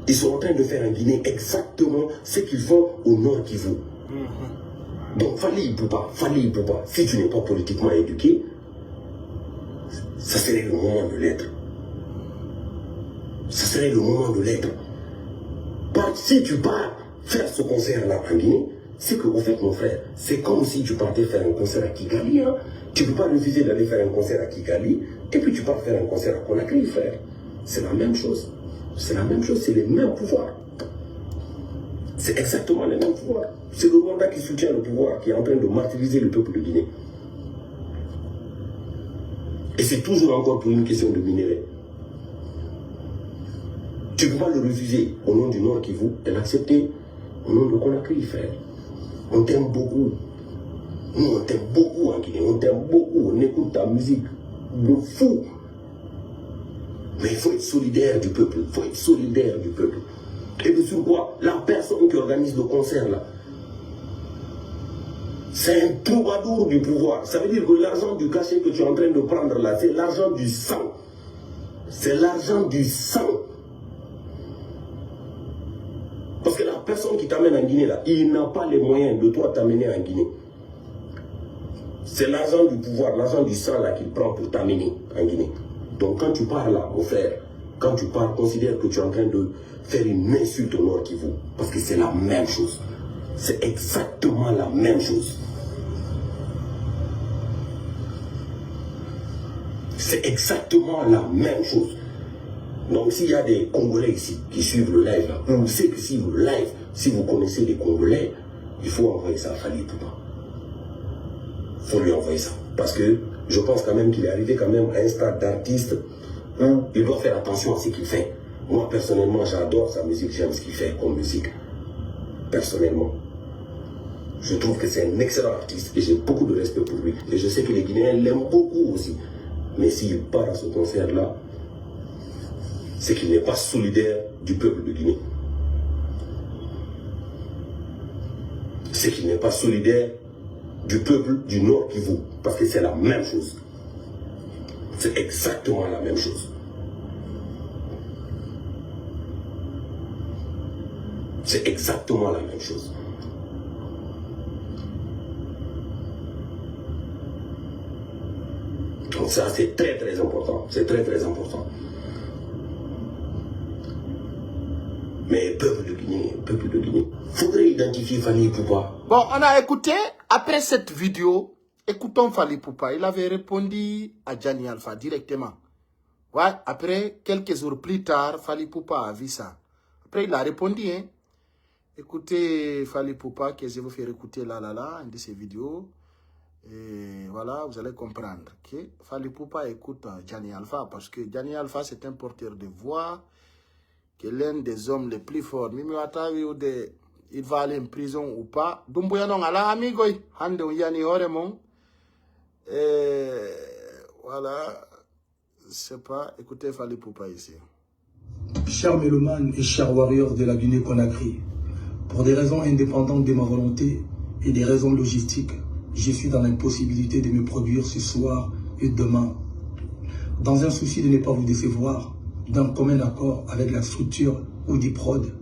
Ils sont en train de faire en Guinée exactement ce qu'ils font au Nord Kivu. Donc, Fally Ipupa, Fally Ipupa, si tu n'es pas politiquement éduqué, ça serait le moment de l'être. Ça serait le moment de l'être. Parce que si tu pars faire ce concert-là en Guinée, c'est que, au fait, mon frère, c'est comme si tu partais faire un concert à Kigali, hein. Tu peux pas refuser d'aller faire un concert à Kigali, et puis tu pars faire un concert à Conakry, frère. C'est la même chose. C'est la même chose, c'est les mêmes pouvoirs. C'est exactement les mêmes pouvoirs. C'est le Rwanda qui soutient le pouvoir, qui est en train de martyriser le peuple de Guinée. Et c'est toujours encore pour une question de minerais. Tu peux pas le refuser au nom du Nord Kivu et l'accepter au nom de Conakry, frère. On t'aime beaucoup. Nous, on t'aime beaucoup en Guinée. On t'aime beaucoup. On écoute ta musique de fou. Mais il faut être solidaire du peuple. Il faut être solidaire du peuple. Et de surcroît, la personne qui organise le concert là, c'est un troubadour du pouvoir. Ça veut dire que l'argent du cachet que tu es en train de prendre là, c'est l'argent du sang. C'est l'argent du sang. Parce que la personne qui t'amène en Guinée là, il n'a pas les moyens de toi t'amener en Guinée. C'est l'argent du pouvoir, l'argent du sang là qu'il prend pour t'amener en Guinée. Donc quand tu pars là, mon frère, quand tu pars, considère que tu es en train de faire une insulte au Nord Kivu. Parce que c'est la même chose. C'est exactement la même chose. C'est exactement la même chose. Donc s'il y a des Congolais ici qui suivent le live là, ou ceux qui suivent le live, si vous connaissez les Congolais, il faut envoyer ça à Fally Ipupa. Faut lui envoyer ça. Parce que je pense quand même qu'il est arrivé quand même à un stade d'artiste où il doit faire attention à ce qu'il fait. Moi, personnellement, j'adore sa musique, j'aime ce qu'il fait comme musique. Personnellement. Je trouve que c'est un excellent artiste et j'ai beaucoup de respect pour lui. Et je sais que les Guinéens l'aiment beaucoup aussi. Mais s'il part à ce concert-là, c'est qu'il n'est pas solidaire du peuple de Guinée. C'est qu'il n'est pas solidaire du peuple du Nord Kivu. Parce que c'est la même chose. C'est exactement la même chose. C'est exactement la même chose. Donc ça, c'est très, très important. C'est très, très important. Mais peuple de Guinée, peuple de Guinée, faudrait identifier Fally Ipupa. Bon, on a écouté. Après cette vidéo, écoutons Fally Ipupa. Il avait répondu à Djanny Alpha directement. Ouais, après, quelques jours plus tard, Fally Ipupa a vu ça. Après, il a répondu, hein. Écoutez Fally Ipupa, que je vous fais écouter là, là, là, une de ses vidéos. Et voilà, vous allez comprendre que Fally Ipupa écoute euh, Djanny Alpha, parce que Djanny Alpha, c'est un porteur de voix, que l'un des hommes les plus forts. Mimi Wata wi de, il va aller en prison ou pas. Dumbuya non ala amigoy, hande on yani hore mon. Et voilà, c'est pas, écoutez Fally Ipupa ici. Chers mélomanes et chers warriors de la Guinée-Conakry, pour des raisons indépendantes de ma volonté et des raisons logistiques, je suis dans l'impossibilité de me produire ce soir et demain. Dans un souci de ne pas vous décevoir, d'un commun accord avec la structure Oudi Prod,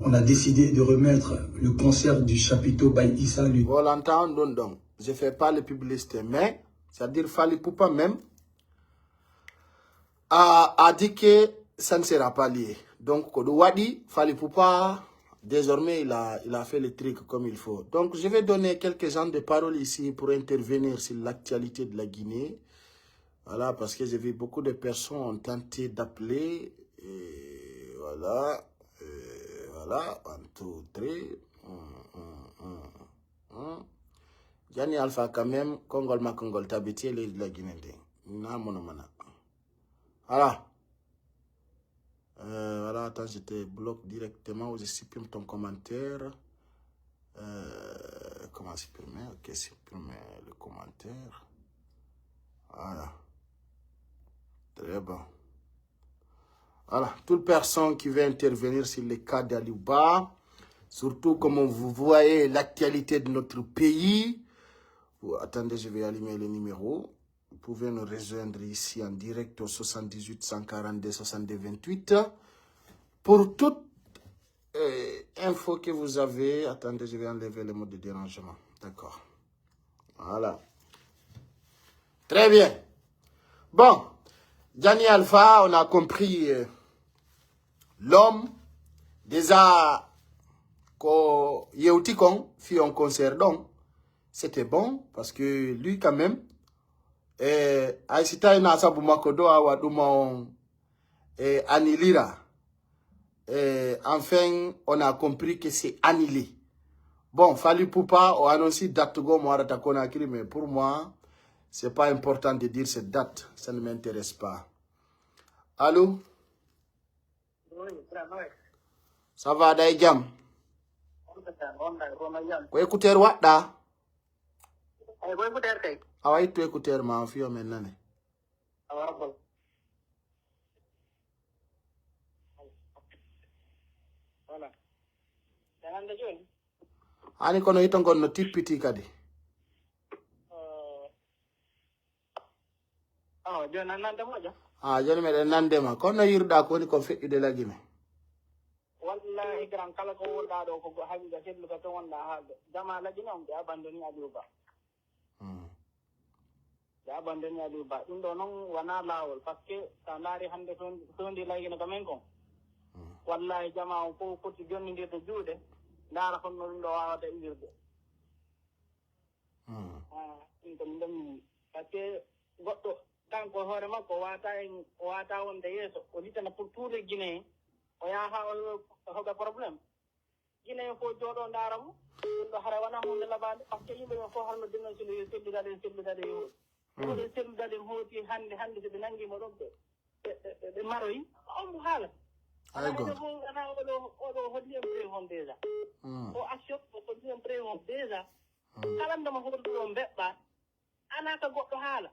on a décidé de remettre le concert du chapiteau Baye Issa le Volontaire, donc, donc, je fais pas le publicité, mais c'est-à-dire Fally Ipupa même a, a dit que ça ne sera pas lié. Donc, ko ɗum waɗi, Fally Ipupa, désormais, il a, il a fait le truc comme il faut. Donc, je vais donner quelques gens de parole ici pour intervenir sur l'actualité de la Guinée. Voilà, parce que j'ai vu beaucoup de personnes ont tenté d'appeler. Et voilà. Et voilà. One, two, three. Hum, hum, hum, hum. Djanny Alpha, quand même, konngol makko ngol tabiti e leydi la Guinée ndin. Na mono mana. Voilà. Euh, voilà, attends, je te bloque directement ou je supprime ton commentaire. Euh, comment supprimer? Ok, supprimer le commentaire. Voilà. Très bon. Voilà, toute personne qui veut intervenir sur le cas d'Aliou Ba, surtout comme vous voyez l'actualité de notre pays. Vous, attendez, je vais allumer le numéro. Vous pouvez nous rejoindre ici en direct au soixante-dix-huit cent quarante-deux soixante-deux vingt-huit. Pour toute euh, info que vous avez, attendez, je vais enlever le mode de dérangement. D'accord. Voilà. Très bien. Bon, Djanny Alpha, on a compris euh, l'homme. Déjà, ko yewti kon, fi on concert donc, c'était bon, parce que lui quand même, eh, ay si tawi na sabu makko do awa ɗuma on eh, annulira. Eh, enfin, on a compris que c'est annulé. Bon, Fally Ipupa, on annonce date go mo arata Conakry, mais pour moi, c'est pas important de dire cette date. Ça ne m'intéresse pas. Allô? Ça va, day jam? Ko écouteur waɗɗa? Ay, ko écouteur kay. Awa, ittu écouteur ma, on fiyo men nane. Awa, bon. Voilà. Tan hannde jooni? Ani kono hito ngon no tippiti kadi. Awa, jooni a nande moƴƴa? Ah, jooni meɗen nande ma. Kono yiruɗa ko woni kon feƴƴude Lagine? Wallahi, grand, kala ko wonɗa ɗo ko go-, haqiqa selluka to wonɗa haalde. Jama Lagine on, ɓe abandoni Aliou Ba. Hmm. Ɓe abandoni Aliou Ba. Ɗum ɗo non wona laawol, parce que sa ndaari hannde fewndi, fewndi Lagine ka men kon. Hmm. Wallahi, jama on fof foti jonnindirde juuɗe, ndaara honno ɗum ɗo wawata iwirde. Hmm. Ah, ɗum ko mi ɗon, parce que goɗɗo kanko hoore makko o wata en, o wata wonde yeeso, o litana pour tout le Guinéen, o yaha o, o heɓa problème. Guinéen fof jooɗo ndaara mo, ɗum ɗo hara wona hunde labande, parce que yimɓe ɓe fof harno dino sino yo selludaɗen, selludaɗen yo. Hmm. Oɗon selludaɗen hooti hannde, hannde so ɓe nangi mo ɗon ɓe, ɓe, ɓe, ɓe, ɓe maroyi, on mo haala. Ay Alaa go. Ene fof, alaa oɗo, oɗo holli en preuve on déjà. Hmm. O action o holli en preuve on déjà. Hmm. Kala ndema hoɗuɗo mbeɓɓa, alaa ka goɗɗo haala.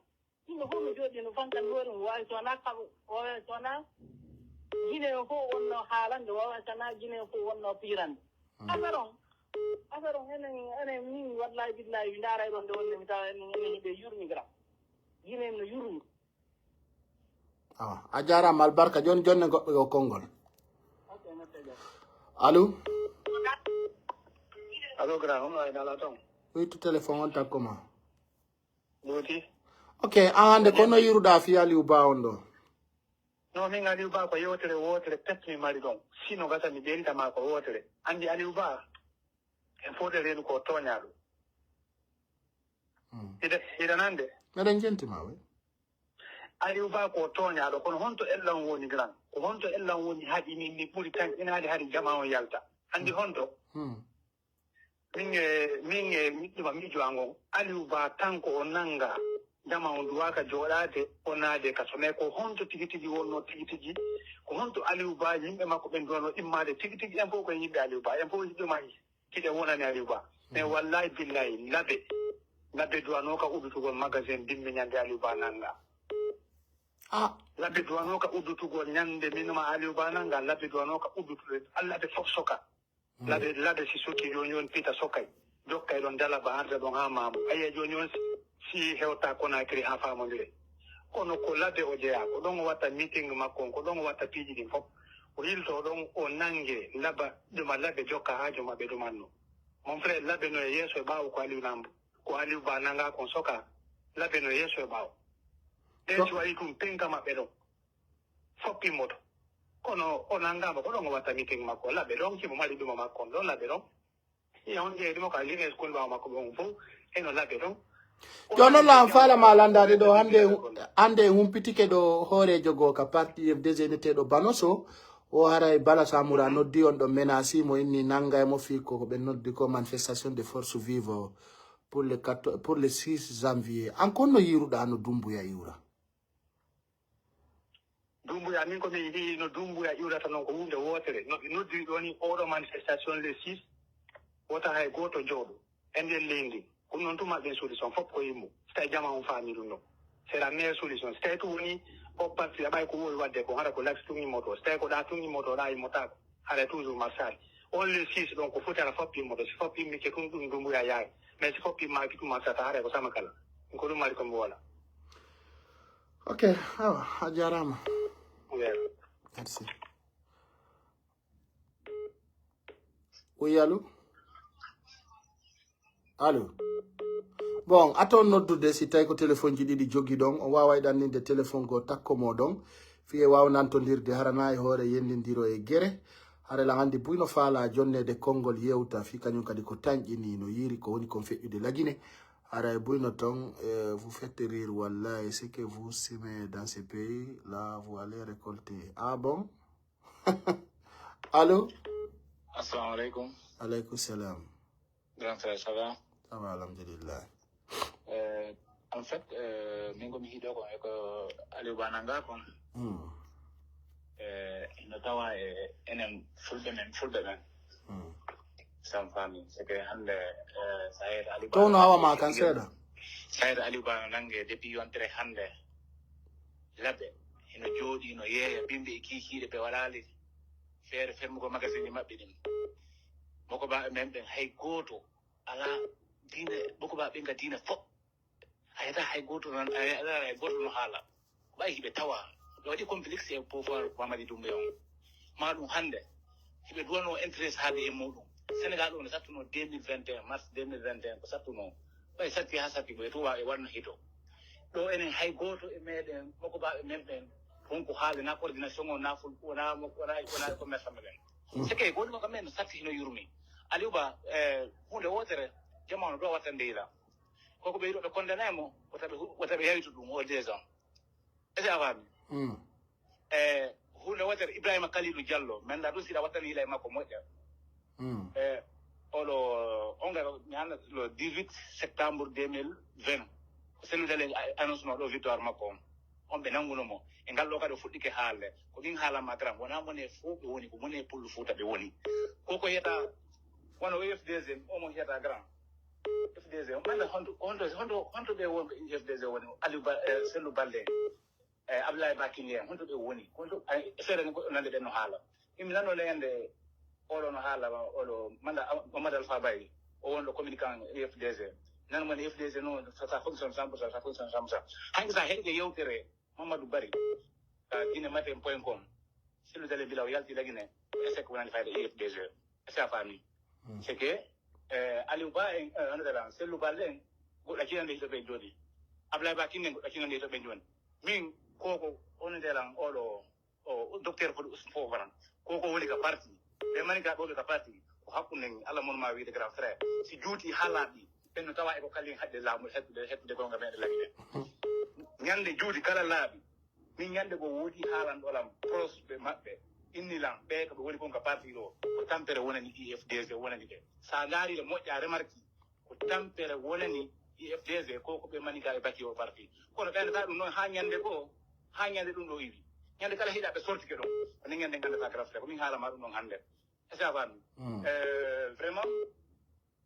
Yimɓe fof no jooɗi no fankan hoore mum, waawi so wanaa kam, waawi so wanaa Guinéen fof wonno haalande, waawi so wanaa Guinéen fof wonno piirande. Hmm. Affaire on, affaire on, enen, enen, min, wallahi billahi, mi ndaaray ɗon nde wonde mi tawa enen, enen hiɓe yurmi gra. Guinéen no yurmi. Awa, a jaaraama, albarka. Jooni, jooni ne goɗɗo yo konngol. Ok, merci, Dia. Allo? Allo, grand, on ay nala ton. Wittu téléphone on takko ma. Ɓooti. Ok, an hannde ko no yiruɗaa fii Aliou Ba on ɗo? No, min Aliou Ba ko yewtere wootere pet mi mari ɗon. Sino gasa mi ɓeydita ma ko wootere. Anndi Aliou Ba, en foti reenu ko tooñaaɗo. Hmm. Hiɗa, hiɗa nande? Meɗen jenti ma, wi. Aliou Ba ko tooñaaɗo, kono honto ellan woni gran? Ko honto ellan woni haɗi min mi ɓuri tan inaade haɗi jama on yalta? Anndi honto? Hmm. Min e, min e miɗɗuma miijo an on, Aliou Ba tan ko o nannga, jama on duwaaka jooɗaade, o naade ka sommet. Ko honto tigi tigi wonno tigi tigi? Ko honto Aliou Ba yimɓe makko ɓen duwano immaade tigi tigi? En fof ko yimɓe Aliou Ba, en fof yimɓe ma hiɗen wonani Aliou Ba. Mais wallahi billahi, Labe, Labe duwanooka uddutugol magasin bimbi ñande Aliou Ba nannga. Ah. Labe duwanooka uddutugol ñande min ma Aliou Ba nannga, Labe duwanooka uddutude, Labe fof soka. Labe, Labe si sokki jooni jooni pita sokkay. Jokkay ɗon dala ba arda ɗon haa maamu. Ayiya jooni jooni si, si hewta Conakry haa faamondire. Kono ko Labe o jeyaa, ko ɗon o watta meeting makko on, ko ɗon o watta piiji ɗin fof. O yilto ɗon o nannge Laba, ɗuma Labe jokka haa joma ɓe ɗumanno. Mon frère, Labe no e yeeso e ɓaawo ko Aliou Nambo, ko Aliou Ba nannga kon soka. Labe no e yeeso e ɓaawo. Ɓe si waɗi ɗum penka maɓɓe ɗon. Fof immoto. Kono o nanngaama ko ɗon o watta meeting makko. Labe ɗon, himo mari ɗuma makko on ɗon, Labe ɗon. Iyo, on ƴeewi mo ka Lines kun ɓaawo makko ɓe on fof, eno Labe ɗon. Jooni non, la an faala ma landaade ɗo, hannde, hannde en humpitike ɗo hooreejo goo ka parti F D G, neteeɗo Banoso. O haray Bala Samura noddi on ɗon, menasi mo inni nannga e mo fii ko, ko ɓe noddi ko manifestation de force vive pour le quatorze, pour le six janvier. An kon no yiruɗaa no Dumbuya iwra? Dumbuya, min ko mi yiɗi no Dumbuya iwrata non ko huunde wootere. No ɓe noddiri ɗoo ni, ooɗoo manifestation le six, wota hay gooto jooɗo e nder leydi ndin. Ɗum noon tuma ɓen solution fof ko yimmo. Si tawi jama on faami ɗum ɗon, c'est la meilleure solution. Si tawi tun woni o parti aɓay ko woowi waɗde ko, hara ko lati tun immoto. Si tawi ko ɗa tun immoto, ɗa immotaako, hara toujours marsaali. On le six ɗon ko foti hara fof immoto. Si fof immike tun, ɗum Dumbuya yaari. Mais si fof immaaki tun marsata, hara ko sama kala. Ko ɗum mari ko mi woola. Ok, awa, a jaaraama. Merci. Oui, allô? Allô? Bon, aton noddude si tawi ko téléphone ji ɗiɗi jogi ɗon, on waaway ɗanninde téléphone goo takko mo ɗon. Fii e waaw nantondirde harana e hoore yendindiro e gere. Hara lan anndi buy no faala jonneede konngol yewta fii kañum kadi ko tanƴini no yiiri ko woni kon feƴƴude Lagine. Hara e buy no ton, eh, vous faites rire, wallahi, ce que vous semez dans ce pays, là, vous allez récolter. Ah bon? Allô? Assalamu alaikum. Alaikum salam. Grand frère, ça va? Ça va, alhamdulillah. Euh, en fait, euh, min ko mi hiɗo ko, ko Aliou Ba nanga kon. Hmm. Eh, no tawa e enen fulɓe men, fulɓe men. Hmm. San fami, c'est que hannde, eh, Sayer Ali Ba. Tawno hawa ma kan seeɗa. Sayer Ali Ba no nange depuis yontere hannde. Laɓe, hino jooɗi, no yeeya, bimbi e kiikiiɗe, ɓe waɗaali feere fermugo magazine maɓɓe ɗin. Moko ba men ɓen hay gooto alaa diine, moko ba ɓen ka diine fof. A hetaa hay gooto non, a hetaa hay gooto no haala. Ɓay hiɓe tawa. Ɓe waɗi complexe e pouvoir Mamadi Doumbouya on. Maa ɗum hannde, hiɓe duwanoo intérêt haalde e muɗum. Sénégal on sattuno deux mille vingt et un, mars deux mille vingt et un, ko sattuno. Ɓay satti haa satti ko e tuuba e wanno hito. Ɗo enen hay gooto e meɗen, moko ba e men ɓen, won ko haalde na coordination on, na ful, wona, wona, wona e commerçant ɓen. Mm. C'est que woni ko men satti hino yurmi. Aliou Ba, eh, huunde wootere, jamanu ɗo wattande yila. Koko ɓe yiɗo ɓe condamné mo, wota ɓe hu-, wota ɓe yawtu ɗum, o deux ans. Est-ce que a faami? Mm. Eh, huunde wootere, Ibrahima Kalilou Diallo, men da ɗum siɗa wattani yila e makko moƴƴa. Mm. Eh, oɗo, on ga, mi haalna le dix-huit septembre deux mille vingt. Ko Cellou Dalein a-, annonce no ɗo victoire makko on. On ɓe nanguno mo. E ngal ɗo kadi o fuɗɗike haalde. Ko min haalan ma grand, wona mone fof ɓe woni, ko mone pullo Fuuta ɓe woni. Ko ko yeta, wano O F D G, o mo yeta grand. F D G, man honto, honto, honto, honto ɓe wonɓe F D G woni? Aliou Ba, eh, Cellou Baldé, eh, Abdoulaye Bakili en, honto ɓe woni? Honto, ay, feere ko nande ɓen no haala. Min mi nano le yande, oɗo no haala, oɗo, manda, Mamadou Alpha Baye, o wonɗo communicant F D G. Nan mo F D G no, ça, ça fonctionne cent pour cent, ça fonctionne cent pour cent. Hanki sa heɗike yewtere, Mamadou Bari, ka Guinée Matin point com. Cellou Dalein Bila o yalti la Guinée, échec wonani fayda U F D G. Est-ce que a faami? Mm. C'est que, eh, Aliou Ba en, eh, honorable Cellou Baldé en, goɗɗo kinande hito ɓe joni. Ablaye Ba Kinde en, goɗɗo kinande hito ɓe joni. Min, koko, honorable oɗo, o, docteur Fodé Ousmane Fofana. Koko woni ka parti. Ɓe mani ka ɗo ɓe ka parti. Ko hakkunde en, Allah mon ma wiide grand frère. Si juuti haalaaɗi, ɓen no tawa e ko kalin haɗde laamu, hettude, hettude gonga meɗen lagide. Ñande juuti kala laaɓi. Min ñande goo woodi haalanɗo lam, proche ɓe maɓɓe, inni lam, ɓe ko ɓe woni kon ka parti ɗo, ko tampere wonani ɗi, F D G wonani ɓe. Sa ndaari le moƴƴa remarque, ko tampere wonani ɗi F D G, ko ko ɓe mani ga e baki o parti. Kono ɓen ka ɗum noon haa ñande goo, haa ñande ɗum ɗo iwi. Ñande kala hiɗa ɓe sortike ɗon, ko ni ñande ngandata grafre, ko min haalama ɗum ɗon hannde. Est-ce que a faami? Mm. Eh, vraiment,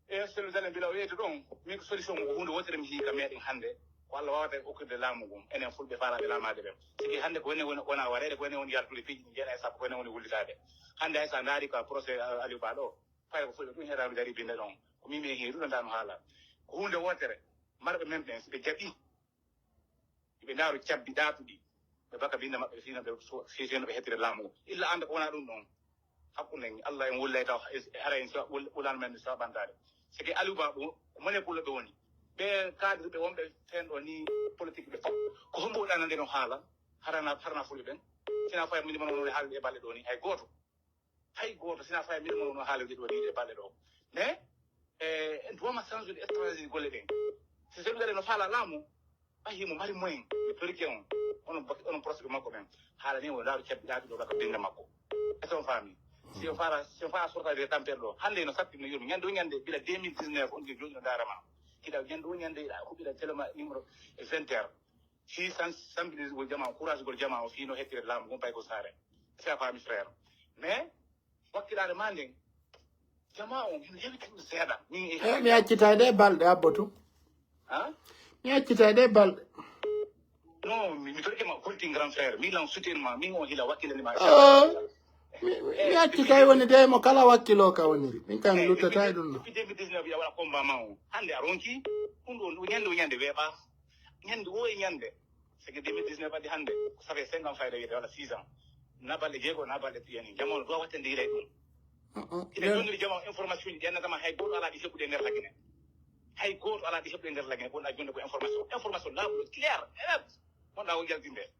E Cellou Dalein Bila o yeeyta ɗon, min ko solution mo ko huunde wootere mi hii ka meɗen hannde. Ko Allah wawata en okkude laamu ngun, enen fulɓe faalaaɓe laamaade ɓen. Siki hannde ko enen woni, wona wareede, ko enen woni yaltude piiji ɗi jeeɗa e sappo, ko enen woni wullitaade. Hannde hay sa ndaari ka procès, uh, Aliou Ba ɗo, fay ko fulɓe ɗum heɗaano dari binde ɗon. Ko min mi hii ɗum ɗon dano haala. Ko huunde wootere, marɓe men ɓen, si ɓe jaɓi, ɓe ndaaru cabbi ɗaatuɗi, ɓe baka binnde maɓɓe, fii no ɓe so-, fii, fii no ɓe hettira laamu. Illa annda ko wona ɗum ɗon. Hakkunde en, Allah en wullay taw, haray en so-, wul-, wulaano men so ɓantaade. C'est que Aliou Ba, ko, ko mone pullo ɓe woni. Ɓe cadre ɓe wonɓe fen ɗo ni politique ɓe fof. Ko hombo ɗanande no haala, harana, harana fulɓe ɓen. Sina fay min mano no haalde e balɗe ɗo ni, hay gooto. Hay gooto, sina fay min mano no haalde ɗo ni e balɗe ɗo. Mais, eh, en duwama changer de stratégie golle ɗen. Si Cellou Dalein no faala laamu, a himo mari moyen, e perike on, onon bak-, onon proche makko ɓen. Haala ni o laaru cabbi ɗaati ɗo baka binde makko. Est-ce que on faami? Si o faala, si o faala sorta de tampere ɗo. Hannde no satti no yurmi. Ñande o ñande, bila deux mille dix-neuf, on ke jooɗi no ndaara ma. Kiɗa ñande o ñande, ko bila telema numéro vingt heures. Fii sans-, sensibilisgol jamaa o, courage gol jamaa o, fii no hettire laamu ngun pay ko saare. Est-ce que a faami, frère? Mais, wakkilaare maa nden, jamaa on, hino yewiti ɗum seeɗa. Min e Eh, mi accitay ɗe balɗe, Abbo, tu. Ha? Mi accitay ɗe balɗe. Non, mi, mi torike ma, konti grand frère. Mi lan soutien ma, min on hila wakkilani ma. Ah, mi, mi, mi accitay woni de mo kala wakkilo ka woniri. Min kan Eh, luttata e depuis, ɗum ɗo. Depuis deux mille dix-neuf, ya wala combat ma on. Hannde a ronki, ɗum ɗo, ɗum ñande, ɗum ñande weeɓa. Ñande o e ñande. C'est que deux mille dix-neuf addi hannde, ko ça fait cinq ans fayda wiide, walla six ans. Na balɗe jeego, na balɗe yani. Jamono ɗo watte ndeyre ɗum. Uh-uh. Ina Yeah. jonniri jamono information ji, ɗi annata ma hay gooto alaa ɗi heɓude e nder Lagine. Hay gooto alaa ɗi heɓude e nder Lagine, wonɗa jonde ko information. Information laaɓuɗo, clair, et net. Wonɗa o yaltinde.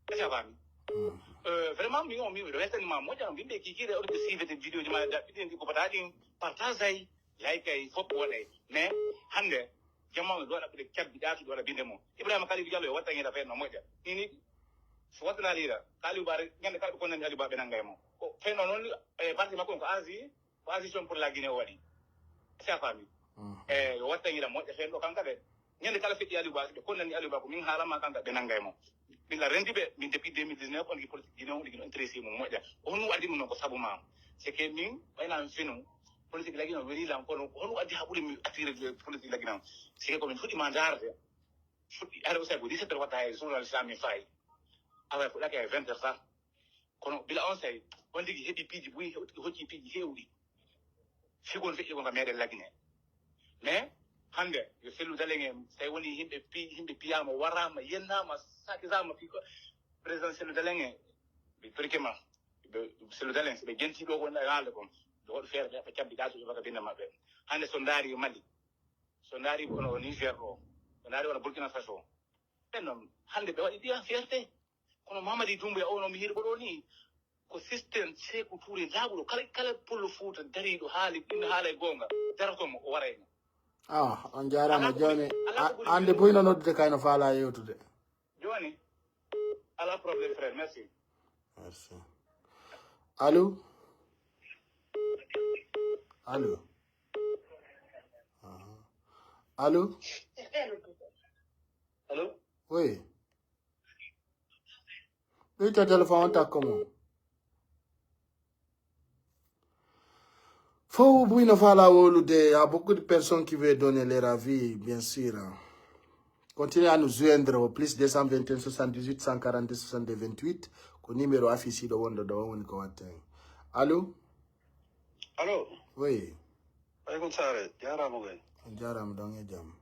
Est-ce que a faami? Mm. Euh, vraiment, mi on, mi, mi weltani ma moƴƴa, on bimɓe kikiiɗe, on ɓe siifete vidéo ji ma, daɓɓiɗi, ɗi ko bataɗi, partage ay. Laykay fof ko waɗay. Mais hannde, jamaa on ɗo ɗaɓɓude cabbi ɗaatu ɗo ɗa binde mo. Ibrahima Kalidou Diallo yo watta ñiiɗa fenno moƴƴa. Ni ni, so wattanaali yiɗa, ka Aliou Ba rek, ñande kala ɓe konnani Aliou Ba ɓe nanngay mo. Ko fenno noon, e parti makko on ko Asie, ko Asie Jeune pour la Guinée o waɗi. Est-ce que a faami? Mhm. E yo watta ñiiɗa moƴƴa fenno kanka de. Ñande kala feƴƴi Aliou Ba, so ɓe konnani Aliou Ba ko min haalama kanka ɓe nanngay mo. Min la rendi ɓe, min depuis deux mille dix-neuf, on ki politique Guinée, on ɗigi no intéressé mum moƴƴa. Ko honɗum addi ɗum non ko sabu ma? C'est que min, ɓayna mi fenu, politique la Guinée weli lan, kono ko honɗum addi haɓude mi attiré de politique la Guinée? C'est que ko min fuɗɗi ma ndaarde, fuɗɗi, hare usay ko dix-sept heures watta e journal sa min fayi. Awa fuɗɗake e vingt heures sa. Kono bila on say, on tigi heɓi piiji buy, heɓi, hocci piiji heewɗi. Fii kon feƴƴi kon ka meɗen la Guinée. Mais hannde, yo Cellou Dalein en, tawi woni yimɓe pi-, yimɓe piyaama, waraama, yennaama, sakisaama fii ko président Cellou Dalein en, ɓe torike ma, ɓe, Cellou Dalein, so ɓe gentii ɗo ko woni haalde kon, ɓe waɗu feere, ɓe, ɓe cabbi ɗaatu ɓe baka binda maɓɓe. Hannde so ndaari Mali, so ndaari kono Niger ɗo, so ndaari wona Burkina Faso, ɓen non, hannde ɓe waɗi ɗiya fierté. Kono Mamadi Doumbouya o no mi hirɓo ɗo ni, ko système Sékou Touré laaɓuɗo. Kala, kala pullo Fuuta dariiɗo haali, ina haala e goonga, daroto mo, o warayno. Ah, on jaaraama. Alaa ko jooni, ɓuri, alaa ko a-, ɓuri ande ɓuri buyno noddude kay no faalaa yewtude. Jooni, alaa problème, frère. Merci. Merci. Allô? Allô? Aha. Allô? Allô? Oui. Ɓeyto téléphone on takko mo. Fow buy no faalaa wowlude, il y a beaucoup de personnes qui veulent donner leur avis, bien sûr. Continuez à nous joindre au plus deux cent vingt et un soixante-dix-huit cent quarante-deux soixante-deux vingt-huit. Ko numéro affiché ɗo wonɗo ɗo woni ko watta hen. Allô? Allô? Oui. Aleykum saare, jaaraama koy. On jaaraama, ɗon e jam.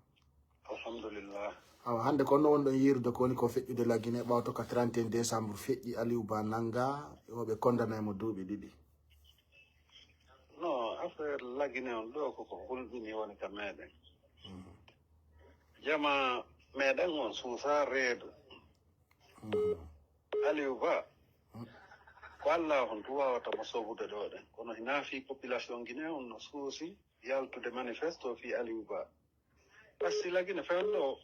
Alhamdulillah. Awa, hannde ko no wonɗon yiirude ko woni ko feƴƴude la Guinée ɓawto ka trente et un décembre feƴƴi, Aliou Ba nannga, yo ɓe kondana mo duuɓi ɗiɗi. Non, affaire la Guinée on ɗo koko hulɓini woni ka meɗen. Mhm. Jama meɗen on suusa reedu. Mhm. Aliou Ba, ko Allah on tu wawata mo sobude ɗo ɗen. Kono hina fi population Guinée on no suusi yaltude manifesto fi Aliou Ba. Parce que la Guinée fewndo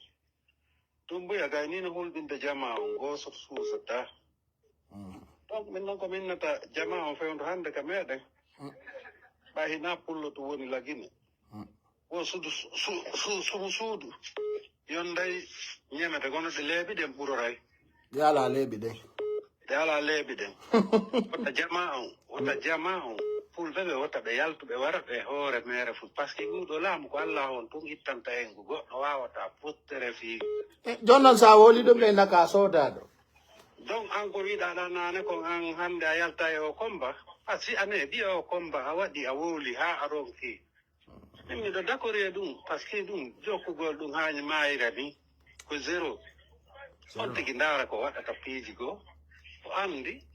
Dumbuya gay ni no hulɓinde jama on, gooto suusata. Mm. Donc, min non ko min nata jama on fewndo hannde ka meɗen. Mm. Ɓay hina pullo tu woni la Guinée. Mm. Wo suudu, su-, su-, sumu suudu. Yonday ñemete, kono ɗe leeɓi ɗen ɓuroray. Ɗe alaa leeɓi ɗen. Ɗe alaa leeɓi ɗen. Wota jama on, wota jama on. Fulɓe ɓe wota ɓe yaltu, ɓe wara, ɓe hoore meere fu. Parce que ɗum ɗo laamu ko Allah on tun ittanta en, ko goɗɗo waawata fottere fii. Eh, jooni non, so a wowlii ɗum, ɓe naka soodaaɗo. Donc, an ko wiɗa ɗa naane kon, an hannde a yalta e o combat. A si ane, ɓiya o combat, a waɗi, a wowli, haa a ronki. Min miɗo d'accord e ɗum, parce que ɗum jokkugol ɗum haa maayira ni, ko zéro. Zéro. On tigi ndaara ko waɗata piiji goo, o anndi,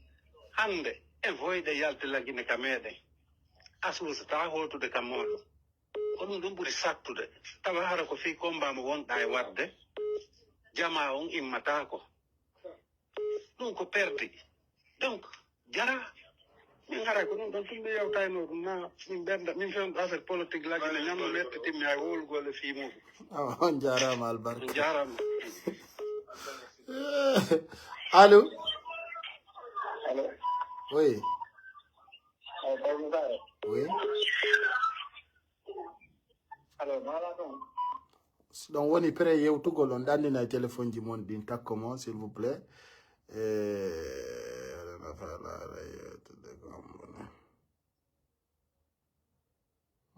hannde, en voyɗe yalti la Guinée ka meɗen. A suusata hootude ka mooɗon. Ko ɗum ɗum ɓuri sattude. Tawa hara ko fii combat mo wonɗa e waɗde, jama on immataako. Ɗum ko perdi. Donc, jara, min haray ko ɗum ɗon tun mi yewtayno ɗum, na min ɓernda, min fewndo affaire politique la Guinée, ñamno metti timmi hay wowlugol e fii muɗum. Awa, on jaaraama, albarka. On jaaraama. Allô? Allô? Oui. Allô, Baye Moussa? Oui. Allô, maa laa ɗon? Si ɗon woni prêt yewtugol, on ɗannina e téléphone ji mon ɗin takko mo, s'il vous plaît. Eh, aɗa nafa laara yewtude ko on woni.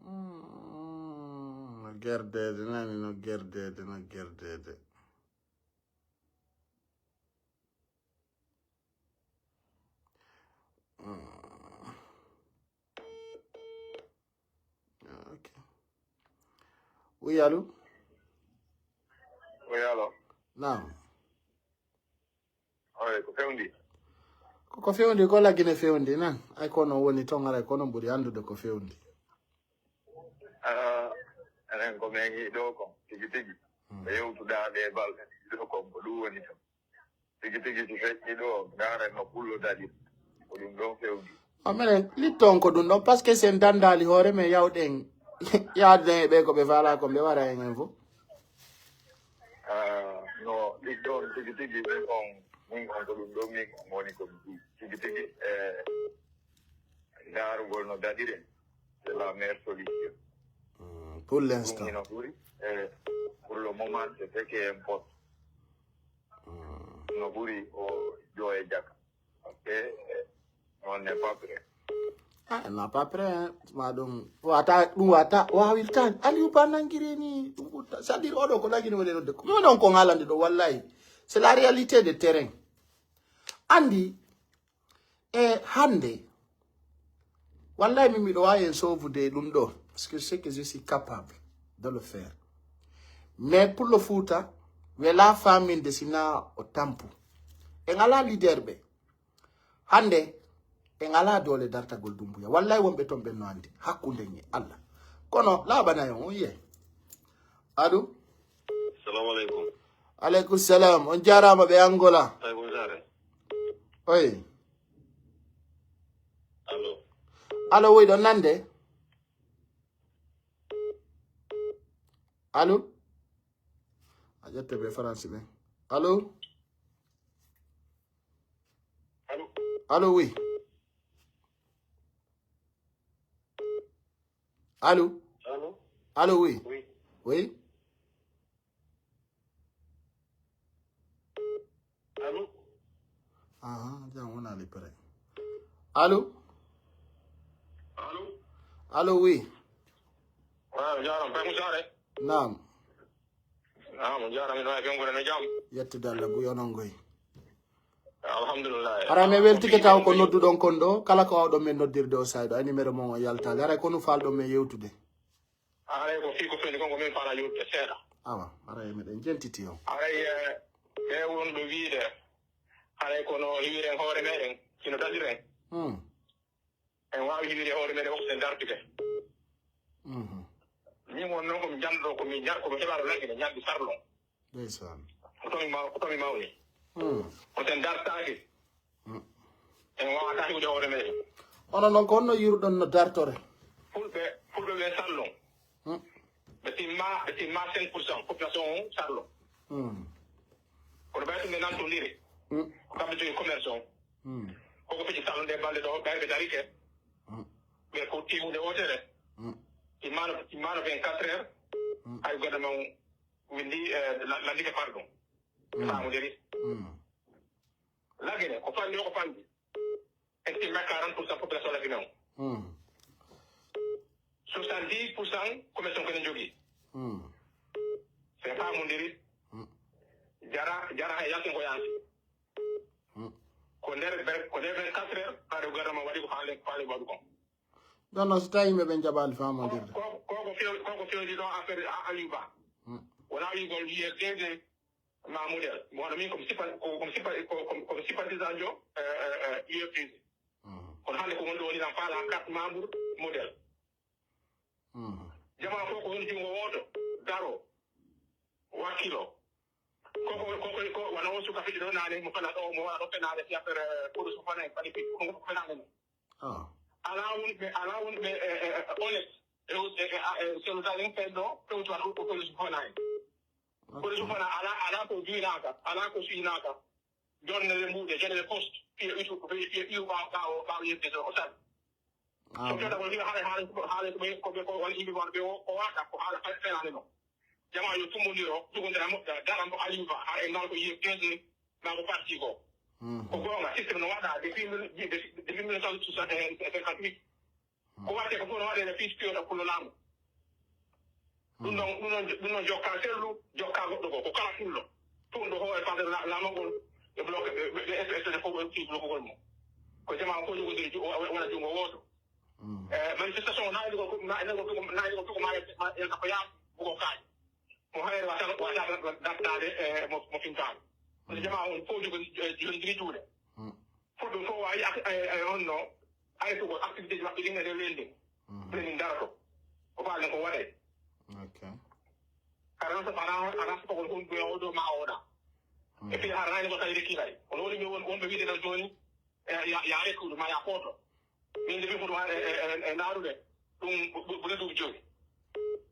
Mm, no gerdeede nani, no gerdeede, no gerdeede. Mm. Ah, ok. Oui, allô? Oui, allô? Naam. Oye, ko fewndi? Ko, ko fewndi, ko la Guinée fewndi, nan. Ay, kono woni ton, aray, kono ɓuri anndude ko fewndi. Ah, enen ko men yiɗi ɗo kon, tigi tigi. Hmm. Ɓe yewtuɗaa ɗe balɗe ɗiɗi ɗo kon, ko ɗum woni ton. Tigi tigi si feƴƴi ɗo, ndaaren no pullo daɗi. Ko ɗum ɗon fewndi. O minen litton ko ɗum ɗon, parce que si en danndaali hoore men, yawɗen yaadude e ɓe ko ɓe faalaa ko ɓe wara en en fof. Ah, no, ɗi ɗon tigi tigi, min on, min on ko ɗum ɗon, min on woni ko mi tigi tigi, eh, ndaarugol no daɗiren. C'est la meilleure solution. Mm, pour l'instant. Ɗum ina ɓuri, eh, pour le moment, c'est ce qui importe. Mm. no ɓuri o ƴooye jaka. Ok, eh, on n'est pas prêt. Ah, non, pas prêt, hein. Ma ɗum wata, ɗum wata, wawirtan. Aliou Ba nangiri ni, ɗum ɓurta. C'est-à-dire, oɗo ko lagino wele nodde. Ko non ko ngalande ɗo, wallahi. C'est la réalité de terrain. Andi, e hande, wallahi min miɗo wawi en sauvude ɗum ɗo. Parce que je sais que je suis capable de le faire. Mais pour le Fouta, wela faminde sina o tampu. En ala leader ɓe. Hande, en alaa doole dartagol Dumbuya. Wallahi wonɓe ton ɓen no andi. Hakkunde en e Allah. Kono, laaɓanayon, on yi'ay. Allo? Salamu aleykum. Aleykum salam. On jaaraama ɓe Angola. Ay, bonjour. Oy. Allo? Allo, woy ɗon nande? Allo? A ƴette ɓe Faransi ɓen. Allo? Allo? Allo, oui. Allo? Allo? Allo, oui. Oui? Oui? Allo? Aha, jam wona le pere. Allo? Allo? Allo, oui. Waaw, jaaram, Pam Saare. Naam. Naam, jaaram, ino e ɓen ngona no jam. Yettude Allah, buy onon ngoy. Alhamdulillah. Hara mi weltike taw ko nodduɗon kon ɗo, kala ko wawɗon men noddirde o sayɗo, ay numéro mon o yaltaali. Haray ko no falɗon men yewtude. Haray ko fii ko feni kon ko min fala yewtude seeɗa. Awa, haray meɗen jentiti on. Haray, eh, ɓe wonɗo wiide, haray kono hiwiren hoore meɗen, sino daliren. Hmm. En waawi hiwiri e hoore meɗen, fof en dartude. Mhm. Min won noon ko mi janndo, ko mi jar-, ko mi heɓaano nagge ne ñalɗi sarlon. Ndeysaan. Ko to mi maw-, ko to mi mawni. Hmm. Ko sen dartaaki. Hmm. En waawata hiwde hoore meɗen. Onon noon ko honno yiruɗon no dartore? Fulɓe, Fulɓe ɓe sarlon. Hmm. Ɓe timma, ɓe timma cinq pour cent population on sarlon. Hmm. Kono ɓay so ɓe nantondiri, hmm, ko kamɓe jogi commerce on. Hmm. Koko fiji sallude balɗe ɗo, ɓay ɓe darike. Hmm. Ɓe ko tiwude wootere. Hmm. Timmano, timmano vingt-quatre heures. Hmm. Hay goɗɗo non windi, eh, la-, landike pardon. Hmm. Faamodiri. Hmm. Lagine, ko fanndi o, ko fanndi. En timma quarante pour cent population Lagine on. Hmm. Soixante-dix pour cent commerçant ko en jogii. Hmm. Sen faamondiri. Hmm. Jara, jara hay yaltin ko yaasi. Hmm. Ko nder ber-, ko nder vingt-quatre heures, haade gouvernement waɗi ko faale, faale waɗu kon. Ɗon non so tawi yimɓe ɓen jaɓaali faamondirde. Ko, ko, ko ko few-, ko ko fewti ɗon affaire a-, Aliou Ba. Hmm. Wona wiigol U F D G, ma modèle. Mi wona min ko mi sypa-, ko, ko mi sypa-, ko, ko, ko mi sympathisant jo, eh, eh, eh, U F D G. Mhm. Kono hannde ko woni ɗo woni tan faala carte membre modèle. Mhm. Jamaa fof ko woni junngo wooto, daro, wakkilo. Ko, ko, ko, ko, ko wano on suka fiji ɗo naane, mo fana ɗo, mo wona ɗo fenaade si affaire, eh, produit so fana en, fani fiji, ko, ko fenaade non. Ah. Alaa wonɓe, alaa wonɓe, eh, eh, eh, honnête. E, e, e, a, e, so mi dañi pen ɗo, fewtuwal ko, ko police fana en. Ok. Police fana alaa, alaa ko duynaaka, alaa ko suynaaka. Jonne le mbuuɗe, jonne le poste, piye isu, piye, piye iwu ɓaawo, ɓaawo, ɓaawo yedde to, o sali. Ah, so bon. Keda ko wiya haala, haala, haala ko ɓe, ko ɓe, ko woni yimɓe wonɓe o, o waɗa, ko haala fe-, fenaande non. Jamaa yo tummbondiro, jogondira moƴƴa, dara mbo Aliou Ba, hara e ngal ko yiye P S, maa ko parti ko. Mhm. Ko goonga, système no waɗa depuis mille, depuis, depuis mille neuf cent cinquante-huit. Ko waɗte ko fof no waɗe no piis piyoto pullo laamu. Ɗum ɗon, ɗum ɗon, ɗum ɗon jokka sellu, jokka goɗɗo ko, ko kala pullo. Tunɗo hoore fadde la-, laamagol e bloqué, ɓe, ɓe, ɓe S P S fof ɓe fii bloquegol mo. Ko jamaa fof jogodiri ju-, o-, o-, wona junngo wooto. Mm. Eh, manifestation naayde ko, na-, na-, ko, naayde ko, ko maa, maa, maa, ko yaa, bugo kaaƴe. Mo hayre wata, wata dartaade, eh, mo, mo fintaade. Kono jamaa on fof jogo, eh, jogondiri juuɗe. Mm. Fof ɗum fof waawi ak-, eh, eh, on no, ay ko activité ji maɓɓe ɗin e nder leydi ndin. Mm. Ɓe min daroto. Ko faalen ko waɗay. Ok. Kala noon so ɓana, ana so ko ɗum ɗo o ɗo ma o ɗa. Mm. Et puis hara nani ko tawi rekkilay. Kono woni ɓe won, wonɓe wiide ɗo jooni, eh, ya, ya rekkude ma ya footo. Min de mi foto e, e, e, e ndaarude ɗum bu-, bu-, ɓuri duuɓi jowi.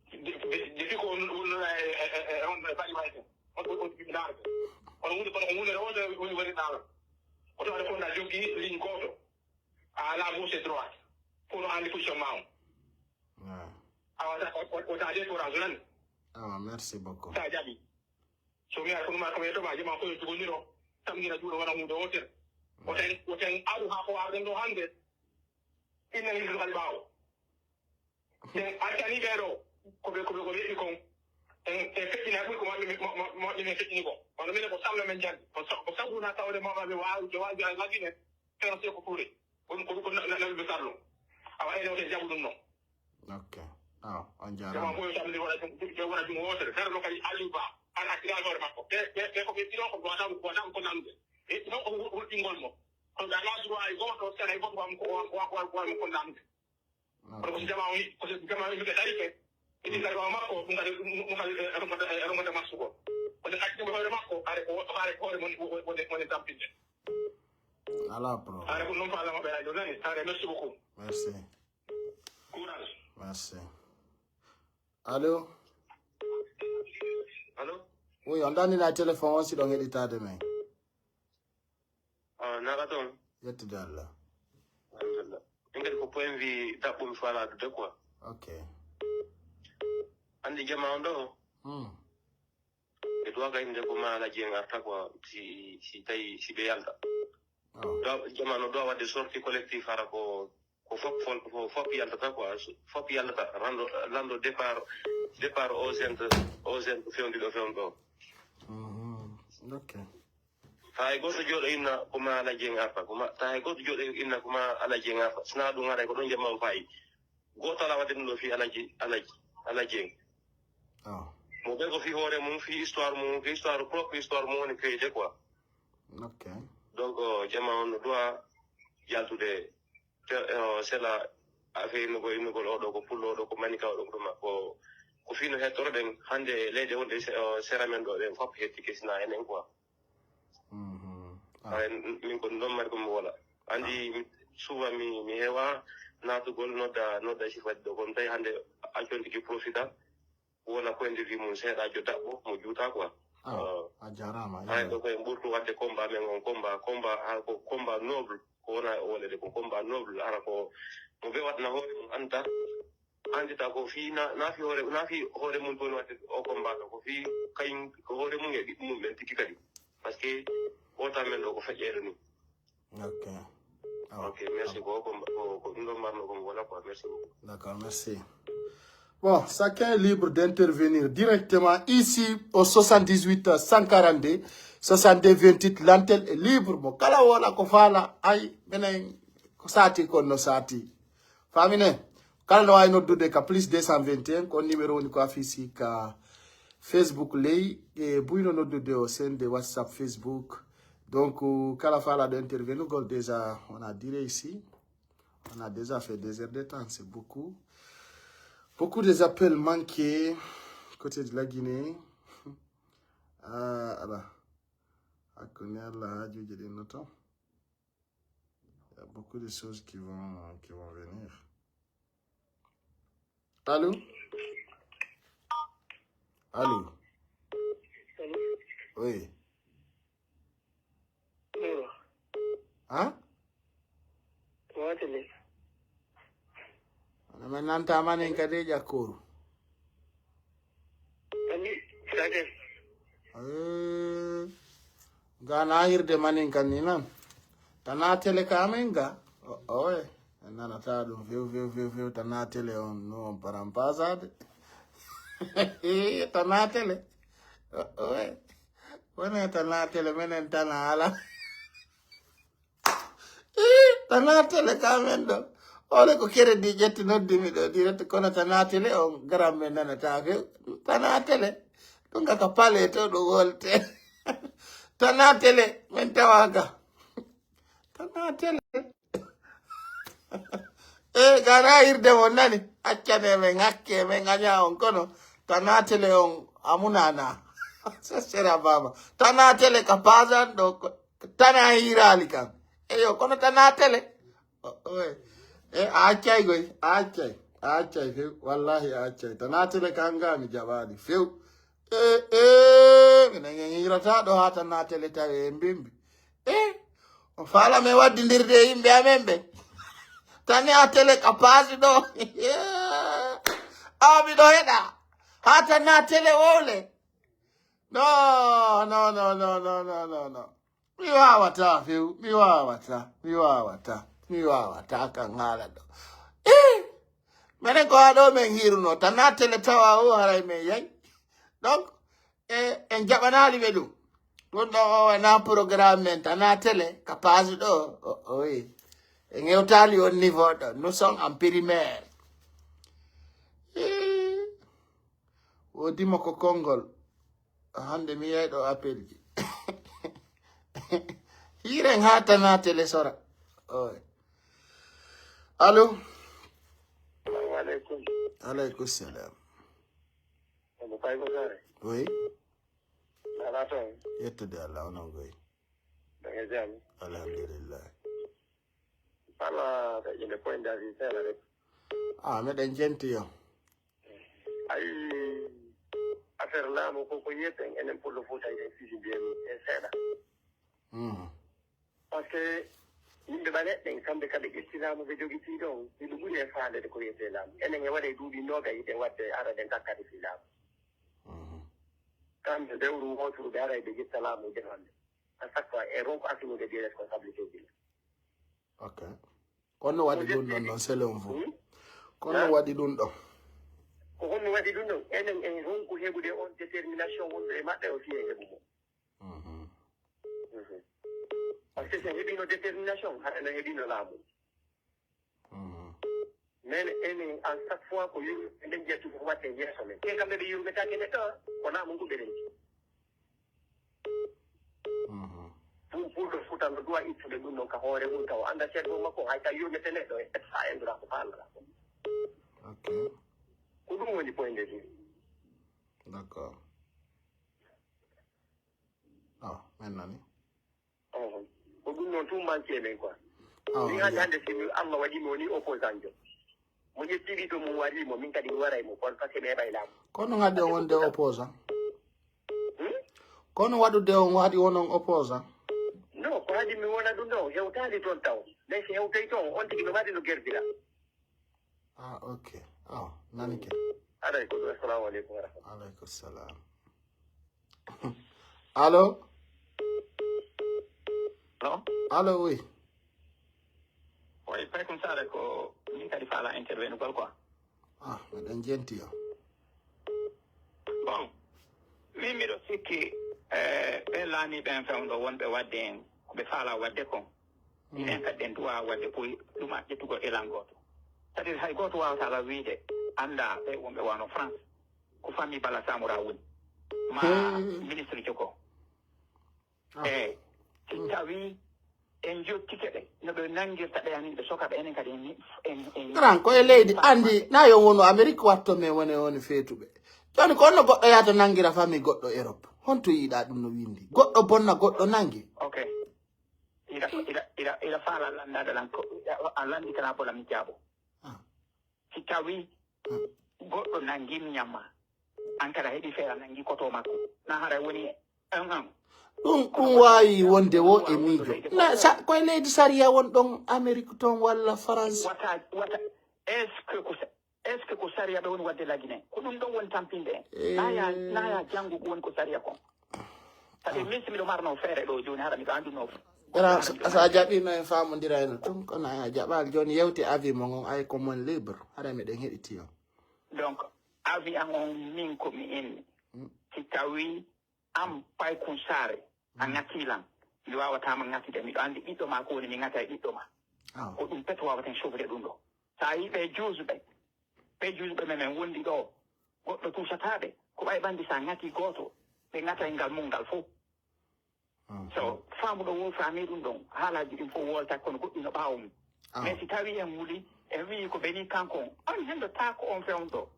De, de, depuis ko won, won e, e, e, e, on e bari wayi ten. On, on, on ndaarde. Kono woni, kono ko woni rewde woni woni ɗaala. Ko to aɗa fonda joggi ligne gooto. A ala gauche et droite. Pour no andi position ma on. Ah. Awa, sa, o, o, o ta de forage nan. Awa, merci beaucoup. Sa jaɓi. So mi ara kono ma ko yeto ma jama ko yo jogondiro. tamgira juuɗe wona huunde wootere. Woten, woten aru haa ko waawɗen ɗo hannde. Inna ni kadi ɓaawo. Sen accani ɓee ɗoo, ko ɓe, ko ɓe, ko ɓe yiɗi kon. En, en feƴƴina ɓuri ko maɓɓe, ma-, ma-, maɓɓe men feƴƴini kon. Wano minen ko sallo men janngi. Ko sa-, ko sabu na tawde maɓɓe ɓe waawi, ɓe waawi, ɓe waawi waɗde ne, feere seko kuure. Ko ɗum, ko ɗum, ko na-, na-, naɓuɓe sallo. Awa, enen woten jaɓu ɗum non. Ok. Awa, on jaaraama. Jama fof yo tamde waɗa ɗum, ɗum, ɗum waɗa ɗum wootere. Feere no kadi Aliou Ba, an accident hoore makko. Ɓe, ɓe, ɓe ko ɓe ɗiɗo ko goto, goto ko nandude. E ɗum ko hul-, hulɓingol mo. Kono alaa droit e gooto, sara e goɗɗo am ko, ko, ko, ko, ko, ko nandude. Ok. Kono ko si jamaa o yi-, ko si jamaa o yiɗi ɓe dari ɓe, ɓe ɗi kadi ɓaawo makko, ɗum kadi, ɗum, ɗum kadi, eh, rongata, eh, rongata makko ko. Ko nde accitinde hoore makko, are ko, are ko hoore mon, woni, woni, woni tampinde. Alaa problème. Are ko non faalama ɓe radio nani. Are, merci beaucoup. Merci. Courage. Merci. Allo? Allo? Oui, on ɗannina téléphone on si ɗon heɗitaade men. Ah, naɗa toon? Yettude Allah. Alhamdulillah. Min kadi ko point vue daɓɓo mi faalaa addude quoi. Ok. Anndi jamaa on ɗo? Hmm. Ɓe duwa ka innde ko maa Alhaji en arta quoi, si, si tawi, si ɓe yalta. Oh. Duwa, jamaa no duwa waɗde sortie collectif hara ko, ko fop, fop, fop, fop yaltata quoi. Fop yaltata. Rando, lando départ, départ au centre, au centre fewndi ɗo fewndo. Mhm. Ok. Taa hay gooto jooɗo inna ko maa Alhaji en arta, ko maa, taa hay gooto jooɗo inna ko maa Alhaji en arta. Sinaa ɗum haray ko ɗon jamaa on fayi. Gooto alaa waɗde ɗum ɗo fii Alhaji, Alhaji, Alhaji en. Oh. Mo ɓe ko fii hoore mum, fii histoire mum, fii histoire, propre histoire mum woni feyde quoi. Ok. Donc, euh, jamaa on no duwa yaltude, te, euh, sela affaire innugol, innugol oo ɗoo ko pullo, oo ɗoo ko manika, oo ɗoo ko ɗuma, ko, ko fii no hettoroɗen hannde leyɗe wonɗe se-, euh, sera men ɗoo ɗen fof hettike sinaa enen quoi. Mhm. Ah. Ay, min ko ɗum ɗon mari ko mi wola. Anndi, ah, mi, souvent mi, mi heewa naatugol nodda, nodda sifaji ɗo. Kono tawi hannde a contiki profita, wona point de vue mum seeɗa jo daɓɓo, mo juuta quoi. Ah, euh, a jaaraama, ay, yalla. Ɗo koye ɓurtu waɗde combat men on, combat, combat, hara ko combat noble, ko wona e wolede, ko combat noble, hara ko mo ɓe waɗna hoore mum annda. Anndita ko fii na, na fii hoore, na fii hoore mum woni waɗde o combat ɗo, ko fii kañum, ko hoore mum e ɓiɓɓe mum ɓen tigi kadi. Parce que wota men ɗo ko feƴƴeede ni. Ok. Ah, ok, merci beaucoup. Ko, ko, ko ɗum ɗon marno ko mi wona quoi. Merci beaucoup. D'accord, merci. Bon, chacun est libre d'intervenir directement ici au soixante-dix-huit cent quarante-deux soixante-deux vingt-huit. L'antenne est libre. Mo kala wona ko faala, ay, menen ko saati kon no saati. Faamine, kala no waawi noddude ka plus deux cent vingt et un, ko on numéro woni ko affiché ka Facebook ley, e buyno noddude o sende WhatsApp, Facebook. Donc, kala faalaaɗo intervenugol, déjà, on a duré ici. On a déjà fait deux heures de temps, c'est beaucoup. Beaucoup des appels manqués côté de la Guinée. Ah, ala. Hakkunde Allah haajuuji ɗin no ton. Il y a beaucoup de choses qui vont, qui vont venir. Allô? Allô? Allô? Oui. Allô? Hein? What's your name? Ana men nanta manen kadi e ƴakkoru. Anndi, Sadio. Eh, ga na hirde manen kan ni nan. Tana tele ka men ga. O, oe. En nanata ɗum few, few, few, few. Tana tele on, no on paran pasade. Tana tele. O, oe. Wona tana tele, menen tana ala. Ih, tana tele ka men ɗo. Ole ko kere di ƴetti noddi mi ɗo direct kono tana tele on garan men nanata few. Tana tele. Ɗum ka ka pale to ɗo wolte. Tana tele men tawaka. Tana tele. E gana irde mon nani. Accane men hakke men gaña on kono. Tana tele on amunana. Sera baba. Tana tele ka pasan ɗo ko. Tana hiiraali kan. Eyo, kono tana tele. O, oe. E, a accay goy, a accay. A accay few. Wallahi a accay. Tana tele kan ga mi jaɓaali few. E, e, minen en hiirata ɗo haa tana tele tawe en mbimbi. E, o faala men waddindirde e yimɓe amen ɓe. Tana tele ka paasi ɗo. A miɗo heɗa. Haa tana tele wowle. No, no, no, no, no, no, no, no. Mi waawataa few, mi waawataa, mi waawataa, mi waawataa kan haala ɗoo. Eh! Menen ko haa ɗoo men hiiruno, tan naa tele tawa o haray men yayi. Donc, e, en jaɓanaali ɓe ɗum. Ɗum ɗoo o wonaa programme men, tan naa tele, ka paasi ɗoo, o, o wi. En hewtaali on niveau ɗoo, nous sommes en primaire. Eh! Woodi mo ko konngol. Hannde mi yiyay ɗoo appel ji. Hiiren haa tan naa tele sora. Oy. Allo? Salamu aleykum. Aleykum salam. Omo Kayba Sare. Oui. Alaa toon. Yettude Allah, onon goy. Daga jam. Alhamdulillah. Ala, ɓe ƴande point d'avis seeɗa rek. Ah, meɗen jenti yo. Ayi, affaire laamu ko, ko yiyeten enen Pullo Fuutanke en fiji mbiyen e seeɗa. Mhm. Parce que yimɓe ɓaleeɓe ɓen, kamɓe ka ɓe ƴetti laamu ɓe jogitii ɗon, hiɗo ɓuri e faaleede ko wiyetee laamu. Enen e waɗa e duuɓi noogay hiɗen waɗde ara ɗen takkade fii laamu. Mhm. Kamɓe lewru wooturu ɓe aray ɓe ƴetta laamu ɓe defande. À chaque fois, e ronko assume des responsabilités ji. Ok. Kono waɗi ɗum ɗon, non, selon vous? Hmm? Kono waɗi ɗum ɗon. Ko honno waɗi ɗum ɗon? Enen en ronku heɓude on détermination wonɗo e maɓɓe o fii en heɓu mo. Mhm. Mhm. Parce que si en heɓino détermination, haɗa no heɓino laamu. Mhm. Men enen, à chaque fois, ko yurmeten nden ƴettu ko waɗten yeeso men. Te kamɓe ɓe yurmetaake neɗɗo, ko laamu ngu ɓe renti. Mhm. Pour, pour le Fuuta no duwa ittude ɗum ɗon ka hoore mum taw. Annda ceerno makko, hay ka yurmete neɗɗo, e sa enndura ko faalata. Ok. Ko ɗum woni point de vue. D'accord. Ah, men nani. Oho. Ko ɗum noon tun manque e men quoi. Ah, min hannde, yeah. Hannde si mi Allah waɗi mi woni opposant jo. Mo ƴetti ɓiɗɗo mum warii mo, min kadi mi waray mo, kono parce que mi heɓay laamu. Kono ngadi on wonde opposant? Hmm? Kono waɗude on waɗi onon opposant? Non, ko haɗi mi wona ɗum ɗon, hewtaali toon taw. Mais si hewtay toon, on tigi no waɗi no gerdira. Ah, ok. Ah, nanike. Aɗay ko ɗum. Assalamu aleykum wa rahmatullahi. Aleykum salam. Allo? Allo? Allo, oui. Oui, Pay Kun Saare ko min kadi faala intervenugol quoi. Ah, meɗen jenti yo. Bon, min miɗo sikki, eh, ɓen laamiiɓe en fewndo wonɓe waɗde en ko ɓe faala waɗde kon. Minen kadi en duwaa waɗde boy ɗuma ƴettugol elan gooto. C'est-à-dire hay gooto waawata ala wiide annda ɓe wonɓe wano France ko famille Bala Samora woni. Ma ministre jogo. Ah. E si tawi en jottike ɓe no ɓe nangirta ɓe anin ɓe soka ɓe enen kadi en, en, en Grand, ko e leydi andi, na yo wonu Amérique watto men woni, woni feetuɓe. Jooni ko honno goɗɗo yahata nangira famille goɗɗo Europe? Honto yiɗa ɗum no windi? Goɗɗo bonna, goɗɗo nangi. Ok. Ila, ila, ila, ila faala landaade lan ko, a lannditana bola mi jaabo. Ah. Si tawi goɗɗo nanngii muñal maa, an kadi a heɓii feere a nanngii koto makko, na haray woni en an. Ɗum, ɗum waawi wonde wo e miijo. Na, sa-, koye leydi sariya won ɗon Amérique toon walla France? Wata, wata, est-ce que ko sa-, est-ce que ko sariya ɓe woni waɗde lagine? Ko ɗum ɗon woni tampinde en. Eh. Na ya, na ya janngu ko woni ko sariya kon. Sabi min si miɗo marno feere ɗo jooni, hara miɗo annduno. Gara, so, so a jaɓiino en faamondirayno tun, kono a jaɓaali jooni yewte avis mon on, ay ko mon libre, hara miɗen heɗiti on. Donc, avis an on min ko mi inni. Mm. Si tawi an Pay Kun Saare, a ŋatii lan, mi waawataa ma ŋatude, miɗo anndi ɓiɗɗo maa ko woni, mi ŋata e ɓiɗɗo maa. Ah. Ko ɗum pet waawaten sauver ɗum ɗo. So a yii ɓe juusuɓe, ɓe juusuɓe men, men wondi ɗo, goɗɗo tuusataa ɓe, ko ɓay ɓanndi so a ŋatii gooto, ɓe ŋata e ngal mun ngal fof. Mhm. So faamuɗo wo faami ɗum ɗon, haalaaji ɗin fof wolta kono goɗɗi no ɓaawo mum. Ah. Mais si tawi en wuli, en wi'i ko beni kanko on, on hendo taako on fewndo.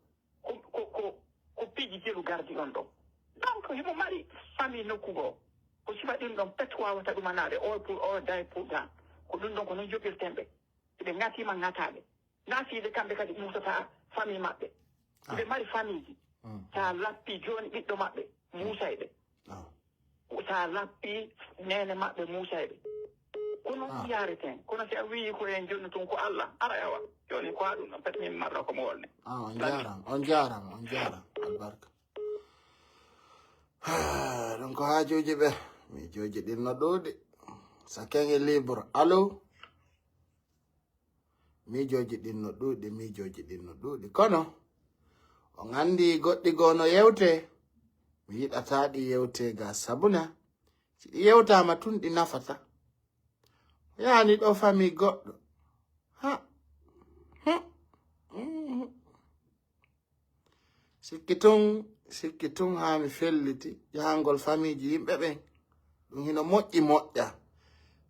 Ko, ko, ko, ko piiji jelu gardi on ɗon. Donc, himo mari famille nokku goo. Ko sifa ɗin ɗon pet waawata ɗumanaade, all pour all, die pour die. Ko ɗum ɗon ko non joɓirten ɓe. Si ɓe ŋatiima ŋataaɓe. Na fiide kamɓe kadi muusata famille maɓɓe. Ah. Ɓe mari famille ji. Mm. Sa lappi jooni ɓiɗɗo maɓɓe, muusay ɓe. Ah. Sa lappi neene maɓɓe, muusay ɓe. Ko non yareten. Kono si a wi'i ko en jonno tun ko Allah, ara yawa. Jooni ko haɗum ɗon, pet min marra ko mo wolne. Ah, on jaaraama, on jaaraama, on jaaraama. Albarka. Ɗum ko haajuuji ɓe. Miijooji ɗin no ɗuuɗi. Chacun est libre. Allo? Miijooji ɗin no ɗuuɗi, miijooji ɗin no ɗuuɗi. Kono, on anndi goɗɗi goo no yewtee. Mi yiɗataa ɗi yewtee ga sabuna. Si ɗi yewtaama tun, ɗi nafata. Yaani ɗoo famii goɗɗo. Ha. Hmm. Mhm. Sikki tun, sikki tun haa mi felliti jahangol famiiji yimɓe ɓen. Ɗun hino moƴƴi moƴƴa.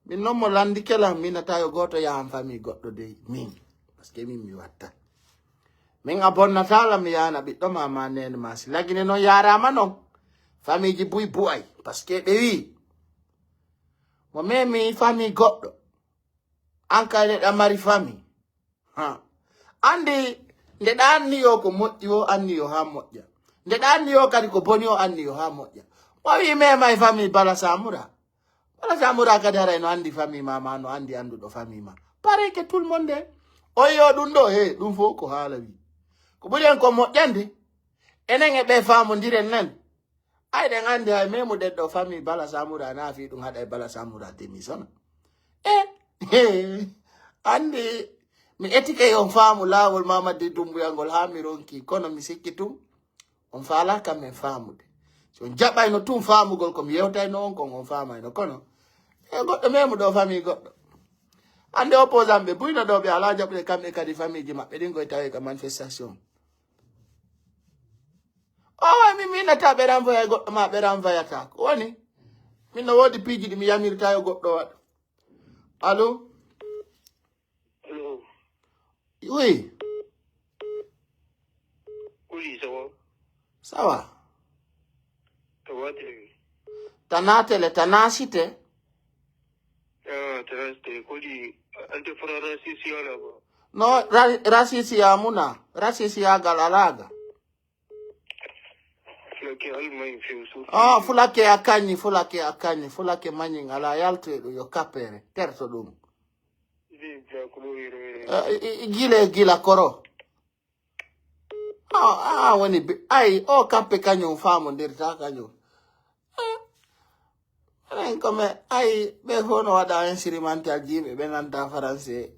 Min non mo landike lan, mi yiɗataa yo gooto yahan famii goɗɗo dey, min. Parce que min mi watta. Min a bonnataa lan mi yahana ɓiɗɗo maa, maa neene maa. Si Lagine non yaaraama non, famiiji buy bu'ay. Parce que ɓe wi'i, mo memi famii goɗɗo. An kay nde ɗa mari famii. Ha. Anndi, nde ɗa anndi yo ko moƴƴi o, anndi yo haa moƴƴa. Nde ɗa anndi yo kadi ko boni o, anndi yo haa moƴƴa. Mo wi'i memay famii Bala Samura. Bala Samura kadi haray no anndi famii maa, maa no anndi annduɗo famii maa. Pareil que tout le monde. On yo ɗun ɗoo, he, ɗun fow ko haala wi. Ko ɓuri en ko moƴƴande. Enen e ɓe faamondiren nan. Ay, ɗen anndi hay memuɗen ɗoo famii Bala Samura, na fii ɗun haɗay Bala Samura démission. E, anndi mi etike on faamu laawol Mamadi Dumbuya ngol haa mi ronki, kono mi sikki tun on faalaa ka men faamude. Si on jaɓayno tun faamugol ko mi yewtayno on kon, on faamayno. Kono, e goɗɗo memu ɗoo famii goɗɗo. Anndi opposant ɓe buyno ɗoo, ɓe alaa jaɓude kamɓe kadi famiiji maɓɓe ɗin koy tawee ka manifestation. O, mi, mi nata ɓe renvoya e goɗɗo ma ɓe renvoyata. Ko woni? Min no woodi piiji ɗi mi yamirta yo goɗɗo waɗa. Allo? Allo? Oui. Oui, ça va? Ça va. Ça va, très bien. Tana télé, tana cité. Ah, tana cité. Kodi, ante fara rasisi ala ba? No, ra-, rasisi ya muna. Rasisi ya gal alaga. Fulake almaŋ few surtout. Ah, fulake a kañi, fulake a kañi, fulake mañiŋ alaa yaltoyɗo yo kappere, terto ɗum. Ndi jakulo yero yero. Eh, i, i, gile, gila koro. Ah, ah, woni bi-, ay, o kappe kañum faamondirta kañum. Eh, Enen ko men, ay, ɓe fof no waɗa instrumental ji yimɓe ɓe nanta français.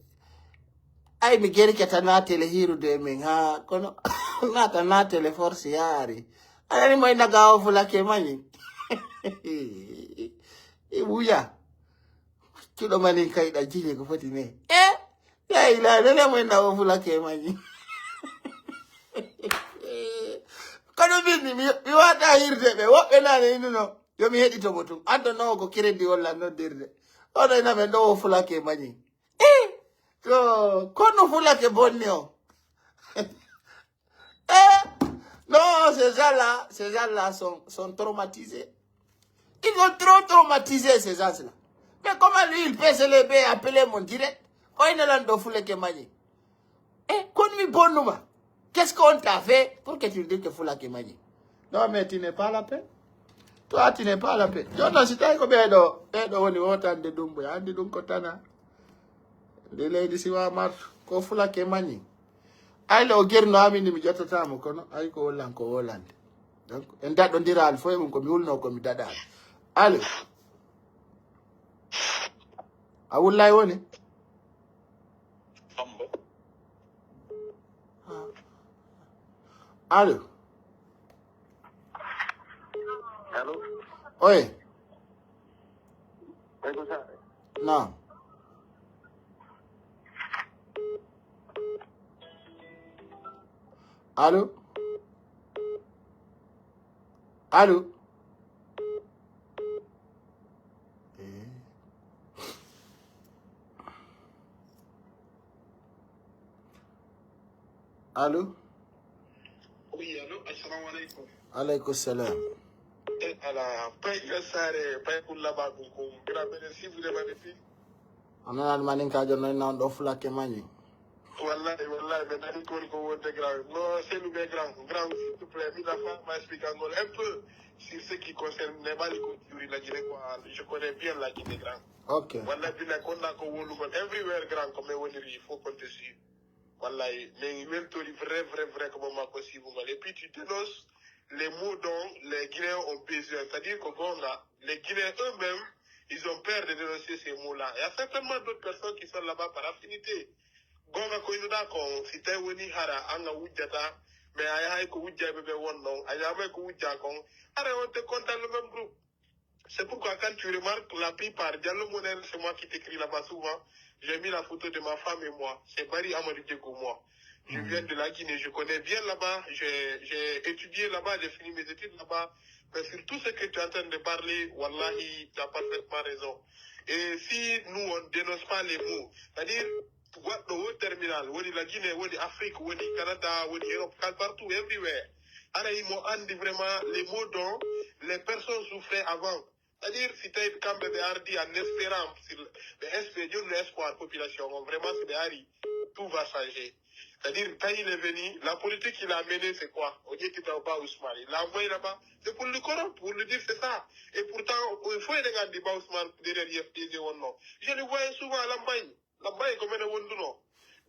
Ay, mi gerike tan naatele hiirude e men, haa, kono naata naatele force yaari. Aɗa mo inna ga o fulake mañi. I wuya. Cuɗo manin kayɗa jiñe ko foti ne. Eh, ya ila, nene mo inna o fulake mañi. Kono min, mi, mi wata hirde ɓe. Woɓɓe nane innuno. Yo mi heɗito mo tun. An ɗon non ko crédit walla noddirde. Oɗo ina men ɗo o fulake mañi. Eh, ko, kono fulake bonni o. Eh, non, ces gens-là, ces gens-là sont, sont traumatisés. Ils ont trop traumatisé ces gens-là. Mais comment lui, il peut se lever et appeler mon direct? Ko ina lan ɗo fulake mañi. Eh, kono mi bonnuma. Qu'est-ce qu'on t'a fait pour que tu dises que fulake mañi? Non, mais tu n'es pas la paix. Toi, tu n'es pas la paix. Jooni non, si tawi ko ɓeeɗo, ɓeeɗo woni wotande Dumbuya, anndi ɗum ko tana. Ndi leydi si wa martu, ko fulake mañi. Ay, le o gerno amini mi ƴettata mo, kono ay ko wollan ko wolande. Donc, en daɗɗondiraali fof e mum ko mi wulno ko mi daɗaali. Allo. A wullay woni? Allo. Allo. Oye. Oye, ko sa- Naam. Allo. Allo. Eh. Allo. Oui, allo, assalamu alaikum. Alaikum salam. Eh, ala, pay ka sare, pay kulla ba kun kun. Gira bene sifu de bane fi. Ana nan manin ka jonno na on ɗo fulake mañi. Wallahi, wallahi, mais nani ko ko wonde grand. No, c'est le grand, grand, s'il te plaît, mi la fa ma explique encore un peu sur ce qui concerne les Mali ko Yuri la Guinée, quoi. Je connais bien la Guinée, grand. Ok. Wallahi, bi na ko na ko wolu ko everywhere, grand, comme on dit, il faut compter sur. Wallahi, mais il veut te dire vrai, vrai, vrai, comment ma ko si vous m'allez. Et puis tu dénonces les mots dont les Guinéens ont besoin. C'est-à-dire que bon, là, les Guinéens eux-mêmes, Ils ont peur de dénoncer ces mots-là. Il y a certainement d'autres personnes qui sont là-bas par affinité. Gonga ko inoɗa kon, si tawi woni hara an a wujjata, mais a yahay ko wujjayɓe ɓe won non, a ñaamay ko wujja kon, hara on te compte dans le même groupe. C'est pourquoi quand tu remarques, la plupart, Diallo Monel, c'est moi qui t'écris là-bas souvent, j'ai mis la photo de ma femme et moi. C'est Barry Amadou Diego, moi. Je viens de la Guinée, je connais bien là-bas, j'ai, j'ai étudié là-bas, j'ai fini mes études là-bas. Mais sur tout ce que tu es en train de parler, wallahi, tu as parfaitement raison. Et si nous, on ne dénonce pas les mots, c'est-à-dire, goɗɗo woni terminal, woni la Guinée, woni Afrique, woni Canada, woni Europe, kal partout, everywhere. Hara himo andi vraiment les maux dont les personnes souffraient avant. C'est-à-dire, si tawi kamɓe ɓe ardi en espérant, si ɓe espé, jonni espoir population on, vraiment, si ɓe ari, tout va changer. C'est-à-dire, quand il est venu, la politique qu'il a menée, c'est quoi? On dit que Ba Ousmane, il l'a envoyé là-bas. C'est pour lui corrompre, pour lui dire c'est ça. Et pourtant, il faut aider Gandhi Ba Ousmane derrière I F P G ou non. Je le voyais souvent à Lambaye. Lambaye, comme on est.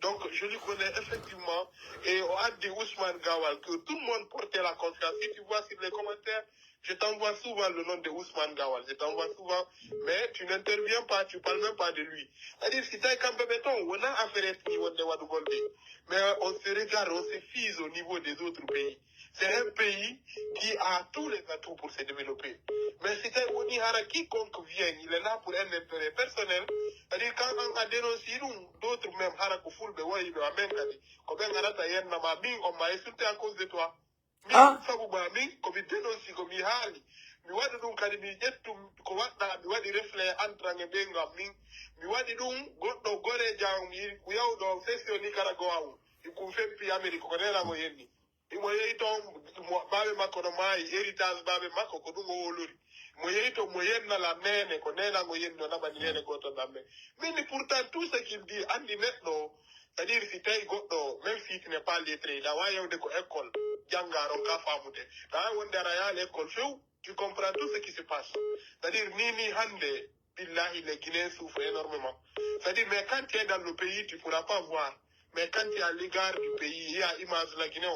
Donc, je lui connais effectivement. Et on a dit Ousmane Gawal, que tout le monde portait la confiance. Si tu vois sur les commentaires, je t'envoie souvent le nom de Ousmane Gawal. Je t'envoie souvent, mais tu n'interviens pas, tu parles même pas de lui. C'est-à-dire, si t'as quand même béton, on a affaire à ce niveau de Wadou Goldé. Mais on se regarde, on se fige au niveau des autres pays. C'est un pays qui a tous les atouts pour se développer. Mais si t'as on y a quiconque vient, il est là pour un intérêt personnel. C'est-à-dire, quand on a dénoncé nous, d'autres même, hara ko fulɓe, woyi ɓe, amen kadi. Ko ɓen arata yennama, min, on m'a insulté à cause de toi. Min, ah, sabu ma, min, ko mi dénonce, ko mi haali. Mi waɗi ɗum kadi, mi ƴettu ko waɗɗa, mi waɗi reflet entrant e ɓeyngu am min. Mi waɗi ɗum goɗɗo goreejo am, mi yawɗo session Nicaragua on. Ko feppi Amérique, ko nena mo yenni. Imo yehi toon, mo, baaba makko no maayi, héritage baaba makko, ko ɗum o wolori. Mo yehi toon, mo yennala neene, ko neena ngo yenni, o naɓani neene gooto ɗamme. Min ni, pourtant, tout ce qu'il dit, anndi neɗɗo, c'est-à-dire, si tawi goɗɗo, même si tu n'es pas lettré, a waawi yawde ko école, jannga, ronka faamude. A waawi wonde aɗa yaha l'école few, tu comprends tout ce qui se passe. C'est-à-dire, ni, ni hannde, billahi, les Guinéens souffrent énormément. C'est-à-dire, mais quand tu es dans le pays, tu pourras pas voir. Mais quand tu es à l'égard du pays, il y a image la Guinée.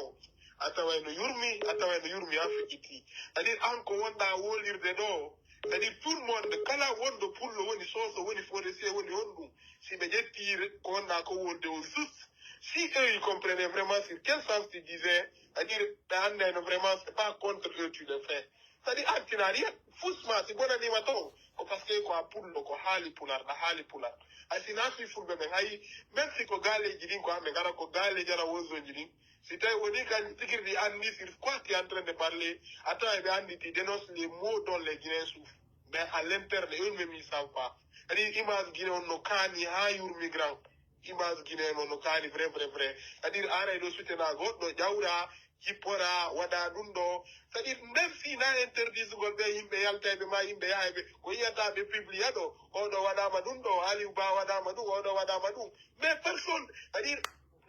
A taway no yurmi, a taway no yurmi en fait itti. C'est-à-dire, an ko wonɗa wolirde ɗo, c'est-à-dire, tout le monde, kala wonɗo pullo woni, soso woni, forestier woni, honɗum. Si ɓe ƴetti ko wonɗa ko wolde o juste, si eux, ils comprenaient vraiment sur quel sens tu disais, c'est-à-dire, ɓe anndayno vraiment, c'est pas contre eux tu le fais. C'est-à-dire, an, tu n'as rien. Fusma, si bonanima toon, ko parce que ko a pullo, ko haali pular, a haali pular. Hay si na fii fulɓe ɓen, hay, même si ko gaaleeji ɗin, ko amen, gara ko gaaleeji, ara wonsoji ɗin. Si tawi woni kan tigirɗi anndi sur quoi tu es en train de parler, a tawa ɓe anndi tu dénonces les maux dont les Guinéens souffrent. Mais à l'interne, eux-mêmes, ils savent pas. C'est-à-dire, image Guinée on no kaani haa yurmi grand. Image Guinée on no kaani vrai, vrai, vrai. C'est-à-dire, aray ɗo sutena goɗɗo, ƴawra, jippora, waɗa ɗum ɗo. C'est-à-dire, même si na interdisugol ɓe yimɓe yaltayɓe ma, yimɓe yahayɓe, ko yiyata ɓe publia ɗo, oɗo waɗama ɗum ɗo, Aliou Ba waɗama ɗum, oɗo waɗama ɗum. Mais personne, c'est-à-dire,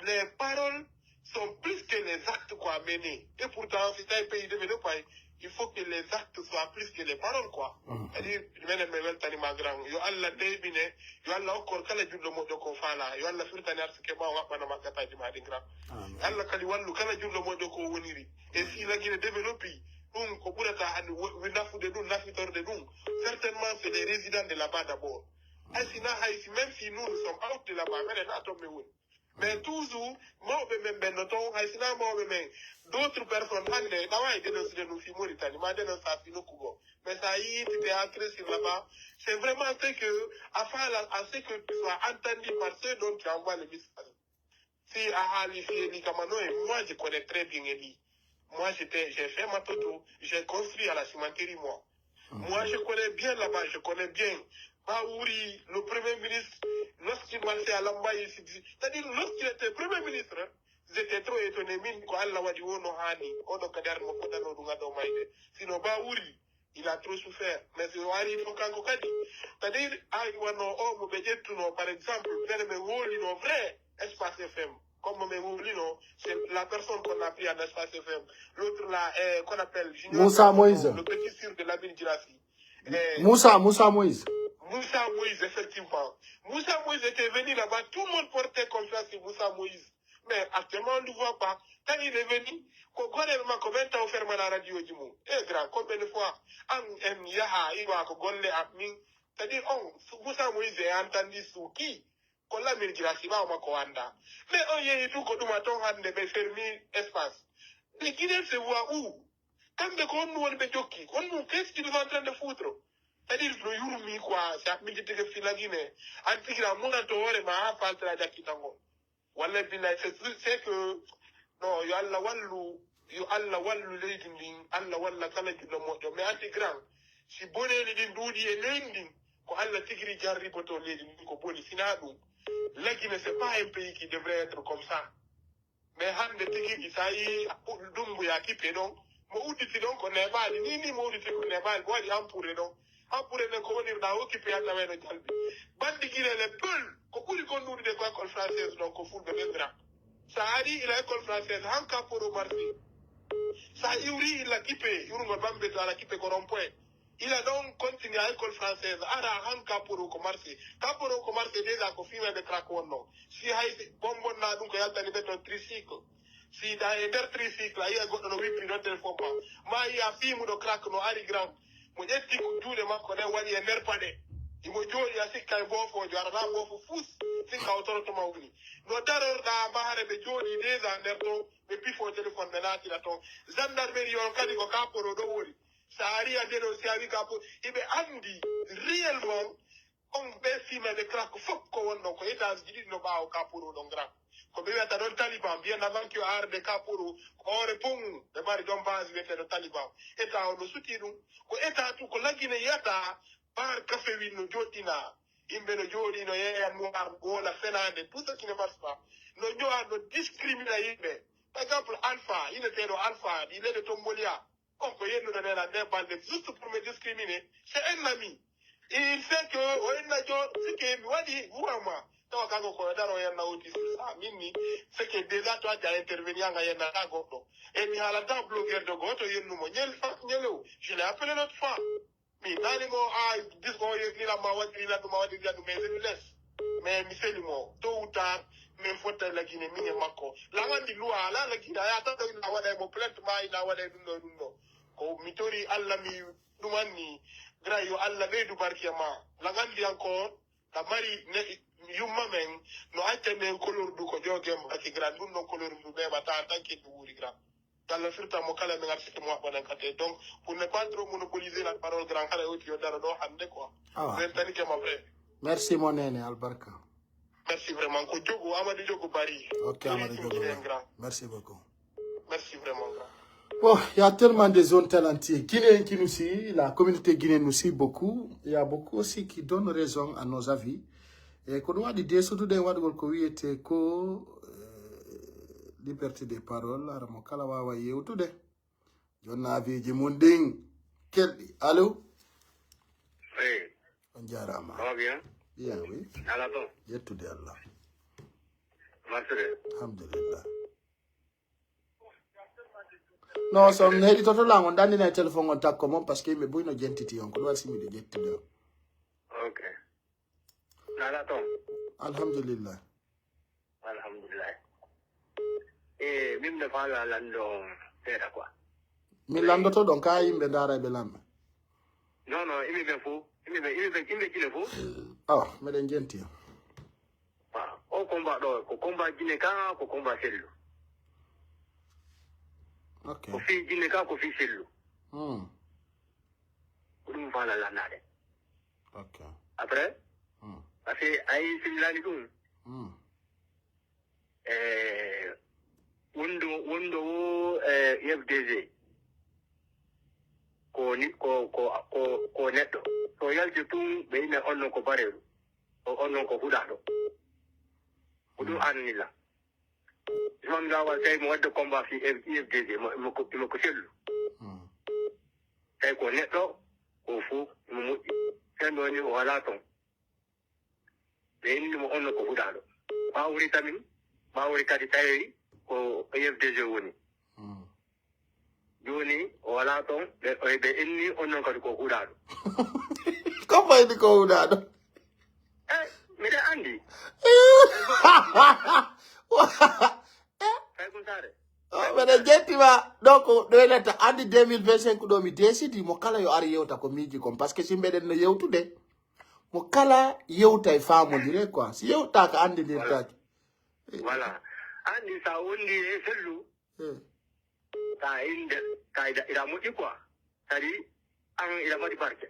les paroles sont plus que les actes, quoi, menés. Et pourtant, si tawi pays développé, il faut que les actes soient plus que les paroles, quoi. C'est-à-dire, menen mi weltanima grand. Yo Allah deeɓine, yo Allah hokkor kala julɗo moƴƴo ko faala. Yo Allah firtane arsike ma, o haɓɓana ma gataji ma ɗin grand. Amin. Allah kadi wallu kala julɗo moƴƴo ko woniri. Et si la Guinée développé, ɗum ko ɓurata hande wo-, nafude ɗum, nafitorde ɗum. Certainement, c'est les résidents de là-bas d'abord. Hay si na, hay si, même si nous, nous sommes out de là-bas, menen na toon mi woni. Mais toujours, mawɓe men ɓen no toon, hay si na mawɓe men, d'autres personnes, hannde, na waawi dénoncer ɗum fii Mauritanie, ma dénonce fii nokku goo. Mais ça, il était entré sur là-bas. C'est vraiment ce que, à faire la, à ce que tu sois entendu par ceux dont tu envoies le message. Si a haali fii Eli Kamano, et moi, je connais très bien Eli. Moi, j'étais, j'ai fait ma toto, j'ai construit à la cimenterie, moi. Moi, je connais bien là-bas, je connais bien. Baouri, le premier ministre, lorsqu'il marchait à Lambaye, il se disait, c'est-à-dire, lorsqu'il était premier ministre, hein, ils étaient trop étonnés, min ko Allah waɗi o no haani, oɗo kadi arno fotano ɗum ado mayde. Sinon, Baouri, il a trop souffert. Mais si o ari ɗum kanko kadi, c'est-à-dire, ay wano o mo ɓe ƴettuno, par exemple, mbele ɓe wolino vrai Espace F M. Comme ɓe wolino, c'est la personne qu'on a pris en Espace F M. L'autre là, eh, qu'on appelle Junior Moussa Moïse. Le petit sûr de Lamine Girassi. Eh, Moussa, Moussa Moïse. Moussa Moïse, effectivement. Moussa Moïse était venu là-bas, tout le monde portait confiance sur Moussa Moïse. Mais actuellement, on ne le voit pas. Quand il est venu, ko golle makko ɓen taw fermana radio ji mum. Eh, grand, combien de fois? An, en yaha, iwa ko golle am min, C'est-à-dire, on, Moussa Moïse est entendu sous qui? Ko Lamine Guirassy ɓaawo makko wanda. Mais on yehi tout ko ɗuma ton hande ɓe fermi espace. Mais Guinée se voit où? Kamɓe ko honɗum woni ɓe jokki? Honɗum, qu'est-ce qu'ils sont en train de foutre? C'est-à-dire no yurmi quoi, si a miijitike fii La Guinée, an tigi a munanto hoore ma haa faltira jakkitango. Wallahi billahi, c'est, c'est que, non, yo Allah wallu, yo Allah wallu leydi ndin, Allah walla kala julɗo moƴƴo. Mais anndi grand, si boneeli ɗin ɗuuɗi e leydi ndin, ko Allah tigi jarriboto leydi ndin ko boni, sinaa ɗum. La Guinée, c'est pas un pays qui devrait être comme ça. Mais hande tigi, sa yi Dumbuya kippe ɗon, mo udditi ɗon ko neɓaali, ni, ni mo udditi ko neɓaali, mo waɗi ampure ɗon. Ampure ɗen ko wonirɗa occupé a taway no jalbi. Bandi Guinée les Peuls, ko ɓuri kon ɗuuɗude ko école française ɗon, ko fulɓe ɓen grand. Sa ari ila école française, han ka poro marché. Sa iwri ila kippe, iwrugol Bambe to ala kippe ko rond-point. Ila ɗon continue à école française, ara han ka poro ko marché. Ka poro ko marché déjà ko fimede crack wonno. Si hay bonbon na ɗum ko yaltani ɓe ton tricycle. Si da e nder tricycle, a yi'a goɗɗo no wippi ɗon téléphone ma. Ma yi'a fimuɗo crack no ari grand. Mo ƴetti ko juuɗe makko ɗen waɗi e nder paɗe. Imo jooɗi a sikka e boofoojo, ara na boofo fus, sikka o toroto ma woni. No darorɗa ma hare ɓe jooɗi déjà nder ton, ɓe pifo téléphone ɓe naatira ton. Gendarmerie on kadi ko ka poro ɗo woni. Sa ari a ndeno si a wi ka po-, iɓe andi réellement on ɓe fimede crack fof ko wonno ko étage ji ɗiɗi no ɓaawo ka poro ɗon grand. Ko ɓe wiyata ɗon Taliban, bien avant que o arde ka poro, ko hoore pongu ɓe mari ɗon base wiyeteɗo Taliban. État on no suti ɗum. Ko état tu ko La Guinée yiyata bar café win no joɗɗina. Yimɓe no jooɗi no yeeya noir woola fenaande, tout ce qui ne marche pas. No ño'a, no discrimina yimɓe. Par exemple, Alpha, inneteeɗo Alpha, ɗi leyɗe Tombolia, on ko yennuɗo nena nde balɗe, juste pour me discriminer, c'est un ami. Il sait que o yenna jo, ce que mi waɗi, vraiment. Tawa kanko ko daro yenna autiste, sa minni, c'est que déjà to addi a intervenir nga yenna ka goɗɗo. E mi haalanta blogueur de goto yennumo, ñel fa, ñelew, je l'ai appelé l'autre fois. Mi nani mo, a, dis ko yeglilan ma waɗiri lan ɗum, a waɗiri lan ɗum, mais je le laisse. Mais mi seli mo, tôt ou tard, min fotta La Guinée, min e makko. Lan andi loi, ala La Guinée, a yata ɗo ina waɗa mo plainte ma, ina waɗa ɗum ɗo, ɗum ɗo. Ko mi tori Allah mi ɗum anni, gra yo Allah ɓeydu barke ma. Lan andi encore, ka mari ne, yumma men, no acca men kolordu ko jogen barke gra, ɗum ɗon kolordu ɓeɓata, tan ke ɗum wuri gra. Yalla firta mo kala min artike mo waɗanen kate. Donc, pour ne pas trop monopoliser la parole, grand, kala oti yo daro ɗo hande quoi. Awa. Ɓen tani ke ma vrai. Merci mon nene, albarka. Merci vraiment. Ko jogu, Amadou Jogu Bari. Ok, Amadou Jogu Bari. Merci beaucoup. Merci vraiment, grand. Bon, il y a tellement de zones talentueuses. Guinée, qui nous suit, la communauté guinéenne nous suit beaucoup. Il y a beaucoup aussi qui donnent raison à nos avis. E ko ɗum waɗi deesudude e waɗugol ko wiyetee ko, eh, liberté de parole, hara mo kala waawa yewtude. Jonna aviiji mun ɗin kelɗi. Allo? Hey, on jaaraama. Ça va bien? Bien, oui. Ala ton? Yettude Allah. Marsude? Alhamdulillah. Non, so on heɗitoto lan, on ɗannina e téléphone on takko mon, parce que yimɓe buy no jentiti on, ko ɗum waɗi si miɗo ƴettude on. Ok. Nala ton. Alhamdulillah. Alhamdulillah. E min mi faala lanndo seeɗa quoi. Min lanndoto ɗon ka yimɓe ndaara ɓe lamɓe. Non non, imi ɓe fo, imi ɓe imi ɓe imi ɓe jine fo. Awa, meɗen jenti. Waaw, o combat ɗo ko combat jine ka, ko combat sellu. Ok. Ko fi jine ka, ko fi sellu. Hmm. Ko ɗum faala lannaade. Ok. Après, hmm, parce que ay simlani ɗum. Hmm. Eh, wondu wondu o, eh, F D G ko ni ko ko ko ko neɗɗo. So yalti tun ɓe ina on non ko bareeru. O on non ko huɗaaɗo. Ko ɗum annila. Imam Lawal tawi mo wadde combat fi F D G mo mo ko mo ko sellu. Hmm. Tawi ko neɗɗo ko fo mo moƴƴi. Sen ɗo ni o wala ton. Ɓe inni mo on non ko huɗaaɗo. Ɓawri tamin, ɓawri kadi tawi ko F D G woni. Hmm. Jooni o wala ton, ɓe ɓe inni on non kadi ko huɗaaɗo. Ko fayni ko huɗaaɗo? Eh, miɗa andi. Kay kun sare. Oh, mbeɗa jetti ma. Donc ɗo e letta andi deux mille vingt-cinq ɗo mi décidi mo kala yo ar yewta ko miiji kon, parce que si mbeɗen no yewtude. Mo kala yewtay faamondire quoi. Si yewtaaka anndidirtaake. Voilà. Anndi sa wondi e sellu, Eh. ka inde, ka ida, ida moƴƴi quoi. Sadi, an ida mari barke.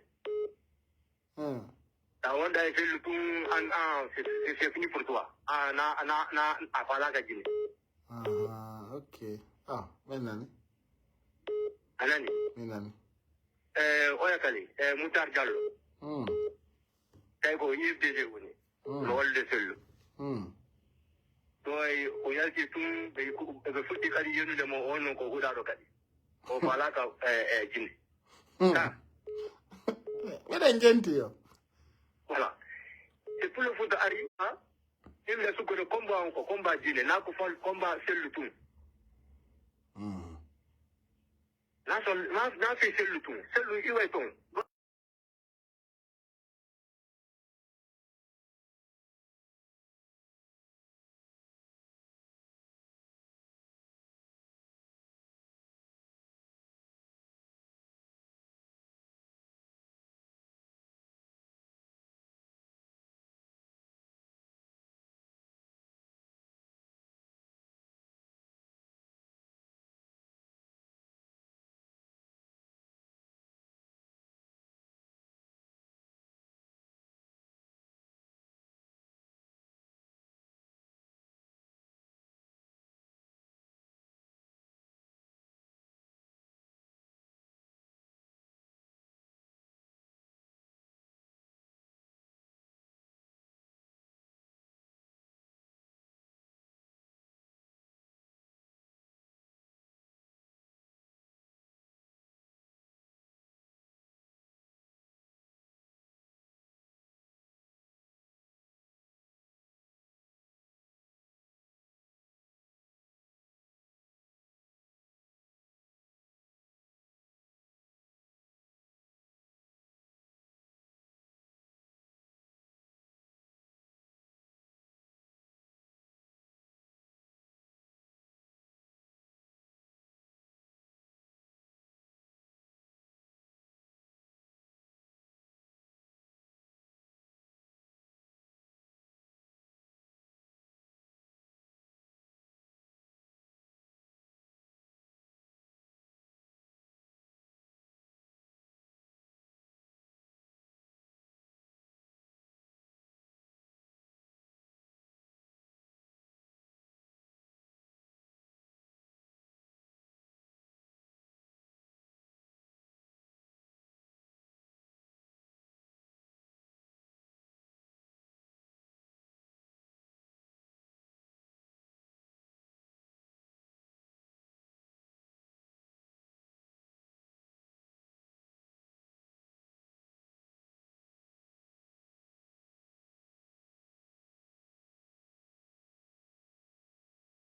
Hmm. Sa wonda e sellu tun, an, an, c'est c'est fini pour toi. A na, na, na, a falaka jine. Ah, ok. Ah, mi nani. A nani? Mi nani. Eh, oya kali, eh, Moutar Diallo. Hmm. Tawi ko U F D G woni. Hmm. No wallude sellu. Hmm. Ɗo ay, o yalti tun, ɓe ku-, ɓe fuɗɗi kadi yenude mo, on non ko huɗaɗo kadi. O falaka, eh, eh, jine. Hmm. Ah. Miɗen jenti yo. Voilà. E Pullo Fuuta ari, ha? Yimɓe sukkude combat on ko combat jine, na ko fal combat sellu tun. Hmm. Na sol, na, na fi sellu tun. Sellu iway ton.